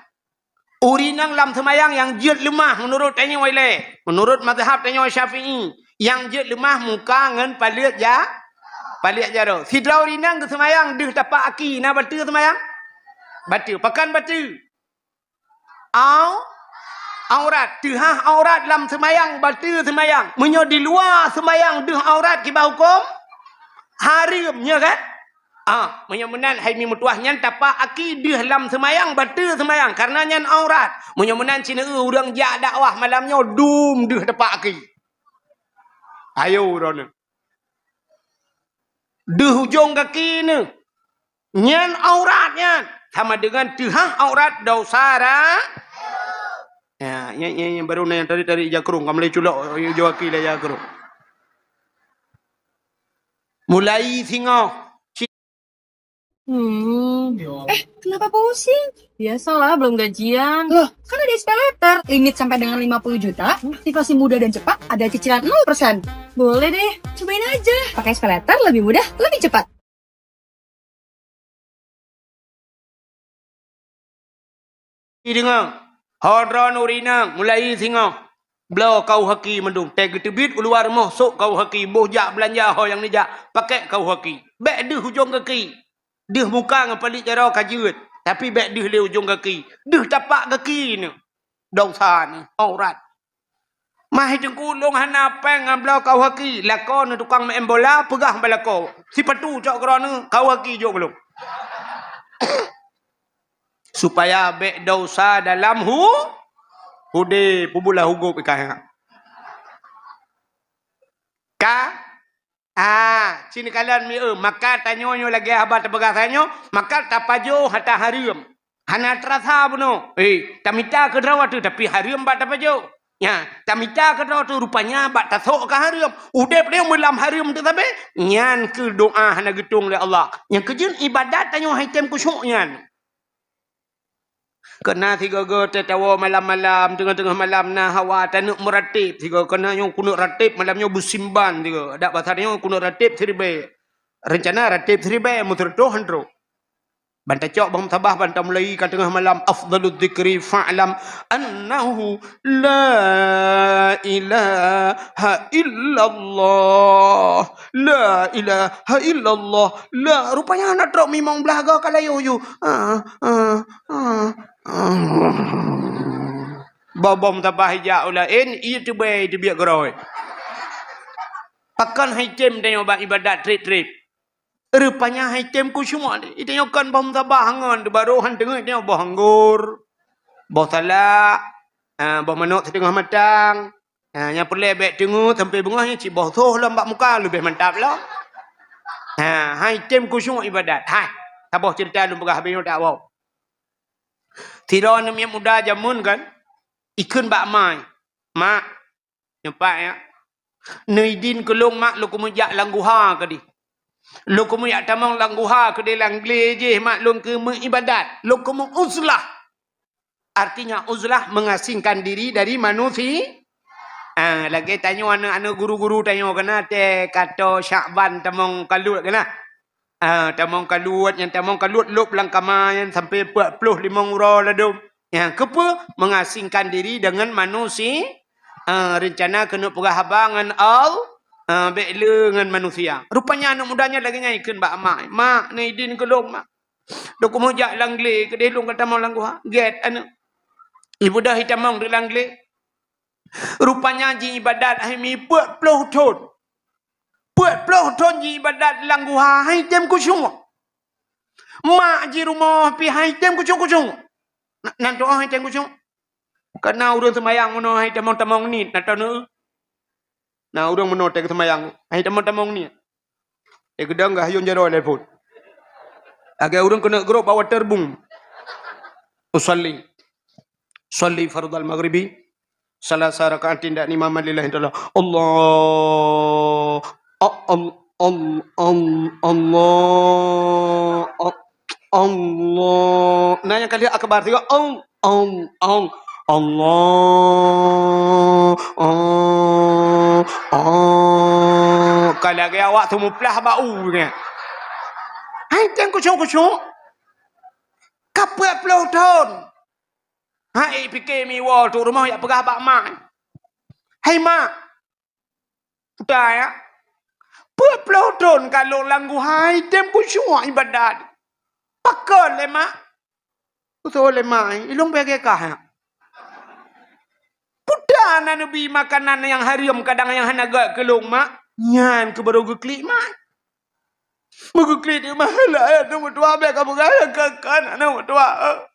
Ureueng inong lam seumayang nyang jeuet leumah meunurot tanyoe ilée, meunurot mazhab tanyoe Syafi'i, nyang jeuet leumah muka ngon paleuet ja-, paleuet jaroe. Sidroe ureueng inong geuseumayang deuh tapak aki, na bateue seumayang? Bateue. Pakon bateue? Au-, aurat. Teuhah aurat lam seumayang, bateue seumayang. Meunyoe di luwa seumayang deuh aurat kiban huköm, hareuem, nyo kan? Ah, meunyoe meunan hai mi meutuwah nyan tapak aki deuh lam seumayang, bateue seumayang, kareuna nyan aurat. Meunyoe meunan sineuk ureueng jak dakwah malam nyoe dum deuh tapak aki. Ayo droeneuh. Deuh ujong gaki neuh. Nyan aurat nyan. Sama dengan teuhah aurat dosa ra-, ya, nyan, nyan, nyan baru na nyang tarik-tarik jakrong, ka mulai culok ujong gaki lé jakrong. Mulai singoh. Hmm. Eh, kenapa pusing? Biasalah, belum gajian. Loh, kan ada S P Later. Limit sampai dengan lima puluh juta, aktivasi mudah dan cepat, ada cicilan nol persen. Boleh deh, cobain aja. Pakai S P Later lebih mudah, lebih cepat. Deungoe, ho droeneuh ureueng inong, mulai singoh bloe kau haki mandum. Tée geuteubiet u luwa rumoh, sôk kau haki, boh jak beulanja ho nyang neujak, pakèk kau haki. Bèk deuh ujong gaki. Deuh muka ngon paleuet jaroe ka jeuet, tapi bèk deuh lé ujong gaki. Deuh tapak gaki neuh. Dosa neuh, aurat. Mah hai Teungku, lôn hana péng ngon bloe kau haki. Lakoe neuh tukang meu'en bola, peugah bak lakoe, sipatu cok keudroe neuh, kau haki jok keu lôn. Supaya bèk dosa dalam hu-, udép, peubulah u gop ikan. Ka? Ah, cit kalon mi eu, maka tanyoe nyoe lagèe haba tapeugah tanyoe, maka tapajoh hata hareuem. Hana teurasa bunoe. Eh, tamita keudroe teuh, tapi hareuem bak tapajoh. Nya, tamita keudroe teuh, rupanya bak tasôk ka hareuem. Udép lé meulam hareuem teuh sabe, nyan keuh doa hana geutueng lé Allah. Nyang keujeuet ibadat tanyoe hai tem khusyuk nyan. Keu na sigoe-goe teuh tawoe malam-malam, teungoh-teungoh malam na hawa taneuk meuratib sigoe. Keu na nyoe kuneuk ratib malam nyoe beusimban sigoe. Adak basa nyoe kuneuk ratib siribèe. Reuncana ratib siribèe, meuseureutoh han trok. Ban tacok boh musabah, ban tamulai ka teungoh malam, afdhalu dzikri fa'lam annahu la ilaha illallah. La ilaha illallah. La, rupanya hana trok mimong blaih goe ka layu-yu. Ah, ah, ah, ah. Boh-boh musabah ijak u laén, ie teubèe teubiet keudroe. Pakon hai tem tanyoe bak ibadat trép-trép. Rupanya hai tem khusyuk. Itanyoe kon boh musabah ngon, barô han teungeut nyoe boh anggor, boh salak, ah, boh manok siteungoh matang. Ah, nyang peureulèe bèk teungeut sampoe beungoh nyan cit boh soh lom bak muka leubèh mantap lom. Ha, hai tem khusyuk ibadat. Hai, saboh ceurita lôn peugah habéh nyoe tawoe. Sidroe aneuk miet muda jameun kan, ikheun bak ma, "Mak, nyoe pat ya. Neuidin keu lôn, Mak, lôn keumeujak lam guha keudéh. Lôn keumeujak tamong lam guha keudéh, lam glé jih, Mak, lôn keumeuibadat. Lôn keumeuuzlah." Artinya uzlah mengasingkan diri dari manusia. Ah, lagèe tanyoe aneuk-aneuk guru-guru tanyoe keunan teuh ka toe Syakban tamong kaluet keunan. Ah, tamong kaluet, nyang tamong kaluet lôb lam kama nyan sampoe peuet ploh limong uroe ladôm. Nyang keupeue? Mengasingkan diri dengan manusia. Ah, reuncana keuneuk peugah haba ngon Al-, ah, bèk le ngon manusia. Rupanya aneuk muda nyan lagèe nyan ikheun bak mak, "Mak, neuidin keu lôn, Mak. Lôn keumeujak lam glé keudéh, lôn ka tamong lam guha." Gèt aneuk. Ibeudôh itamong di lam glé. Rupanya jiibadat hai mi peuet ploh thôn. Peuet ploh thôn jiibadat lam guha hai tem khusyuk. Mak jih rumoh pih hai tem khusyuk-khusyuk. Na, na teu'oh hai tem khusyuk. Ka na ureueng seumayang meunoe hai tamong-tamong niet, na teu'oh. Na ureueng meunoe teuh seumayang hai tamong-tamong niet. Eh, geudong geuh hayôn jaroe lé phôn. Lagèe ureueng keuneuk grôp bak waterboom. Usalli. Salli fardal maghribi salasa rakaatin dan imaman lillahi ta'ala. Allah. A-, al-, al-, al-, Allah. A-, Allah. Nah, nyang kali akbar tiga. Al-, al-, al-, Allah. Ah, ah. Ka lagèe awak teumuplah bak u nyan. Hai tem khusyuk-khusyuk. Ka peuet ploh thon. Hai pike miwoe tu rumoh jak peugah bak mak. Hai mak. Puta ya. Peuet ploh thon ka lôn lam guha hai tem khusyuk ibadat. Pakon lé mak? Usoe lé mak, ilong bèe kah nyak. Peue na neubi makanan nyang hareuem kadang nyang hana gèt keu lôn mak? Nyan keuh baru geuklik mak. Meugeuklik di mahala aneuk meutuah bèk ka peugah nyang kakon aneuk meutuah.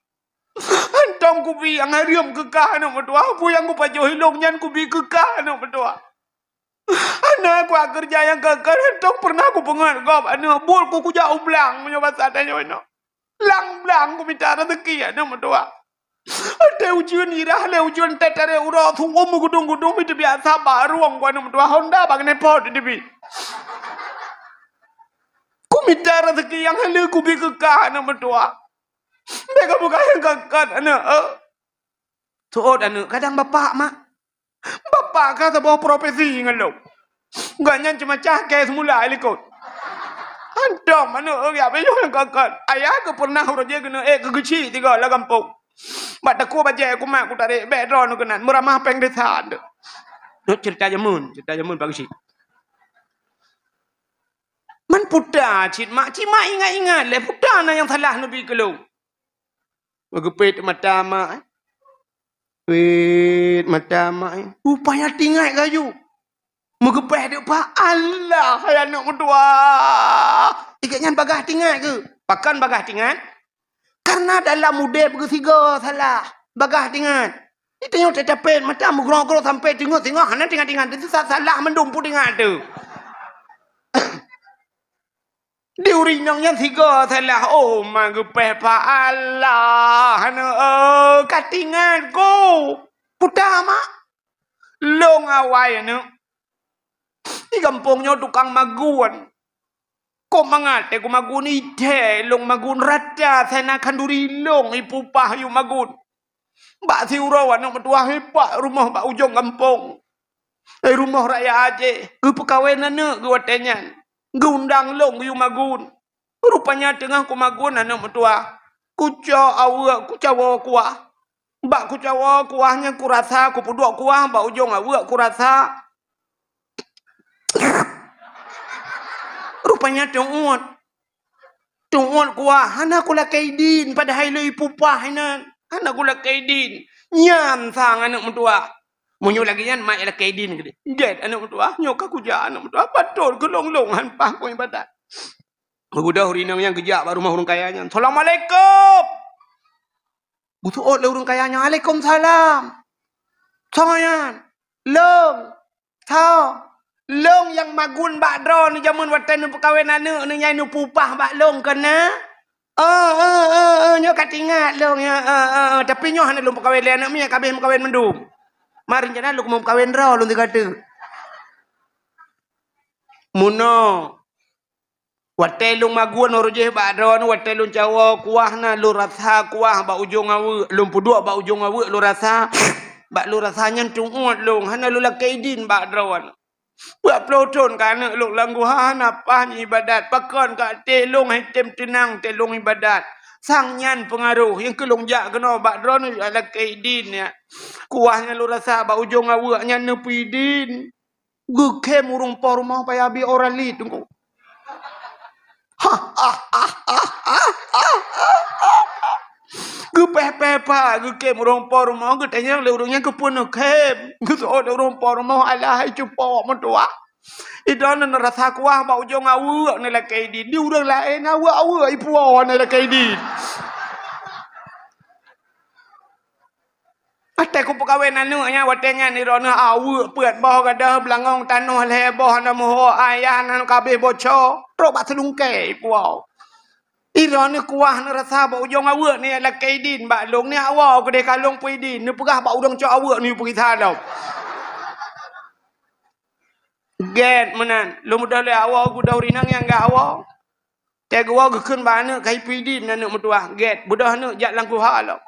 Hantong kubi nyang hareuem keu kah aneuk meutuah, peue nyang kupajoh ilong nyan kubi keu kah aneuk meutuah. Hana kuat keureuja nyang kakon, hantong peureunah kupeungeut gob aneuk. Buet ku kujak u blang meunyoe basa tanyoe inoe. Lam blang kumita raseuki aneuk meutuah. Watèe ujeuen irah lé ujeuen teutarek uroe su'um meugudong-gudong meuteubiyasa barong ku aneuk meutuah honda bak keuneupot teubi. Kumita raseuki nyang haleue kubi keu kah aneuk meutuah. Bèk ka peugah nyang kakon aneuk. Seuôt aneuk, kadang bapak mak. Bapak ka saboh profesi ngon lôn. Gobnyan ceumacah kèe seumula i likot. Hantong aneuk yak piôh nyang kakon. Ayah geuh peureunah uroe jih keuneuk ék keu geuchik tiga lam gampông. Bak takue bajèe kumat kutarek bèk droeneuh keunan meuramah péng desa teuh. Nyoe ceurita jameun, ceurita jameun Pak Geuchik. Man puta cit mak, cit mak ingat-ingat lé puta na nyang salah neubi keu lôn. Meugeupét mata mak, eh. Pét mata mak, eh. Rupanya tingat gayuh. Meugeupéh deuk pak, Allah, hai aneuk meutuah. Ikek nyan bagah tingat keuh. Pakon bagah tingat? Karena dalam udép geusigoe salah, bagah tingat. Di tanyoe teutapét mata meugroe-groe sampai teungoh singoh hana tingat-tingat. Itu sa-, salah mandum peutingat tu. Di ureueng inong nyan sigoe salah, oh, ma geupéh pa Allah, aneuk, eh, ka tingat ku. Puta mak. Long awai aneuk. Di gampông nyoe tukang magun. Kok mangat teuh ku magun, ithèe long magun rata sana khanduri long ipupah yue magun. Bak siuroe aneuk meutuah ipak rumoh bak ujong gampông. Eh, rumoh raya Aceh, geupeukawen aneuk geuh watèe nyan. Geuundang long yue magun. Rupanya teungoh ku magun aneuk meutuah. Kucok aweuek kucawoe kuah. Bak kucawoe kuah nyan kurasa kupeuduek kuah bak ujong aweuek kurasa. Rupanya teuôt. Teuôt kuah, hana kulakèe idin, padahai lôn ipupah inan. Hana kulakèe idin. Nyan sang aneuk meutuah. Meunyoe lagèe nyan, mak lakèe idin keudéh. Gèt aneuk meutuah, nyoe ka kujak aneuk meutuah. Patot keu long-long han paih ku ibadat. Geubeudôh ureueng inong nyan geujak bak rumoh ureueng kaya nyan. "Assalamualaikum!" Geuseuôt lé ureueng kaya nyan, "Alaikumsalam." "Soe nyan?" "Lôn." "Soe?" "Lôn nyang magun bak droeneuh jameun watèe neupeukawen aneuk neuh nyang neupupah bak lôn kon na?" "Oh, oh, oh, oh, nyoe ka teuingat lôn, ya, oh, oh, oh, tapi nyoe hana lôn peukawen lé aneuk miet, ka abéh meukawen mandum. Ma rencana lôn meukawen droe lôn sigoe teuk." Meunoe. Watèe lôn magun uroe jih bak droeneuh, watèe lôn cawoe kuah na, lôn rasa kuah bak ujong aweuek, lôn peuduek bak ujong aweuek lôn rasa. Bak lôn rasa nyan teuôt lôn, hana lôn lakèe idin bak droeneuh. Peuet ploh thon ka aneuk lôn lam guha hana paih ibadat, pakon ka até lôn hai tem teunang teuh lôn ibadat. Sang nyan peungaroh, nyang keu lôn jak keunoe bak droeneuh lakèe idin nyan. Kuah nyang lôn rasa bak ujong aweuek nyan neupeuidin. Geukhém ureueng po rumoh payah bi Oralit teungku. Geupéh-péh pa geukhém ureueng po rumoh, geutanyong lé ureueng nyan keupeue neukhém. Geuseuôt lé ureueng po rumoh, "Alah hai cupo meutuah. Idroeneuh neurasa kuah bak ujong aweuek neulakèe idin. Di ureueng laén aweuek-aweuek ipuwoe neulakèe idin." Watèe kupeukawen aneuk nyan, watèe nyan droeneuh aweuek peuet boh gadôh beulangong tanoh lhèe boh na meuho ayah nan ka abéh boco, trok bak seulungkèe ipuwoe. Droeneuh kuah neurasa bak ujong aweuek neulakèe idin bak lôn, neujak woe keudéh ka lôn peuidin, neupeugah bak ureueng cok aweuek neuyue peugisa lom. Gèt meunan, lôn beudôh lé awoe geudoh rinang nyang gak awoe. Teuh geuwoe geukheun bak aneuk ka ipeuidin aneuk meutuah, gèt beudôh aneuk jak lam guha lom.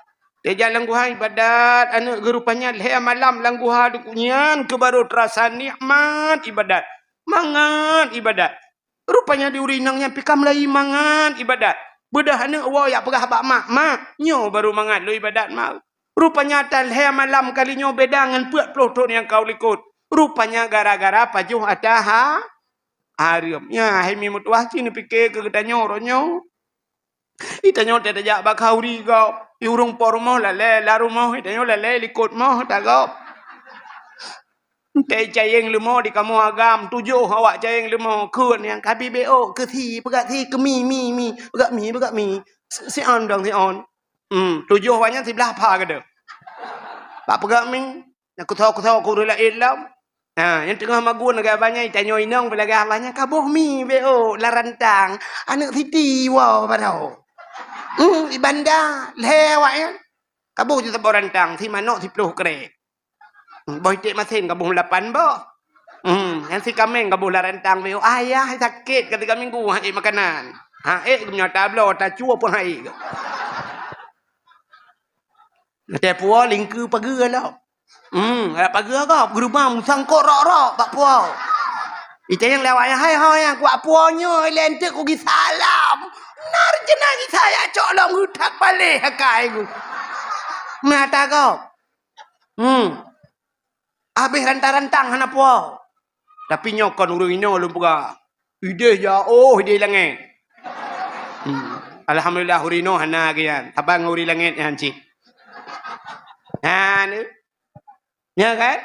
Teuh jak lam guha ibadat aneuk geuh rupanya lhèe malam lam guha teungku nyan keuh baru teurasa nikmat ibadat. Mangat ibadat. Rupanya di ureueng inong nyan pih ka mulai mangat ibadat. Beudôh aneuk woe jak peugah bak mak, "Mak, nyoe baru mangat lôn ibadat, Mak." Rupanya ata lhèe malam kali nyoe beda ngon peuet ploh thon nyang ka u likot. Rupanya gara-gara pajoh ata ha-, hareuem. Nyan, hai mi meutuwah, ci neupike keu geutanyoe uroe nyoe. Geutanyoe teuh tajak bak khauri gob. Di ureueng po rumoh lalè lam rumoh, geutanyoe lalè likot moh ata gob. Teuh cayeng leumo di kamoe agam, tujoh awak cayeng leumo. Kheun nyang ka bi B O, keu si, peugah si, keu mi, mi, mi. Peugah mi, peugah mi. Si, si on dong, si on. Hmm, tujoh awak nyan siblah pha keudeh. Bak peugah mi. Nyang kusoe-kusoe keu ureueng laén lom. Ha, nyang teungoh magun lagèe abah nyan, tanyoe inong pih lagèe abah nyan, ka boh mi B O lam rantang. Aneuk siti woe baroe. Hmm, di banda, lhèe awak nyan. Ka boh ju saboh rantang, si manok siploh krèk. Hmm, boh iték masen ka boh lapan boh. Hmm, nyang si kaméng ka boh lam rantang B O. Ayah, sakét ka tiga minggu han ék makanan. Han ék geumeunyoe tabloe, tacue pun han ék. Watèe puwoe lingkeu pageue lom. Hmm, rot pageue gob, geureubah meusangkot rok-rok bak puwoe. Itanyong lé awak nyan, "Hai ho nyang kuat puwoe nyoe, ilèe eunteuk kugisa lom." Na reuncana gisa jak cok lom, geuthat paléh akai geuh. Meuata gob. Hmm. Habéh rantang-rantang hana puwoe. Tapi nyoe kon ureueng inoe lôn peugah. Idéh jak, oh, idéh langèt. Hmm. Alhamdulillah, ureueng inoe hana lagèe nyan. Saban ngon ureueng langèt nyan cit. Nah, ni. Nya kan?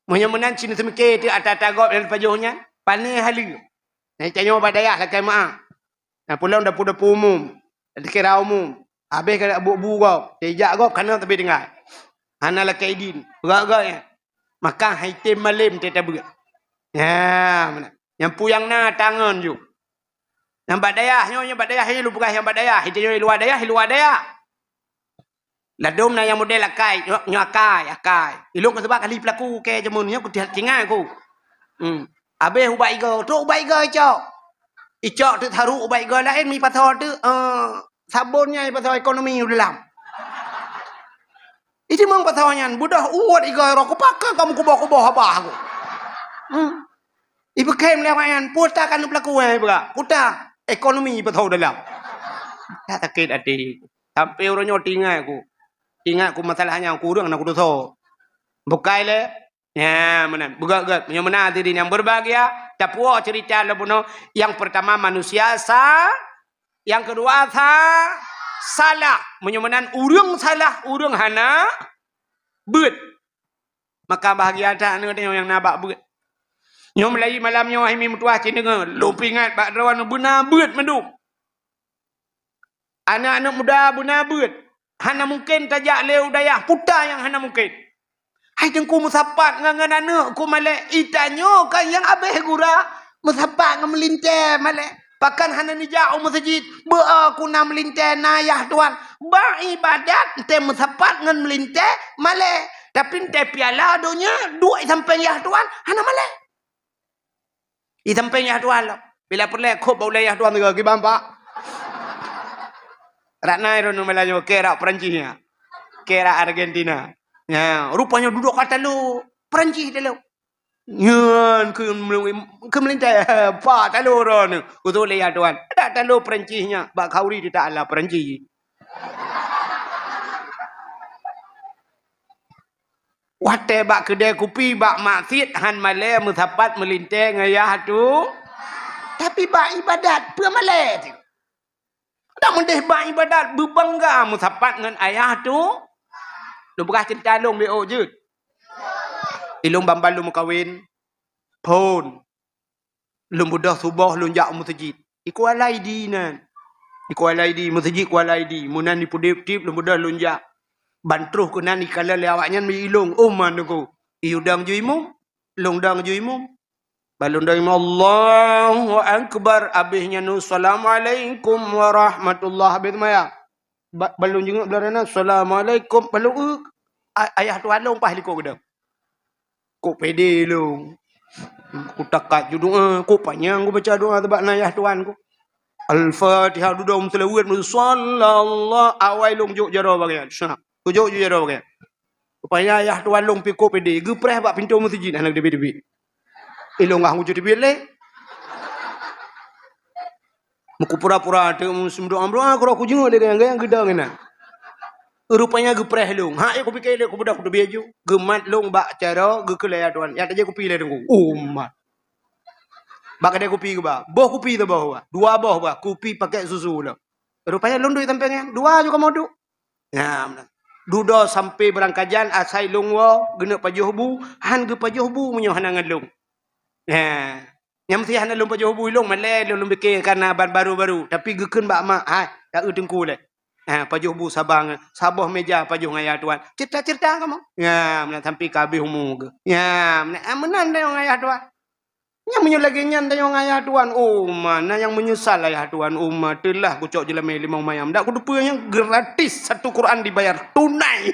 Meunyoe meunan cit neuseumiké teuk ata-ata gob nyang pajoh nyan, pané haleue. Nyang tanyoe bak dayah lakèe meu'ah. Nyang pulang dapu-dapu umum, dikira umum. Habéh ka bu-bu gob, teuh jak gob kana teubiet tinggai. Hana lakèe idin, peugah-peugah nyan. Maka hai tem malém teuh tabeuet. Nya, meunan. Nyang peue nyang na tangon ju. Nyang bak dayah nyoe, nyang bak dayah nyoe, lôn peugah nyang bak dayah. Itu nyoe luwa dayah, luwa dayah. Ladôm na nyang model akai, nyoe, nyoe akai, akai. Ilôn ka seubab kali peulaku kèe jameun nyoe, ku tinggai ku. Hmm. Habéh ubak igoe, trok ubak igoe icok. Icok teuk saru ubak igoe laén, mi pasoe teuk, eh, sabon nyan ipasoe ekonomi u dalam. Itimang pasoe nyan, beudôh uwot igoe roh, ku pakon kamu kuboh-kuboh abah ku. Hmm. Ipeukém lé awak nyan, puta ka neupeulaku, eh, beuga. Puta, ekonomi ipasoe u dalam. Ka sakét até. Sampai uroe nyoe teuingat ku. Teuingat ku masalah nyan, ku ureueng na kudosa. Bukai lé. Nya, meunan. Beugöt-göt. Meunyoe meunan hadirin yang berbahagia, tapuwoe cerita lom bunoe. Yang pertama manusia sa-, yang kedua sa-, salah. Meunyoe meunan ureueng salah, ureueng hana beuet. Maka bahagia that aneuk tanyoe nyang na bak beuet. Nyoe mulai malam nyoe hai mi meutuwah cit deungoe, lôn peuingat bak droeneuh beuna beuet mandum. Aneuk-aneuk muda beuna beuet. Hana mungken tajak lé u dayah, puta nyang hana mungken. Hai Teungku meusapat ngon, ngon aneuk ku malèe, itanyoe kan nyang abéh gura, meusapat ngon meulintèe malèe. Pakon hana neujak u meuseujid, beu-o ku na meulintèe na yah tuan. Bak ibadat ente meusapat ngon meulintèe malèe. Tapi ente piala donya duek i sampéng yah tuan, hana malèe. I sampéng yah tuan lom. Bila peureulèe khop bak ulèe yah tuan tiga, kiban pak. Rak nai droeneuh malam nyoe, keu rak Perancis nyan. Keu rak Argentina. Nya, rupanya dudoe ka talo Perancis talo. Nyan keu, keu meulintèe, pak talo droeneuh. Kutô lé yah tuan. Dak talo Perancis nyan, bak khauri teutak Allah Perancis. Watèe bak keudè kupi, bak maksiet, han malèe meusapat meulintèe ngon yah tu. Tapi bak ibadat, peue malèe tu? Dak meudeh bak ibadat, beubangga meusapat ngon ayah tu. Lôn peugah ceurita lôn B O jeuet. Ilôn ban-ban lôn meukawen. Phôn. Lôn beudôh suboh lôn jak u meuseujid. I Kuala Idi nan. I Kuala Idi, meuseujid Kuala Idi. Meunan i Pudip-Tip lôn beudôh lôn jak. Ban troh keunan ikalon lé awaknyan mi ilôn, "Oh, man Teungku." I udang ju imum, lôn dang ju imum. Ban lôn dang imum, "Allahu Akbar." Abéh nyan, "Assalamualaikum warahmatullah." Abéh seumayang. Ba-, ban lôn jinguk blah na, "Assalamualaikum." Ban lôn, eh, a-, ayah tuan lôn paih likot keudong. Kok pede lôn. Kutakat ju doa, kok panyang kubaca doa sabab na yah tuan ku. Al-Fatihah dudoe meuseulaweuet, sallallahu, awai lôn jok jaroe bagian. Sa, kujok ju jaroe bagian. Rupanya yah tuan lôn pi kok pede, geupreh bak pintoe meuseujid hana geuteubiet-teubiet. Ilôn gah ngujue teubiet lé. Ku pura-pura teuk meudoa-meudoa, ku rot kujeuet lé nyang geudong inan. Rupanya geupreh lôn. Hak, ya kupike lé, kubeudôh kuteubiet ju. Geumat lôn bak cara geukheun lé ayah Tuhan. Ya tajak kupi lé Teungku. Oh, mat. Bak kadai kupi geuba. Boh kupi teuboh ba. Dua boh ba. Kupi pakèt susu lom. Rupanya lôn duek sampéng nyan. Dua ju kamoe duek. Ya, meunan. Dudoe sampoe beurangkajan asai lôn woe geuneuk pajoh bu, han geupajoh bu meunyoe hana ngon lôn. Ya. Nyang meusti hana lôn pajoh bu ilôn, malèe lôn, lôn pike kana ban baru-baru. Tapi geukheun bak mak, "Hai, ta eu Teungku lé." Ha, pajoh bu saban, saboh meja pajoh ngon ayah Tuhan. Cerita-cerita kamoe. Ya, meunan sampoe ka habéh umu geuh. Ya, meunan, ah, meunan tanyoe ngon ayah Tuhan. Nyang meunyoe lagèe nyan tanyoe ngon ayah Tuhan, oh ma, na nyang meunyeusal ayah Tuhan, oh ma, teulah kucok jeulamèe limong mayam. Dak kuteupeue nyang gratis, satu Quran dibayar tunai.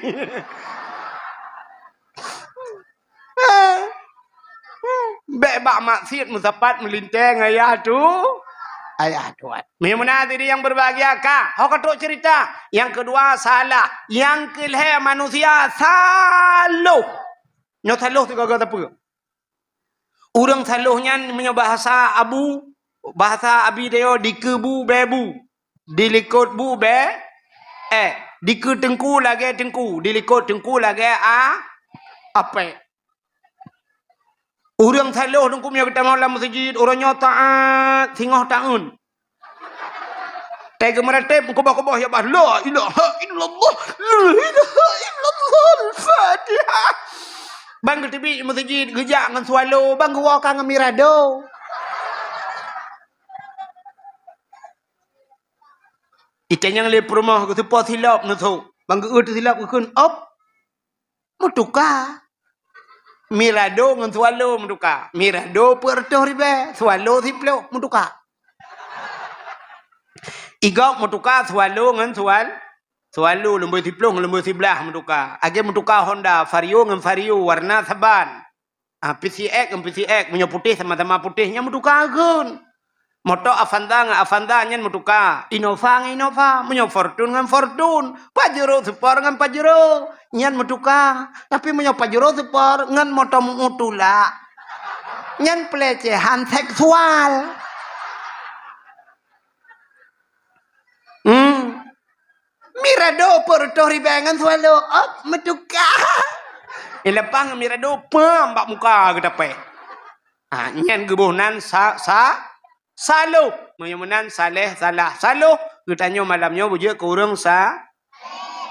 Bèk bak maksiet meusapat meulintèe ngon ayah tu, ayah Tuhan. Meunyoe meunan hadirin yang berbahagia ka, ho ka trok cerita. Nyang keudua salah, nyang keulhèe manusia saloh. Nyoe saloh sigoe-goe sapeue? Ureueng saloh nyan meunyoe bahasa abu, bahasa abi tanyoe dikeue bu bèe bu, dilikot bu bèe, eh, dikeue teungku lagèe teungku, dilikot teungku lagèe a, apèe. Ureueng saloh teungku meunyoe geutamong lam meuseujid, uroe nyoe taat, singoh taeun. Teuh geumeuratéb meukeubah-keubah ya bah, "La ilaha illallah, la ilaha illallah, Al-Fatihah." Ban geuteubiet meuseujid, geujak ngon swallow, ban geuwoe ka ngon mirado. Itanyong lé peurumoh geuseupôt silop neusok, ban geuôt silop geukheun, "Op." Meutuka. Mirado ngon swallow meutuka. Mirado peuet reutôh ribèe, swallow siplôh meutuka. Igop meutuka swallow ngon swal-, swallow, leumbôi siplôh ngon leumbôi siblaih meutuka. Lagèe meutuka Honda Vario ngon Vario, warna saban. Ah, P C X ngon P C X, meunyoe putéh sama-sama putéh, nyan meutuka geukheun. Moto Avanza ngon Avanza nyan meutuka, Innova ngon Innova, meunyoe Fortuner ngon Fortuner, Pajero Sport ngon Pajero, nyan meutuka. Tapi meunyoe Pajero Sport ngon moto meu-, tulak, nyan pelecehan seksual. Hmm. Mirado peuet reutôh ribèe ngon swallow, op, meutuka. Ileupah ngon mirado, pam, bak muka geutapèh. Ha, nyan geuboh nan sa-, sa-, saloh. Meunyoe meunan saléh, salah. Saloh, geutanyoe malam nyoe beujeuet keu ureueng sa-,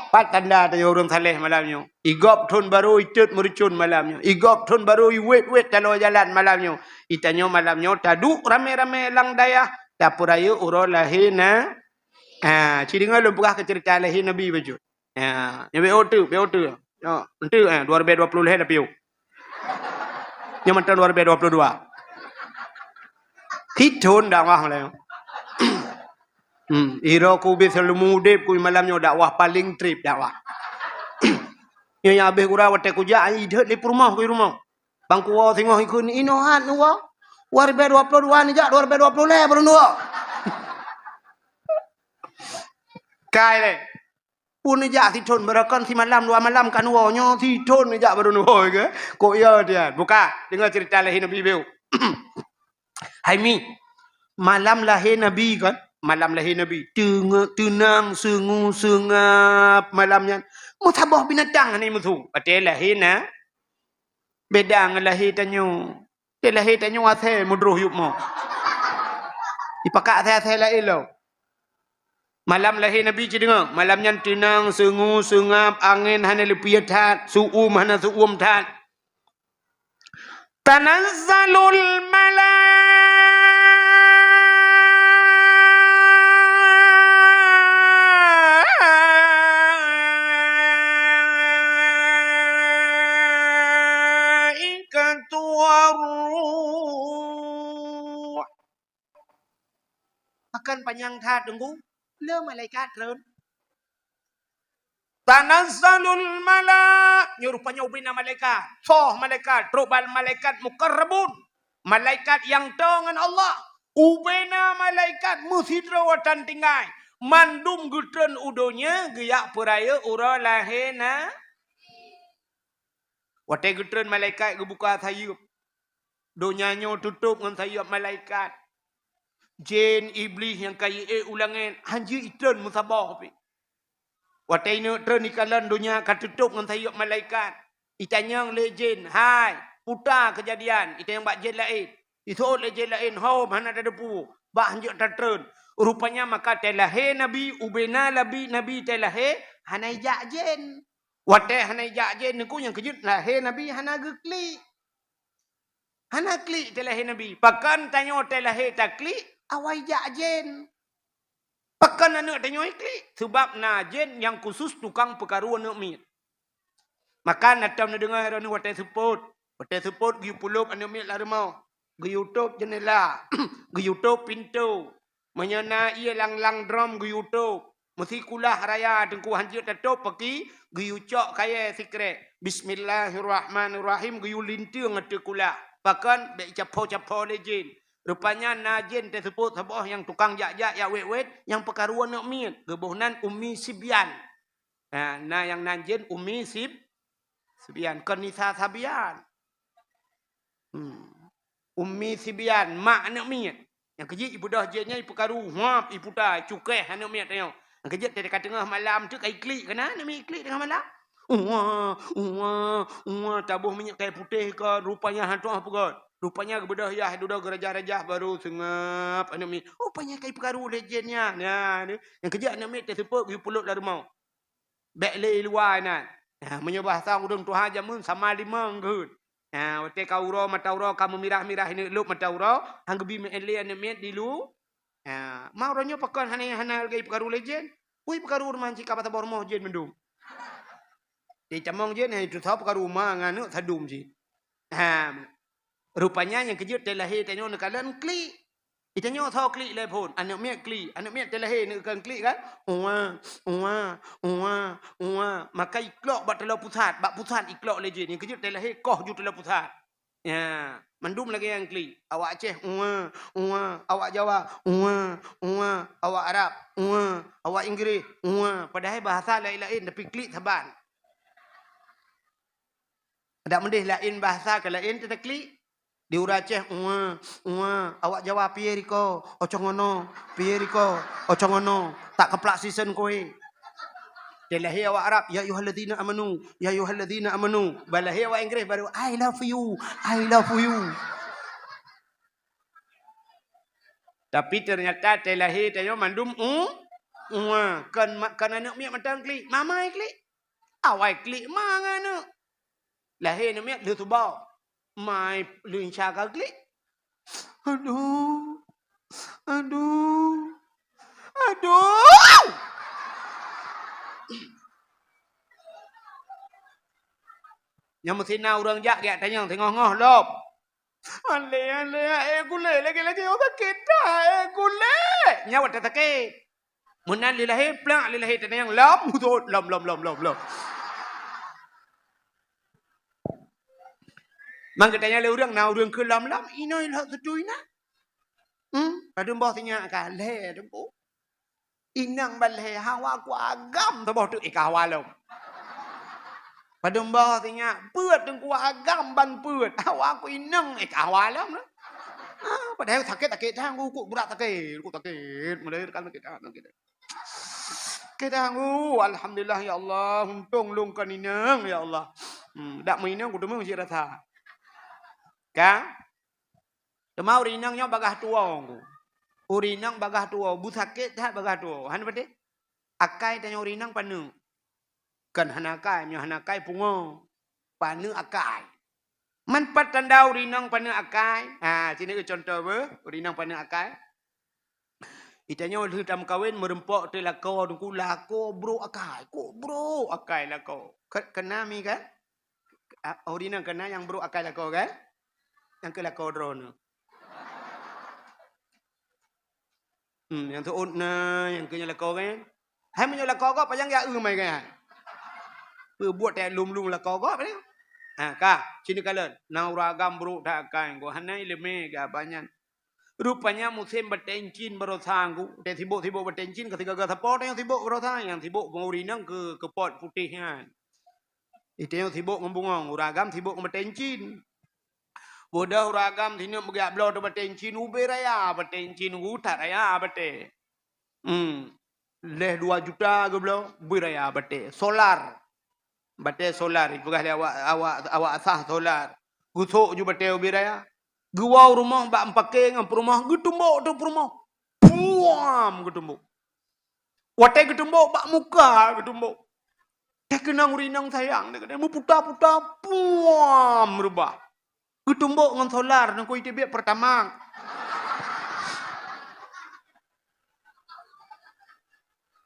pat tanda tanyoe ureueng saléh malam nyoe. Igop thon barô itot meureucon malam nyoe. Igop thon barô iwèt-wèt taloe jalan malam nyoe. Itanyoe malam nyoe taduek ramé-ramé lam dayah, tapeurayeuk uroe lahé na-, Ah, ci deungoe lôn peugah keu ceurita lahé Nabi bacut. Ya, nyoe B O T, B O T. Nyoe, enteuk, eh, dua ribèe dua ploh lhèe na piôh. Nyoe mantong dua ribèe dua ploh dua. Sithon dakwah lé. Hmm, iro ku ubé seuleumu udép ku malam nyoe dakwah paléng trép dakwah. Nyoe nyang habéh gura watèe kujak, ai idhôt lé peurumoh ku rumoh. Bang kuwoe singoh ikheun inoe hat neuwoe. Dua ribèe dua ploh dua neujak dua ribèe dua ploh lhèe baru neuwoe. Kai lé. Pun neujak sithon, barokon simalam dua malam ka neuwoe, nyoe sithon neujak baru neuwoe ke? Kok iya, Tian? Buka, deungoe ceurita lahé Nabi beu. Hai Mi, malam lahé Nabi kan? Malam lahé Nabi. Teunge-, teunang, seungue, seungab malam nyan. Meusaboh binatang hana meusu. Watèe lahé na-, Beda ngon lahé tanyoe. Di lahé tanyoe asèe meudroh yup mo. Ipakak asèe-asèe laén lom. Malam lahé Nabi ci deungoe, malam nyan teunang, seungue, seungab, angén hana leupie that, seu-uem hana seu-uem that. Tanazzalul malaikatu war-ruh. Pakon panyang that, Teungku? Le malaikat treun. Tanazzalul mala-, nyoe rupanya ubena malaikat. Soe malaikat, trok bak malaikat muqarrabun. Malaikat nyang toe ngon Allah. Ubena malaikat meusidroe tan tinggai. Mandum geutreun u donya geujak peurayeuk uroe lahé na-, Watèe geutreun malaikat geubuka sayeuep. Donya nyoe tutôp ngon sayeuep malaikat. Jén Iblih nyang ka jiék u langét, hanjeuet itreun meusaboh pih. Watée ineuk treun ikalon donya ka teutôb ngon sayeuep malaikat. Itanyong lé jén, "Hai, peue teuma keujadian?" Itanyong bak jén laén. Iseuôt lé jén laén, "Hom, hana tateupeue, bah hanjeuet tatreun." Rupanya maka teulahé nabi, ubena nabi, nabi teulahé, hana ijak jén. Watée hana ijak jén, nyan keuh nyang keujeuet lahé nabi hana geuklik. Hana klik teulahé nabi. Pakon tanyoe teulahé taklik, awai jak jén. Pakon aneuk tanyoe klik? Seubab na jén nyang khusus tukang peukaru aneuk miet. Maka na tom neudeungoe droeneuh watée seupôt. Watée seupôt geuyue pulop aneuk miet lam rumoh. Geuyue tôb jeunela, geuyue tôb pintoe. Meunyoe na ié lang-lang drom geuyue tôb, meusi kulah raya teungku hanjeuet tatôb paki, geuyue cok kayée sikrek. Bismillahirrahmanirrahim, geuyue linteueng ateueh kulah. Pakon? Bék icapho-capho lé jén. Rupanya na jén teuseupôt saboh nyang tukang jak-jak jak wét-wét, nyang peukaru aneuk miet. Geuboh nan Ummi Sibyan. Ha, na nyang nan jén Ummi Sib-, Sibyan, kon Nisa Sabian. Hmm. Ummi Sibyan, mak aneuk miet. Nyang keujeuet ibeudôh jén nyan ipeukaru, huap, iputa, cukéh aneuk miet tanyoe. Nyang keujeuet teuka teungoh malam teuk ka iklik, kana aneuk miet iklik teungoh malam. Uwa, uwa, uwa, taboh minyeuk kayu putéh kon, rupanya hana tu'oh peugöt. Rupanya geubeudôh yah dudoe geurajah-rajah baru seungab aneuk miet. Rupanya ka ipeukaru lé jén nyan. Nyan, nyang keujeuet aneuk miet teuseupôt geupulop lam rumoh. Bék lé i luwa inan. Ha, meunyoe bahasa ureuëng tuha jameun sama limong geuheuet. Ha, watée ka uroe mata uroe ka meumirah-mirah ineuk lôb mata uroe, han geubi meu'én lé aneuk miet di lu. Ha, ma uroe nyoe pakon hana, hana lagée peukaru lé jén. Ui peukaru rumoh cit ka bak saboh rumoh jén mandum. Di camong jén, ha, itu tho peukaru ma ngon aneuk sadum cit. Ha, rupanya nyang keujeuet teulahé tanyoe neukalon klik. Itanyoe soe klik lé phon, aneuk miet klik, aneuk miet teulahé neukon klik kan? Uwa, uwa, uwa, uwa. Maka iklok bak taloe pusat, bak pusat iklok lé jén. Nyang keujeuet teulahé koh ju taloe pusat. Ya, mandum lagée nyang klik. Awak Aceh, uwa, uwa. Awak Jawa, uwa, uwa. Awak Arab, uwa. Awak Inggréh, uwa. Padahai bahasa laén-laén, tapi klik saban. Adak meudeh laén bahasa keu laén teutaklik. Di ureuëng Aceh, "Uwa, uwa." Awak Jawa, "Piye riko?" "Ocong ono." "Piye riko?" "Ocong ono." Tak keuplak sisen kue. Dia lahé awak Arab, "Ya ayyuhalladzina amanu, ya ayyuhalladzina amanu." Bah lahé awak Inggréh baru, "I love you, I love you." Tapi ternyata teulahé tanyoe mandum u, uwa. Kon ma-, kon aneuk miet mantong klik, mama klik. Awai klik ma ngon aneuk. Lahé aneuk miet lheueh tuboh. Mai leunsha ka klik. Aduh. Aduh. Aduh. Nyang meusi na ureuëng jak geutanyong teungoh-ngoh lom. Alé, alé, eh gulé, lagée-lagée, oh sakét that, eh gulé. Nyawa teusakét. Meunan lé lahé, plak lé lahé, teunang lom, mutot, lom, lom, lom, lom, lom. Mang geutanyong lé ureuëng, na ureuëng keu lom, lom, inong ilhok seutui na. Hmm, padum boh sinyak ka, lhée teungku. Inong ban lhée, hawa ku agam saboh teuk, eh ka hawa lom. Padum boh sinyak, peuet teungku agam ban peuet, hawa ku inong, eh ka hawa lom. Ah, padahai sakét-sakét that, ku brat sakét, ku sakét, mulai kan sakét that, sakét that. Sakét that, ku, alhamdulillah ya Allah, untông lôn kon inong ya Allah. Hmm, dak meuinong ku teumé cit rasa. Ka? Teuma ureuëng inong nyoe bagaih tuwoe ku. Ureuëng inong bagaih tuwoe, beusakét that bagaih tuwoe. Hana patéh? Akai tanyoe ureuëng inong paneuk. Kon hana akai, meunyoe hana akai pungo. Paneuk akai. Man pat tanda ureuëng inong paneuk akai? Ha, sinoe contoh beuh, ureuëng inong paneuk akai. Itanyoe lheueh tameukawen meureumpok teuh lakoe teungku, lakoe brok akai, kok brok akai lakoe. Ke-, keuna mi kan? Ah, oh, di nan keuna nyang brok akai lakoe kan? Nyang keu lakoe droeneuh. Hmm, nyang seuôt na, nyang keu nyang lakoe kan? Hai meunyoe lakoe gob, panyang ya eu mai kan? Peubuet tak lom-lom lakoe gob ni. Ha, ka, sini kalon. Na ureuëng agam brok that akai, go hana ileumé ga banyan. Rupanya musém bateng cin baroesa ku, teuh sibok-sibok bateng cin ka sigaga sapo teuh nyang sibok baroesa, nyang sibok ureuëng inong keu, keu pot putéh nyan. Itanyong sibok ngon bungong, ureuëng agam sibok ngon bateng cin. Beudôh ureueng agam sineuk meugeuyak bloe teuh batèe incin, ubé raya batèe incin, utat raya batèe. Hmm. Lhèe dua juta geubloe, ubé raya batèe. Solar. Batèe solar, ipeugah lé awak, awak, awak asah solar. Geusok ju batèe ubé raya. Geuwoe u rumoh bak meupaké ngon peurumoh, geutumbok teuh peurumoh. Puam geutumbok. Watèe geutumbok bak muka geutumbok. Teuh keunong ureueng inong sayang, teuh keunong meuputa-puta, puam reubah. Geutumbok ngon solar, nangku iteubiet Pertamax.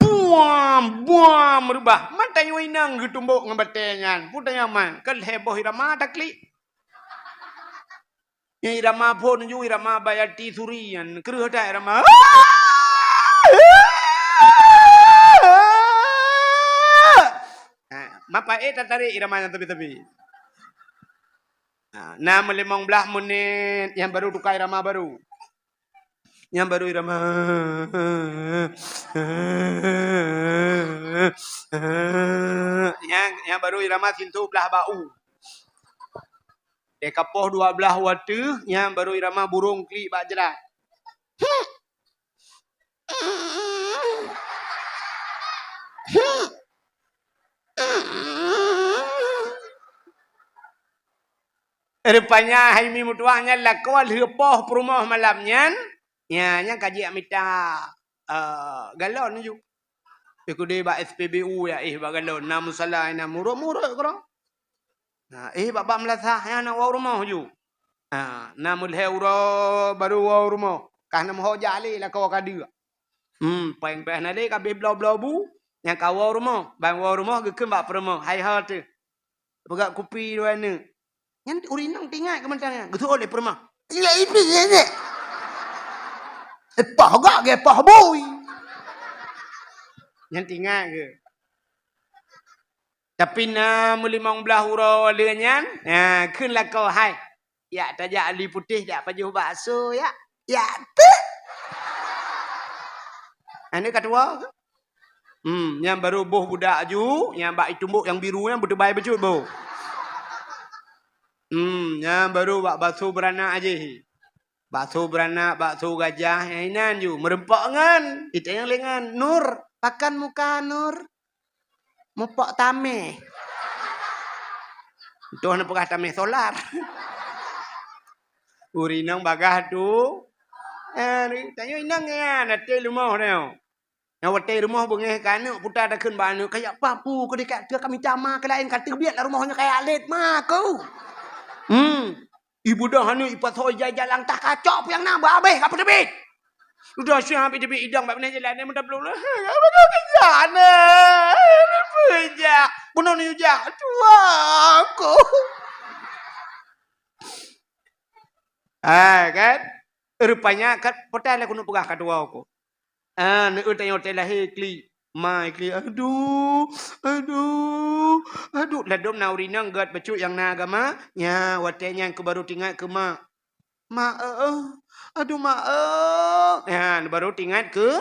Buam, buam reubah. Man tanyoe inong geutumbok ngon batèe nyan. Peue tanyoe man, ka lhèe boh irama taklik. Nyang irama phôn ju, irama Bayati Suri nyan. Kreueh that irama. Ha, mapa ék tatarek irama nyan teubit-teubit. Ha, na meulimong blaih menit, nyan baru tuka irama baru. Nyan baru irama. Nyan, nyan baru irama sintoh blaih bak u. Deh kapoh dua blaih u ateueh, nyan baru irama burông klik bak jrat. Rupanya hai mi meutuah nyan lakoe lheueh poh peurumoh malam nyan, nya, nyan ka jimita, eh, galon ju. Ikudi bak S P B U ya, eh, bak galon, na musala, na murot-murot keudroe. Na, eh, bak-bak meulasah, nyan na woe u rumoh ju. Ha, na meulhèe uroe baru woe u rumoh. Kah na meuho jak lé lakoe ka deuek. Hmm, péng bèh na lé ka abéh bloe-bloe bu, nyan ka woe u rumoh. Ban woe u rumoh geukheun bak peurumoh, "Hai ho teuh. Peugöt kupi dua neuk." Nyan ureueng inong teuingat keu mantong nyan. Geuseuôt lé peurumoh. Ingat ipi nyan, nyan. Eh, poh gak ge poh bui. Nyan teuingat keu. Tapi na meulimong blaih uroe lheueh nyan, ha, kheun lakoe, "Hai, jak tajak Alue Putéh jak pajoh bakso, jak." Jak teuh. Aneuk ka tuwoe. Hmm, nyan baru boh budak ju, nyan bak itumbok nyang biru nyan beuteubai bacut boh. Hmm, nyan baru bak bakso beuranak jih. Bakso beuranak, bakso gajah, nyan inan ju. Meureumpok ngon, itanyong lé ngon, "Nur, pakon muka Nur?" Mupok tamèh. Toh neupeugah tamèh solar. Ureueng inong bagaih tu. Eh, tanyoe inong nyan, até leumoh tanyoe. Nyang watèe rumoh beungèh keu aneuk, puta takheun bak aneuk, "Kajak papu keu dikak teu ka mita ma keu laén ka teubiet lam rumoh nyoe kajak lét ma keu." Hmm. Ibeudôh aneuk ipasoe ija-ija lam tah kacok peue nyang na beuhabéh ka peuteubiet. Dudoe syah habéh teubiet idong bak binéh jalan, meutabloe, "Apa kau kejak na? Apa jak? Bunoe neujak tuha ko." Ah, kan? Rupanya kan, peue lé keuneuk peugah ka tuha ko. Ah, neueu tanyoe watèe lahé klik. Ma klik, "Aduh, aduh, aduh." Ladôm na ureueng inong gèt bacut nyang na agama. Nya, watèe nyan keu baru teuingat keu mak. "Mak, eh, eh. Aduh, mak, eh." Nya, baru teuingat keu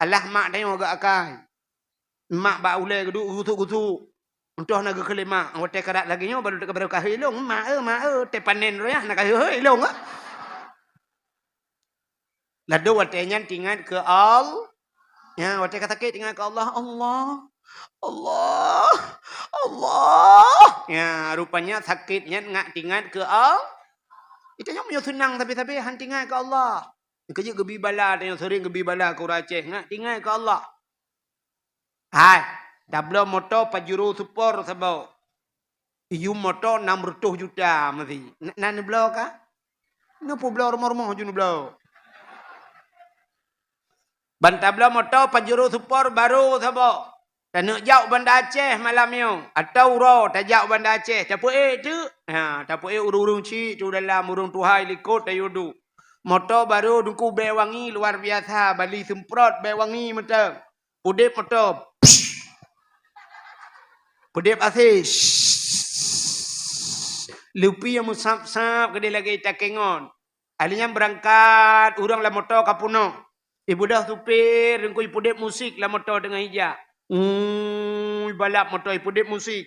alah mak tanyoe gèt akai. Mak bak ulèe geuduek gusuk-gusuk. Entah na geukheun lé mak, watèe karap lagèe nyoe baru, baru kahé ilong, "Mak, eh, mak, eh." Teuh panen royah na kahé ilong, eh. Ladôm watèe nyan teuingat keu Al-, nya, watèe ka sakét teuingat keu Allah, "Allah, Allah, Allah." Nya, rupanya sakét nyan ngat teuingat keu Al-, Geutanyoe meunyoe seunang sabe-sabe han teuingat keu Allah. Keujeuet geubi bala, tanyoe seuring geubi bala keu ureueng Aceh, ngat teuingat keu Allah. Hai, tabloe moto Pajero Sport saboh. Iyum moto nam reutôh juta meusi. Na, na neubloe ka? Neupubloe rumoh-rumoh ju neubloe. Ban tabloe moto Pajero Sport barô saboh. Taneuk jak u Banda Aceh malam nyoe, atawa uroe tajak u Banda Aceh, tapeuék teuk? Ha, tapeuék ureueng-ureueng chik tu dalam, ureueng tuha i likot tayue duek. Moto barô Teungku bèe wangi luar biasa, bali seumprot bèe wangi mantong. Udép moto. Udép asé. Lupi nyang meusab-sab keudéh lagèe ita kengon. Ahli nyan beurangkat, ureueng lam moto ka peunoh. Ibeudôh supir, Teungku ipeudép musik lam moto teungoh ijak. Ui, balap moto ipeudép musik.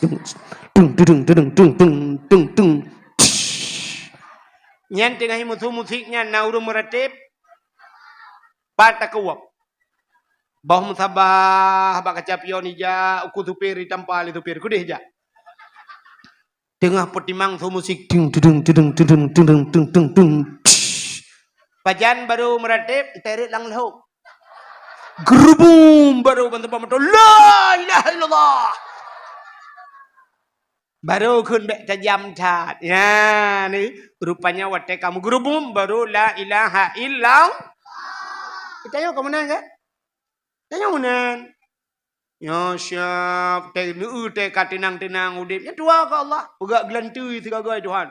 Tung, tung, tung, tung, tung, tung, tung, tung. Nyan teungoh musoh musik nyan na ureuëng meuratéb. Pat takeuwab. Boh meusabah bak kaca pion ija, uku supir jitampa lé supir. Keudeh jak. Teungoh peutimang soe musik, ting, tudung, tudung, tudung, tudung, tung, tung, tung. Pajan barô meuratéb, teuret lam lhok. Geurubum barô ban teumpat moto, "La ilaha illallah." Barô kheun bék tajam that. Ya, ni rupanya watée kamoe geurubum barô la ilaha illallah. Kita yo kamu nang kan? Tanyoe meunan. Nyoe siab, teuh neu-eu teuh ka teunang-teunang udeb. Nyan tuha keu Allah. Peugah geulanteue sigagai Tuhan.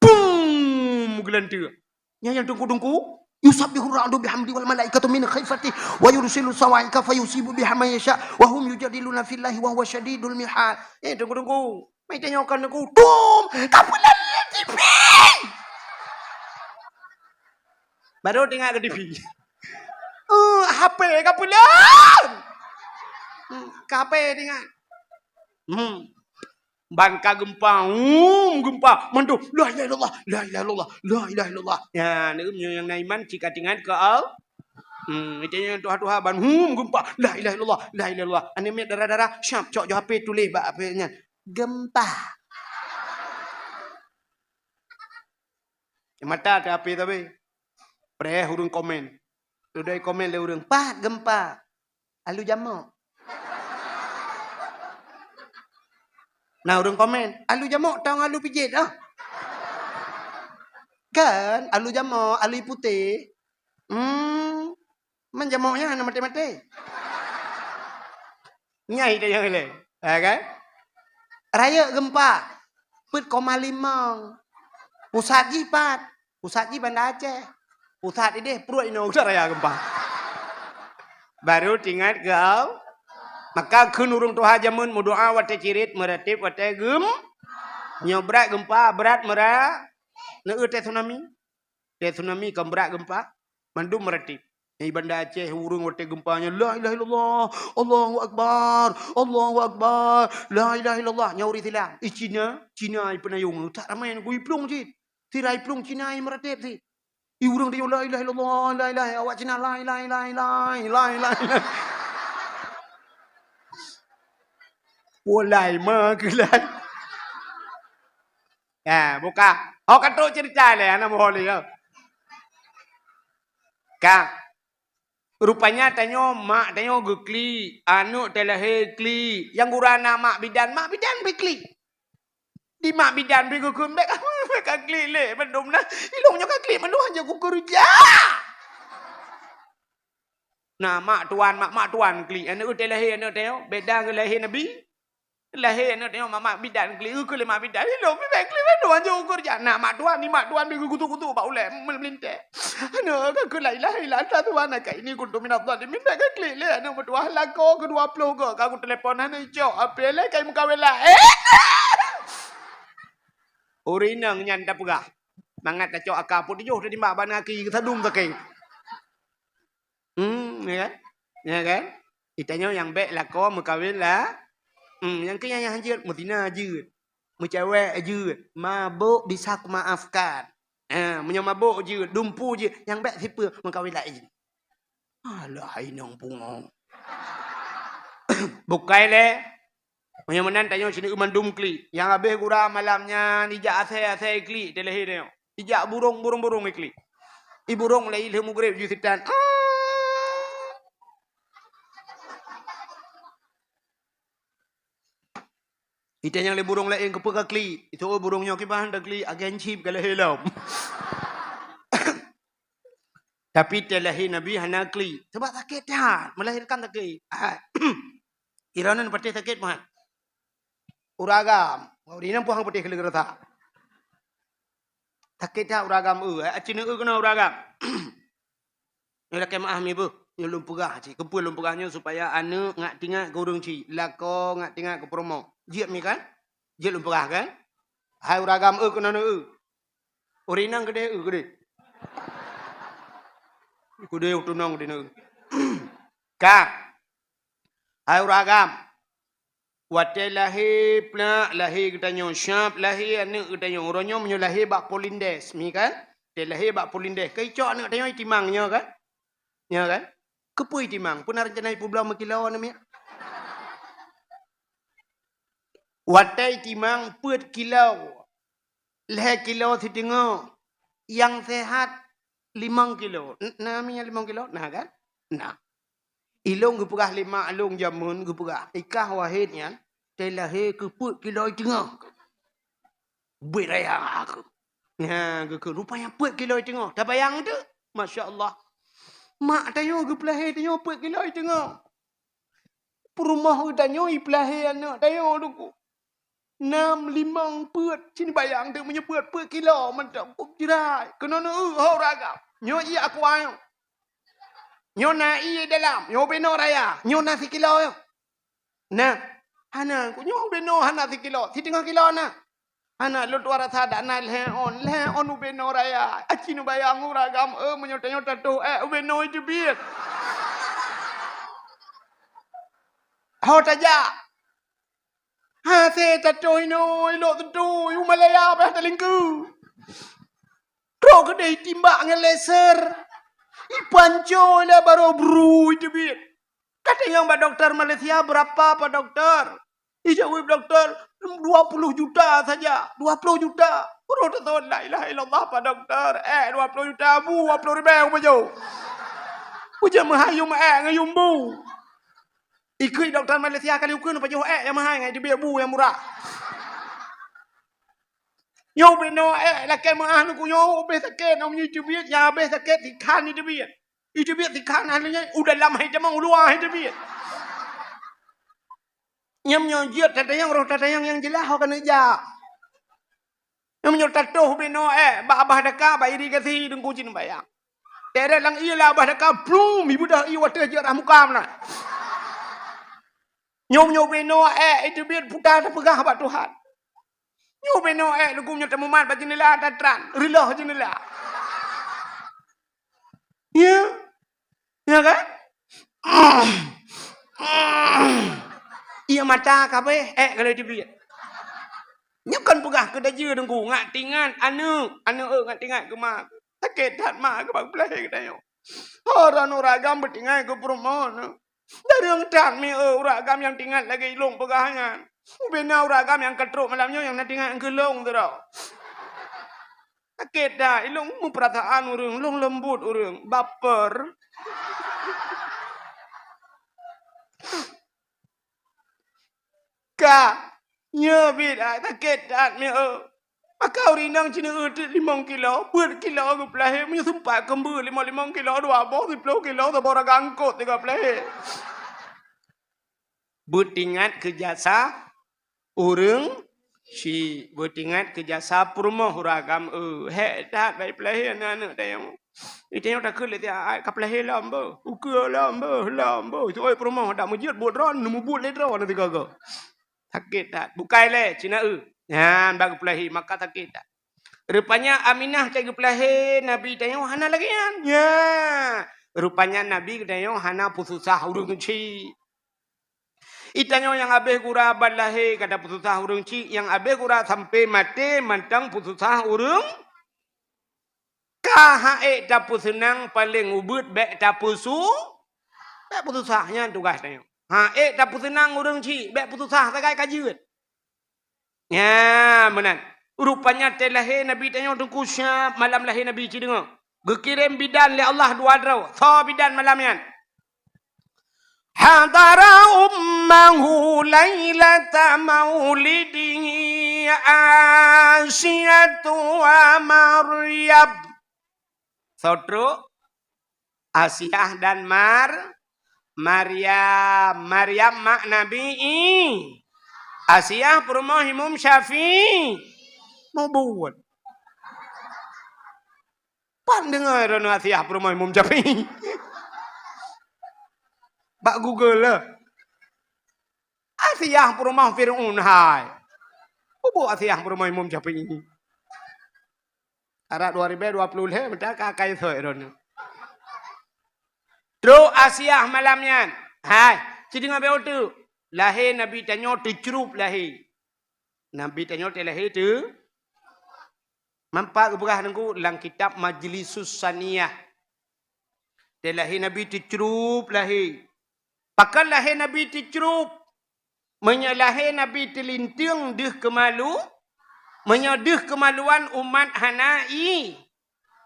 Pum! Geulanteue. Nyan nyang teungku-teungku. Yusabbihu ra'du bihamdi wal malaikatu min khifati wa yursilu sawa'iqa fayusibu biha man yasha wa hum yujadiluna fillahi wa huwa syadidul mihal. Eh, teungku-teungku. Mai tanyoe keu teungku. Tum! Ka peuleueh T V! Baru teuingat keu T V. Eh, H P ka peuleueh. Hmm, ka H P teuingat. Hmm. Ban ka geumpa, um, geumpa. Mandum, "La ilaha illallah, la ilaha illallah, la ilaha illallah." Ya, neu nyoe nyang na iman cit ka teuingat keu Allah. Hmm, itu nyang tuha-tuha ban, hum, geumpa. "La ilaha illallah, la ilaha illallah." Aneuk miet dara-dara, siap cok jo H P tuléh bak H P nyan. Geumpa. Mata teuh H P tapi. Preh ureuëng komen. Dudoe komen lé ureuëng, "Pat geumpa." Alu jamok. Nah, ureuëng komen, "Alu jamok tong alu pijet ah." Kan, alu jamok, alu putéh. Hmm, man jamok nyan hana maté-maté. Nyai dah nyang ilée. Ha kan? Rayeuk geumpa. Peuet koma limong. Pusat jih pat. Pusat jih Banda Aceh. Pusat ideh pruet inoe udah raya geumpa. Baru teuingat keu Allah. Maka kheun ureuëng tuha jameun meudoa watée cirit, meuratéb watée geum. Nyoe brat geumpa, brat meura. Neu teuh tsunami. Teuh tsunami kon brat geumpa. Mandum meuratéb. Di Banda Aceh ureuëng watée geumpa nyan, "La ilaha illallah, Allahu akbar, Allahu akbar, la ilaha illallah." Nyan ureuëng Islam. I Cina, Cina i peunayong, tak ramai nyan, i plueng cit. Sira i plueng Cina i meuratéb sit. I ureuëng tanyoe, "La ilaha illallah, la ilaha," awak Cina, "La ilaha, la ilaha, la ilaha, la ilaha." Walai ma keulan. Ya, buka. Ho ka trok cerita lé, hana meuho lé, ya. Ka. Rupanya tanyoe, mak tanyoe geuklik, aneuk teuh lahé klik. Nyang gura na mak bidan, mak bidan pih klik. Di mak bidan pih geukheun, "Bék ka, bék ka klik lé, mandum na. Ilong nyoe ka klik, mandum hanjeuet kukeureuja." Na mak tuan, mak, mak tuan klik. Aneuk teuh lahé, aneuk teuh, beda ngon lahé Nabi. Lahé aneuk tanyoe mak, mak bidan klik, geukheun lé mak bidan, "Ilong pih bék klik, mandum hanjeuet kukeureuja." Na mak tuan, ni mak tuan pih geugutuk-gutuk bak ulée, meulintée. "Aneuk, ka kheun la ilaha illa anta subhanaka inni kuntu minadh dhalimin, bék ka klik lé aneuk meutuah, lakoe keu dua ploh goe ka kutelepon hana icok, api lé ka imeukawen laén." Ureuëng inong nyan tapeugah, mangat tacok aka peuet tujoh tatimbak bak aneuk gaki geusadum sakét. Hmm, ya kan? Ya kan? Di tanyoe nyang bék lakoe meukawen la, hmm, nyang keu nyang hanjeuet, meuzina jeuet, meucewek jeuet, mabök bisa kumaafkan. Ha, meunyoe mabök jeuet, dumpeue jeuet, nyang bék sipeue meukawen laén. Alah, inong pungo. Bukai lé. Meunyoe meunan tanyoe sineuk mandum klik. Nyang habéh gura malam nyan ijak asée-asée klik teuh lahé tanyoe. Ijak burong-burong-burong klik. I burong lé ilheueh mugreb ju sitan. Ita nyang lé burong laén keupeue ka klik. Itu burong nyoe kiban da klik agen chip ka lahé lom. Tapi teuh lahé Nabi hana klik. Sebab sakét that, melahirkan sakét. Ironan patéh sakét meuhat. Uragam. Ureuëng inong puhang patéh keu leugeurasa. Sakét that uragam eu. Aceu neu eu keunoe uragam. Nyoe lakée meuáh mi beuh. Nyoe lôn peugah cit. Keupeue lôn peugah nyoe supaya aneuk ngat tingat keu ureuëng chik. Lakoe ngat tingat keu peurumoh. Jeuet mi kan? Jeuet lôn peugah kan? Hai uragam eu keunoe neu eu. Ureueng inong keudeh, eu, keudeh. Keudeh, u tunong keudeh, eu. Ka. Hai ureueng agam. Watèe lahé plak, lahé geutanyoe syab, lahé aneuk geutanyoe. Uroe nyoe meunyoe lahé bak Polindes, mi kan? Watèe lahé bak Polindes, ka icok aneuk tanyoe itimang nyoe kan? Nyoe kan? Keupeue itimang? Peue na rencana ipeubloe meukilo aneuk miet? Watèe itimang peuet kilo, lhèe kilo siteungoh, nyang sehat limong kilo. N-, na mi nyang limong kilo? Na kan? Na. Ilôn geupeugah lé mak lôn jameun geupeugah, "Ikah Wahid nyan, watèe lahé keu peuet kilo iteungoh." Ubit raya keuh. Nyan geukheun, rupanya peuet kilo iteungoh. Tabayang teuk? Masya Allah. Mak tanyoe geupeulahé tanyoe peuet kilo iteungoh. Peurumoh geutanyoe ipeulahé aneuk tanyoe Teungku. Nam, limong, peuet. Cit bayang teuk meunyoe peuet, peuet kilo mantong. Kok jrai. Keunoe neu, ho ureueng agam. Nyoe ié aqua nyoe. Nyoe na ié dalam. Nyoe ubé noe raya. Nyoe na sikilo nyoe. Na. Hana, nyoe ubé noe hana sikilo. Siteungoh kilo na. Hana, lôn tuan rasa dak na lhèe ôn. Lhèe ôn ubé noe raya. Aci neubayang ureueng agam, eu, meunyoe tanyoe tatoh èk ubé noe teubiet. Ho tajak. Hase tatoh inoe, ilok teuntui, u Malaya beh talingkeu. Trok keudeh itimbak ngon laser. Ipanco lé baroe brui teubiet. Katanyong bak dokto Malaysia, "Berapa, Pak Doktor?" Ijaweueb dokto, "Dua puluh juta saja." Dua puluh juta. Uroe teusot, "La ilaha illallah, Pak Doktor." Èk dua puluh juta, bu dua puluh ribèe u pajoh. Ujak meuhai yum èk ngon yum bu. Ikheun dokto Malaysia kali ukeue neupajoh èk nyang meuhai ngon teubiet bu nyang murah. Nyoe ubé noe èk lakèe meuah Teungku, nyoe ubé sakét, nyoe meunyoe teubiet, nyang abéh sakét sikhan teubiet. Iteubiet sikhan hana nyan, u dalam hai tamong, u luwa hai teubiet. Nyan meunyoe jeuet tatanyong, roh tatanyong nyang jeulaih ho keuneuk jak. Nyan meunyoe tatoh ubé noe èk, bak abah daka, bak irigasi Teungku cit neubayang. Teret lam ié lam abah daka, blum, ibeudôh ié watèe jeuet rah muka meunan. Nyoe, nyoe ubé noe èk, iteubiet puta tapeugah bak Tuhan. Nyoe ubé noe èk, Teungku, nyoe tamumat bak jeundela tatran, reuloh jeundela. Ya. Ya kan? Ié mata kabéh, èk ka lheueh teubiet. Nyoe kon peugah keu dajeue Teungku, ngat tingat aneuk, aneuk, eu, ngat tingat keu ma. Sakét that ma keu bak peulahé geutanyoe. Ho droeneuh ureueng agam beutingat keu peurumoh neuh. Jareueng that mi, eu, ureueng agam nyang tingat lagèe ilôn peugah nyan. Ubé na ureueng agam nyang ka trok malam nyoe nyang na tingat keu lôn sidroe. Sakét that, ilôn meupeurasaan ureueng, lôn leumbot ureueng, baper. Ka, nyoe bit, ai, sakét that mi, eu. Maka ureueng inong cit neu teuk limong kilo, peuet kilo geupeulahé, meunyoe seumpat keumbeu limong, limong kilo dua boh, siplôh kilo saboh raga eungkôt sigoe peulahé. Beutingat keu jasa ureueng chik, beutingat keu jasa peurumoh ureueng agam, eu, hék that bak peulahé aneuk-aneuk tanyoe. Di tanyoe takheun lé tiep, ai, ka peulahé lom beuh, ukeue lom beuh, lom beuh. Itu oi peurumoh dak meujeuet buet droe, neumubuet lé droe na sigoe-goe. Sakét that. Bukai lé, cit na eu. Nyan bak geupeulahé, maka sakét that. Rupanya Aminah cit geupeulahé Nabi tanyoe hana lagèe nyan. Nya. Rupanya Nabi geutanyoe hana peususah ureueng chik. Di tanyoe nyang abéh gura ban lahé ka tapeususah ureueng chik, nyang abéh gura sampoe maté mantong peususah ureueng. Ka han ék tapeuseunang, paleng ubeuet bèk tapeusu-, bèk peususah, nyan tugaih tanyoe. Han ék tapeuseunang ureueng chik, bèk peususah sagai ka jeuet. Nya, meunan. Rupanya watèe lahé Nabi tanyoe Teungku siab malam lahé Nabi cit deungoe. Geukirém bidan lé Allah dua droe. Soe bidan malam nyan? Hadara ummahu lailata maulidihi Asiyatu wa Maryam. Soe trok? Asiah dan Mar-, Maryam. Maryam mak Nabi I-, Asiah peurumoh Imam Syafi'i. Mubuet. Pan deungoe droeneuh Asiah peurumoh Imam Syafi'i? Bak Google lah. Asiah peurumoh Fir'aun hai. Mubuet Asiah peurumoh Imam Syafi'i. Arak dua ribèe dua ploh lhèe, meuta ka akai sot droeneuh. Trok Asiah malam nyan. Hai, ci deungö bèk uteuk. Lahé Nabi tanyoe teucrup lahé. Nabi tanyoe teulahé teu-, manfaat geupeugah Teungku lam kitab Majlisus Saniyah. Teulahé Nabi teucrup lahé. Pakon lahé Nabi teucrup? Meunyoe lahé Nabi teulinteung deuh keumalu, meunyoe deuh keumaluan umat hana i-,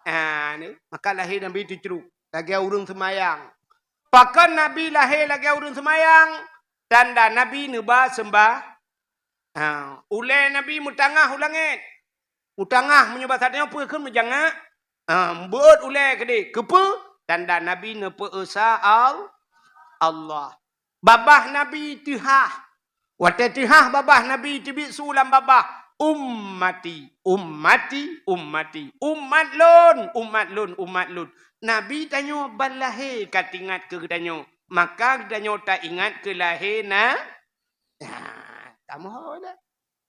ah, ni, maka lahé Nabi teucrup lagèe ureueng seumayang. Pakon Nabi lahé lagèe ureueng seumayang? Tanda Nabi neuba seumbah. Ha, ulèe Nabi meutangah u langèt. Meutangah meunyoe basa tanyoe peue kheun meujangak. Ha, beuet ulèe keudéh. Keupeue? Tanda Nabi neupeu-esa Al-, Allah. Babah Nabi teuhah. Watèe teuhah babah Nabi teubiet su lam babah, "Ummati, ummati, ummati." Umat lôn, umat lôn, umat lôn. Nabi tanyoe ban lahé ka teuingat keu geutanyoe. Maka geutanyoe taingat keu lahé na-, nah, tamoe dah.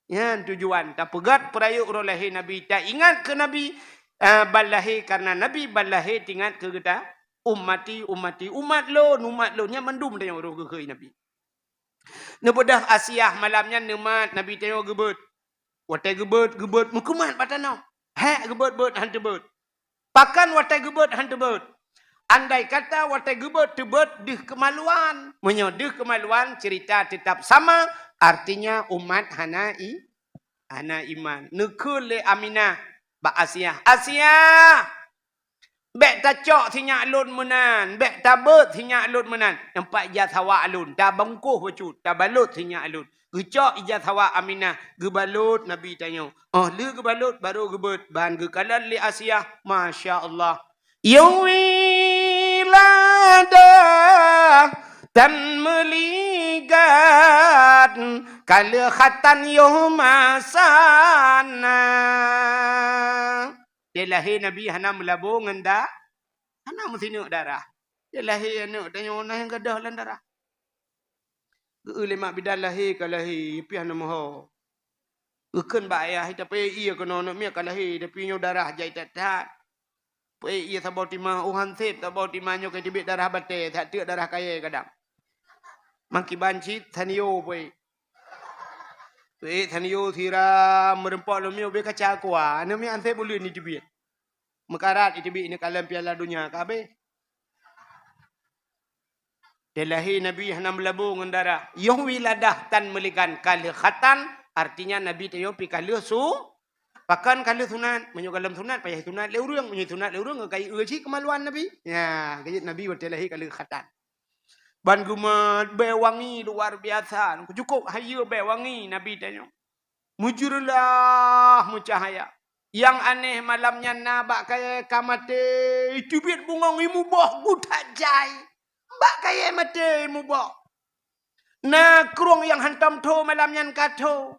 Nyan tujuan tapeugöt peurayeuk uroe lahé Nabi, taingat keu Nabi, ah, ban lahé, kareuna Nabi ban lahé teuingat keu geuta, "Ummati, ummati, umat lôn, umat lôn." Nyan mandum tanyoe roh geukheun Nabi. Neubeudôh Asiah malam nyan neumat Nabi tanyoe geubeuet. Watèe geubeuet, geubeuet meukeumat bak tanoh. Hèk geubeuet-beuet han teubeuet. Pakon watèe geubeuet han teubeuet? Andai kata watèe geubeuet teubeuet deuh keumaluan. Meunyoe deuh keumaluan, ceurita teutap sama, artinya umat hana i-, hana iman. Neukheun lé Aminah bak Asiah, "Asiah, bèk tacok sinyak lôn meunan, bèk tabeuet sinyak lôn meunan. Nampak ija sawa lôn, tabungkôh bacut, tabalot sinyak lôn." Geucok ija sawa Aminah, geubalot Nabi tanyoe. Óh lheueh geubalot, barô geubeuet, ban geukalon lé Asiah. Masya Allah. Yoh wiladah tan meuligat, ka lheueh khatan yoh masa na. Teulahé Nabi hana meulabô ngon da-, hana meusineuk darah. Teulahé aneuk tanyoe na nyang gadôh lam darah. Geu-eu lé mak bidan lahé ka lahé, piah na meuho. Geukheun bak ayah, "Tapi ie keunoe aneuk miet ka lahé, tapi nyoe darah jai that-that." Peuék ie saboh tima, uhan sép saboh tima nyoe ka teubiet darah batèe, that teuk darah kayèe kadang. Mangkiban cit, sanio peuék. Peuék sanio siram, meureumpok lom nyoe bèk kaca kua, aneuk miet han sép buleuen jiteubiet. Meukarat jiteubiet ineuk kalon Piala Donya ka habéh. Teulahé Nabi hana meulabô ngon darah. Yoh wiladah tan meuligan ka lheueh khatan, artinya Nabi tanyoe pi ka lheueh su-, pakon ka lheueh sunat. Meunyoe gohlom sunat, payah sunat lé ureueng. Meunyoe sunat lé ureueng, ka ie cit keumaluan Nabi. Nya, ka jeuet Nabi watèe lahé ka lheueh khatan. Ban geumat bèe wangi luar biasa. Cukôp hayeue bèe wangi Nabi tanyoe. Meujeureulah meucahya. Nyang aneh malam nyan na bak kayèe ka maté, teubiet bungöng ié muboh geuh that jai. Bak kayèe maté ié muboh. Na krueng nyang hantom tho malam nyan ka tho.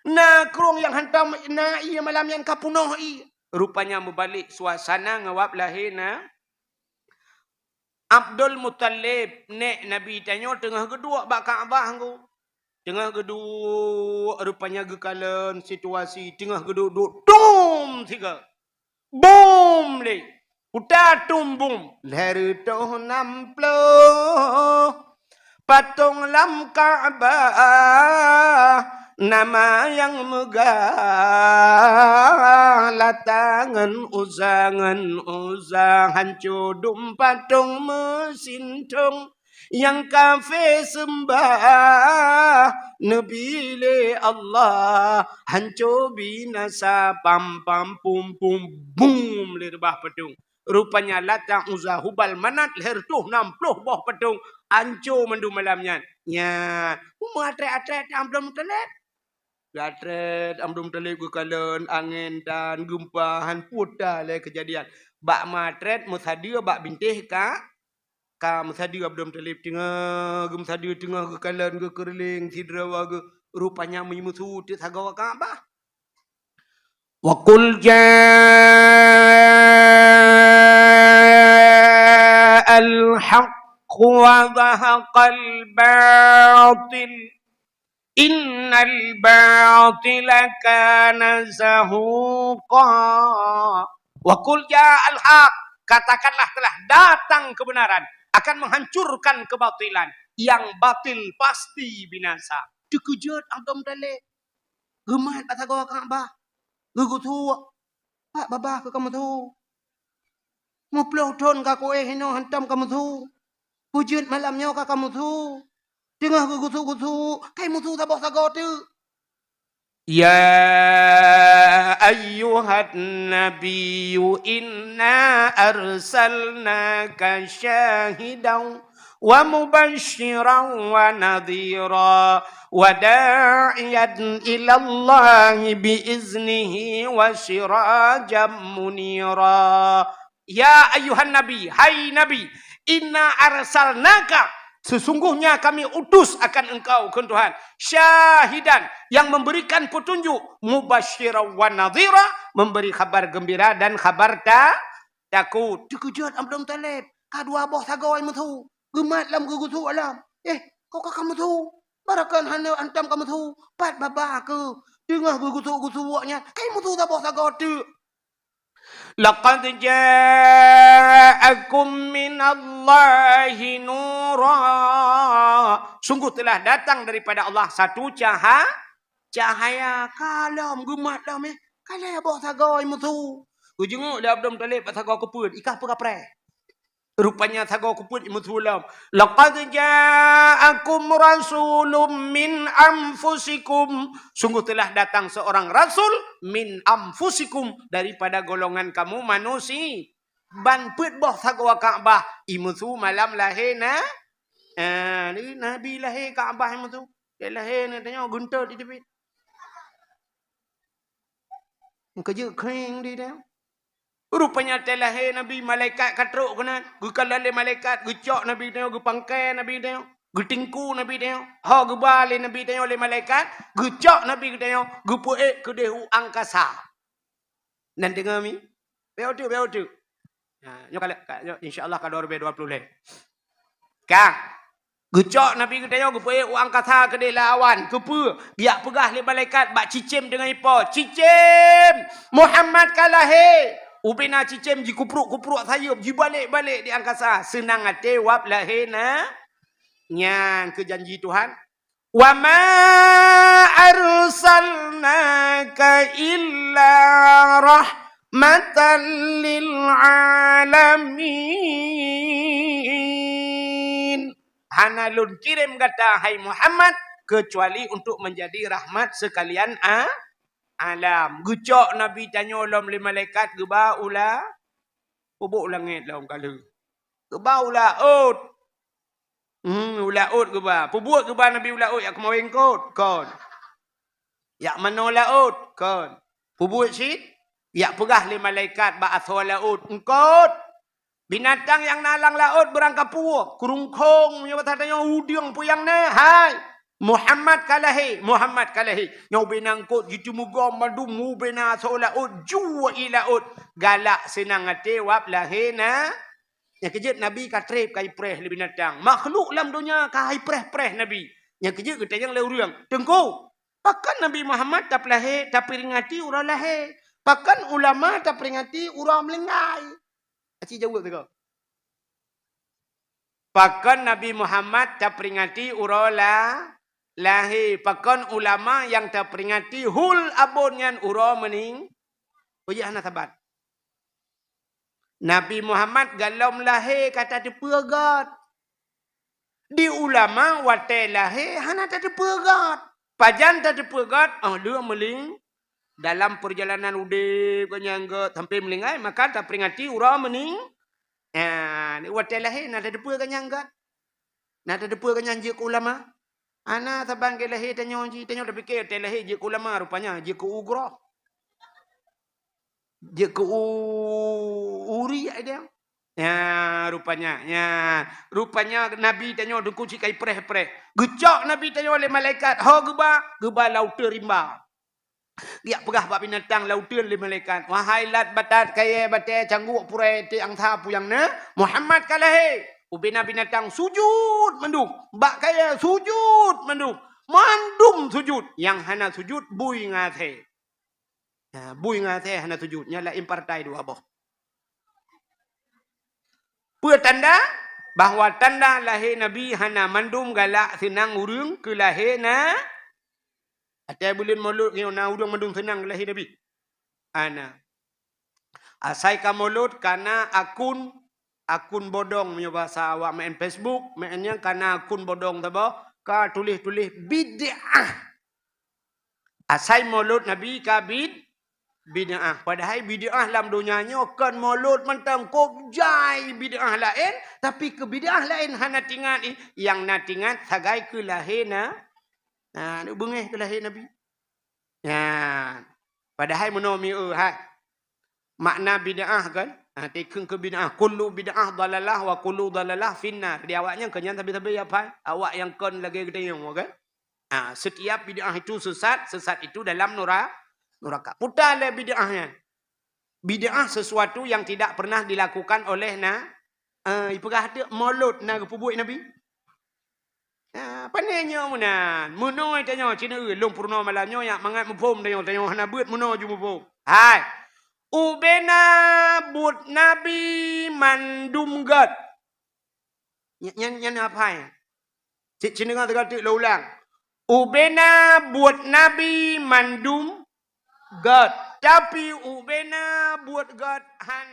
Na krueng nyang hantom na ie malam nyan ka peunoh ie. Rupanya meubalek suasana ngon wab lahé na Abdul Muthalib, nèk Nabi tanyoe teungoh geuduek bak Ka'bah ngon. Teungoh geuduek, rupanya geukalon situasi, teungoh geuduek-duek, dum sigoe. Bum lé. Uta tum bum. Lhèe reutôh nam ploh. Patong lam Ka'bah, nama nyang meugah, Lata ngon Uzza, ngon Uzza, hanco dum patong meusintong. Nyang kafé seumbah neubi lé Allah, hanco binasa, pam, pam, pum, pum, bum, lé reubah patong. Rupanya Lata, Uzza, Hubal, Manat, lhèe reutôh nam ploh boh patong, hanco mandum malam nyan. Nyan, meuatrét-atrét Abdul Muthalib. Geuatrét Abdul Muthalib geukalon angén dan geumpa, han peue that lé keujadian. Bak meuatrét meusadeue bak bintéh ka, ka meusadeue Abdul Muthalib teungoh geumeusadeue, teungoh geukalon, geukeureuléng sidroe geuh, rupanya meunyoe meusu teuk sagoe Ka'bah. Wa qul ja'al haqq wa zahaqal batil. Innal batila kana zahuqa. Wa qul ja'al haq. Katakanlah telah datang kebenaran akan menghancurkan kebatilan. Yang batil pasti binasa. Teukeujot Abdul Muthalib. Geumat bak sagoe Ka'bah. Geugusuk. Pat babah keu kamoe su. Meuploh thon ka kuéh inoe hantom kamoe su. Peujeuet malam nyoe ka kamoe su. Teungoh geugusuk-gusuk, kai musu saboh sagoe teuk. Ya ayyuhan nabiyyu inna arsalnaka syahidan wa mubasysyiran wa nadhira wa da'iyan ilallahi bi iznihi wa sirajan munira. Ya ayyuhan nabi, hai Nabi, inna arsalnaka, sesungguhnya kami utus akan engkau, kheun Tuhan, syahidan, yang memberikan petunjuk, mubasysyiran wa nadhira, memberi khabar gembira dan khabar ta-, takut. Teukeujot Abdul Muthalib, ka dua boh sagoe musu, geumat lom geugusuk lom. Eh, kok ka kamoe su? Barakon hana hantom kamoe su, pat babah keuh. Teungoh geugusuk-gusuk nyan, kai musu saboh sagoe teuk. Laqad ja'akum minallahi nura. Sungguh telah datang daripada Allah satu caha-, cahaya. Ka lom geumat lom, eh. Ka lhèe boh sagoe musu. Geujenguk lé Abdul Muthalib bak sagoe keupeuet, i kah peue kapreh. Rupanya sagoe keupeuet i musu lom. Laqad ja'akum rasulun min anfusikum. Sungguh telah datang seorang rasul min anfusikum, daripada golongan kamu manusia. Ban peuet boh sagoe Ka'bah i musu malam lahé na-, eh, Nabi lahé Ka'bah i musu. Dia lahé na tanyoe geuntot di tepi. Keujeuet kring di dia. Rupanya watèe lahé Nabi, malaikat ka trok keunan. Geukalon lé malaikat, geucok Nabi geutanyoe, geupangkai Nabi geutanyoe, geutingku Nabi geutanyoe. Ho geuba lé Nabi geutanyoe lé malaikat, geucok Nabi geutanyoe, geupeuék keudéh u angkasa. Nan deungoe mi? Bèk uteuk, bèk uteuk. Ha, nyoe ka lheueh, ka, nyoe insya Allah ka dua ribèe dua ploh lhèe. Ka. Geucok Nabi geutanyoe geupeuék u angkasa keudéh lam awan. Keupeue? Geujak peugah lé malaikat bak cicém deungon ipo, "Cicém, Muhammad ka lahé!" Ubena cicém jikupruek-kupruek sayeuep, jibalek-balek di angkasa. Seunang até wab lahé na. Nyan keuh janji Tuhan. "Wa ma arsalnaka illa rahmatan lil alamin." Hana lôn kirém gata, hai Muhammad, keucuali untuk menjadi rahmat sekalian a-, alam. Geucok Nabi tanyoe lom lé malaikat geuba u la-, peubuet u langét lom ka lheueh. Geuba u laôt. Hmm, u laôt geuba. Peubuet geuba Nabi u laôt, jak keumawén eungkôt? Kon. Jak manoe laôt? Kon. Peubuet cit? Jak peugah lé malaikat bak asoe laôt, "Eungkôt! Binatang nyang na lam laôt beurangkapeue, keurungkông, meunyoe basa tanyoe udeueng peue nyang na, hai! Muhammad ka lahé, Muhammad ka lahé." Nyoe ubena eungkôt jiteumugom mandum, ubena asoe laôt, jue i laôt. Galak seunang até wab lahé na. Nyang keujeuet Nabi ka trép ka ipreh lé binatang. Makhluk lam donya ka ipreh-preh Nabi. Nyang keujeuet geutanyong lé ureueng, "Teungku, pakon Nabi Muhammad tapeulahé, taperingati uroe lahé? Pakon ulama taperingati uroe meuninggai?" Aci jaweueb sigoe. Pakon Nabi Muhammad taperingati uroe la-, lahé? Pakon ulama nyang taperingati hul abon nyan uroe meuning-, oh, jih hana saban. Nabi Muhammad golom lahé ka tateupeue göt. Di ulama watèe lahé hana tateupeue göt. Pajan tateupeue göt? Oh, lheueh meuling-, dalam peurjalanan udép geuh nyan göt sampoe meuninggai, maka taperingati uroe meuning-, nyan, watèe lahé na tateupeue geuh nyan göt. Na tateupeue geuh nyan jeuet keu ulama. Hana saban keu lahé tanyoe jih, tanyoe tapike watèe lahé jeuet keu ulama, rupanya jeuet keu ugroe. Jeuet keu u-, uri ai dia. Nya, rupanya, nya. Rupanya Nabi tanyoe Teungku cit ka ipreh-preh. Geucok Nabi tanyoe lé malaikat, ho geuba, geuba lam uteuen rimba. Geujak peugah bak binatang lam uteuen lé malaikat, "Wahai lat batat, kayèe, batèe, cangguek, purèe, tiek angsa, peue nyang na, Muhammad ka lahé." Ubena binatang sujud mandum, bak kayèe sujud mandum. Mandum sujud, nyang hana sujud bui ngon asèe. Nah, bui ngon asèe hana sujud, nyan laén partai dua boh. Peue tanda? Bahwa tanda lahé Nabi hana mandum galak seunang ureueng keu lahé na. Até buleuen Molot nyoe na ureueng mandum seunang keu lahé Nabi? Hana. Asai ka Molot kana akun, akun bodong meunyoe basa awak meu'en Facebook, meu'en nyang kana akun bodong saboh, ka tuléh-tuléh bid'ah. Asai Molot Nabi ka bid-, bid'ah. Padahai bid'ah lam donya nyoe kon Molot mantong, kok jai bid'ah laén, tapi keu bid'ah laén hana tingat, ih, nyang na tingat sagai keu lahé na, na, beungéh keu lahé Nabi. Nyan. Padahai meunoe mieu hai. Makna bid'ah kan? Ha, tikheun keu bid'ah. Kullu bid'ah dalalah wa kullu dalalah finnar. Di awak nyan kon nyan sabe-sabe ya pai. Awak nyang kon lagèe geutanyoe kan? Ha, setiap bid'ah itu sesat, sesat itu dalam nura-, neraka. Puta lé bid'ah nyan. Bid'ah sesuatu yang tidak pernah dilakukan oleh na-, eh, ipeugah teuk Molot na geupeubuet Nabi. Ah, pane nyoe meunan. Meunoe tanyoe, cina eu, lôn peurunoe malam nyoe, yak mangat muphom tanyoe, tanyoe hana beuet meunoe ju muphom. Hai. Ubena buet Nabi mandum gèt. Nya-, nyan, nyan apa hai? Cit, cit deungoe teuka teuk lôn ulang. Ubena buet Nabi mandum gèt. Tapi ubena buet gèt hana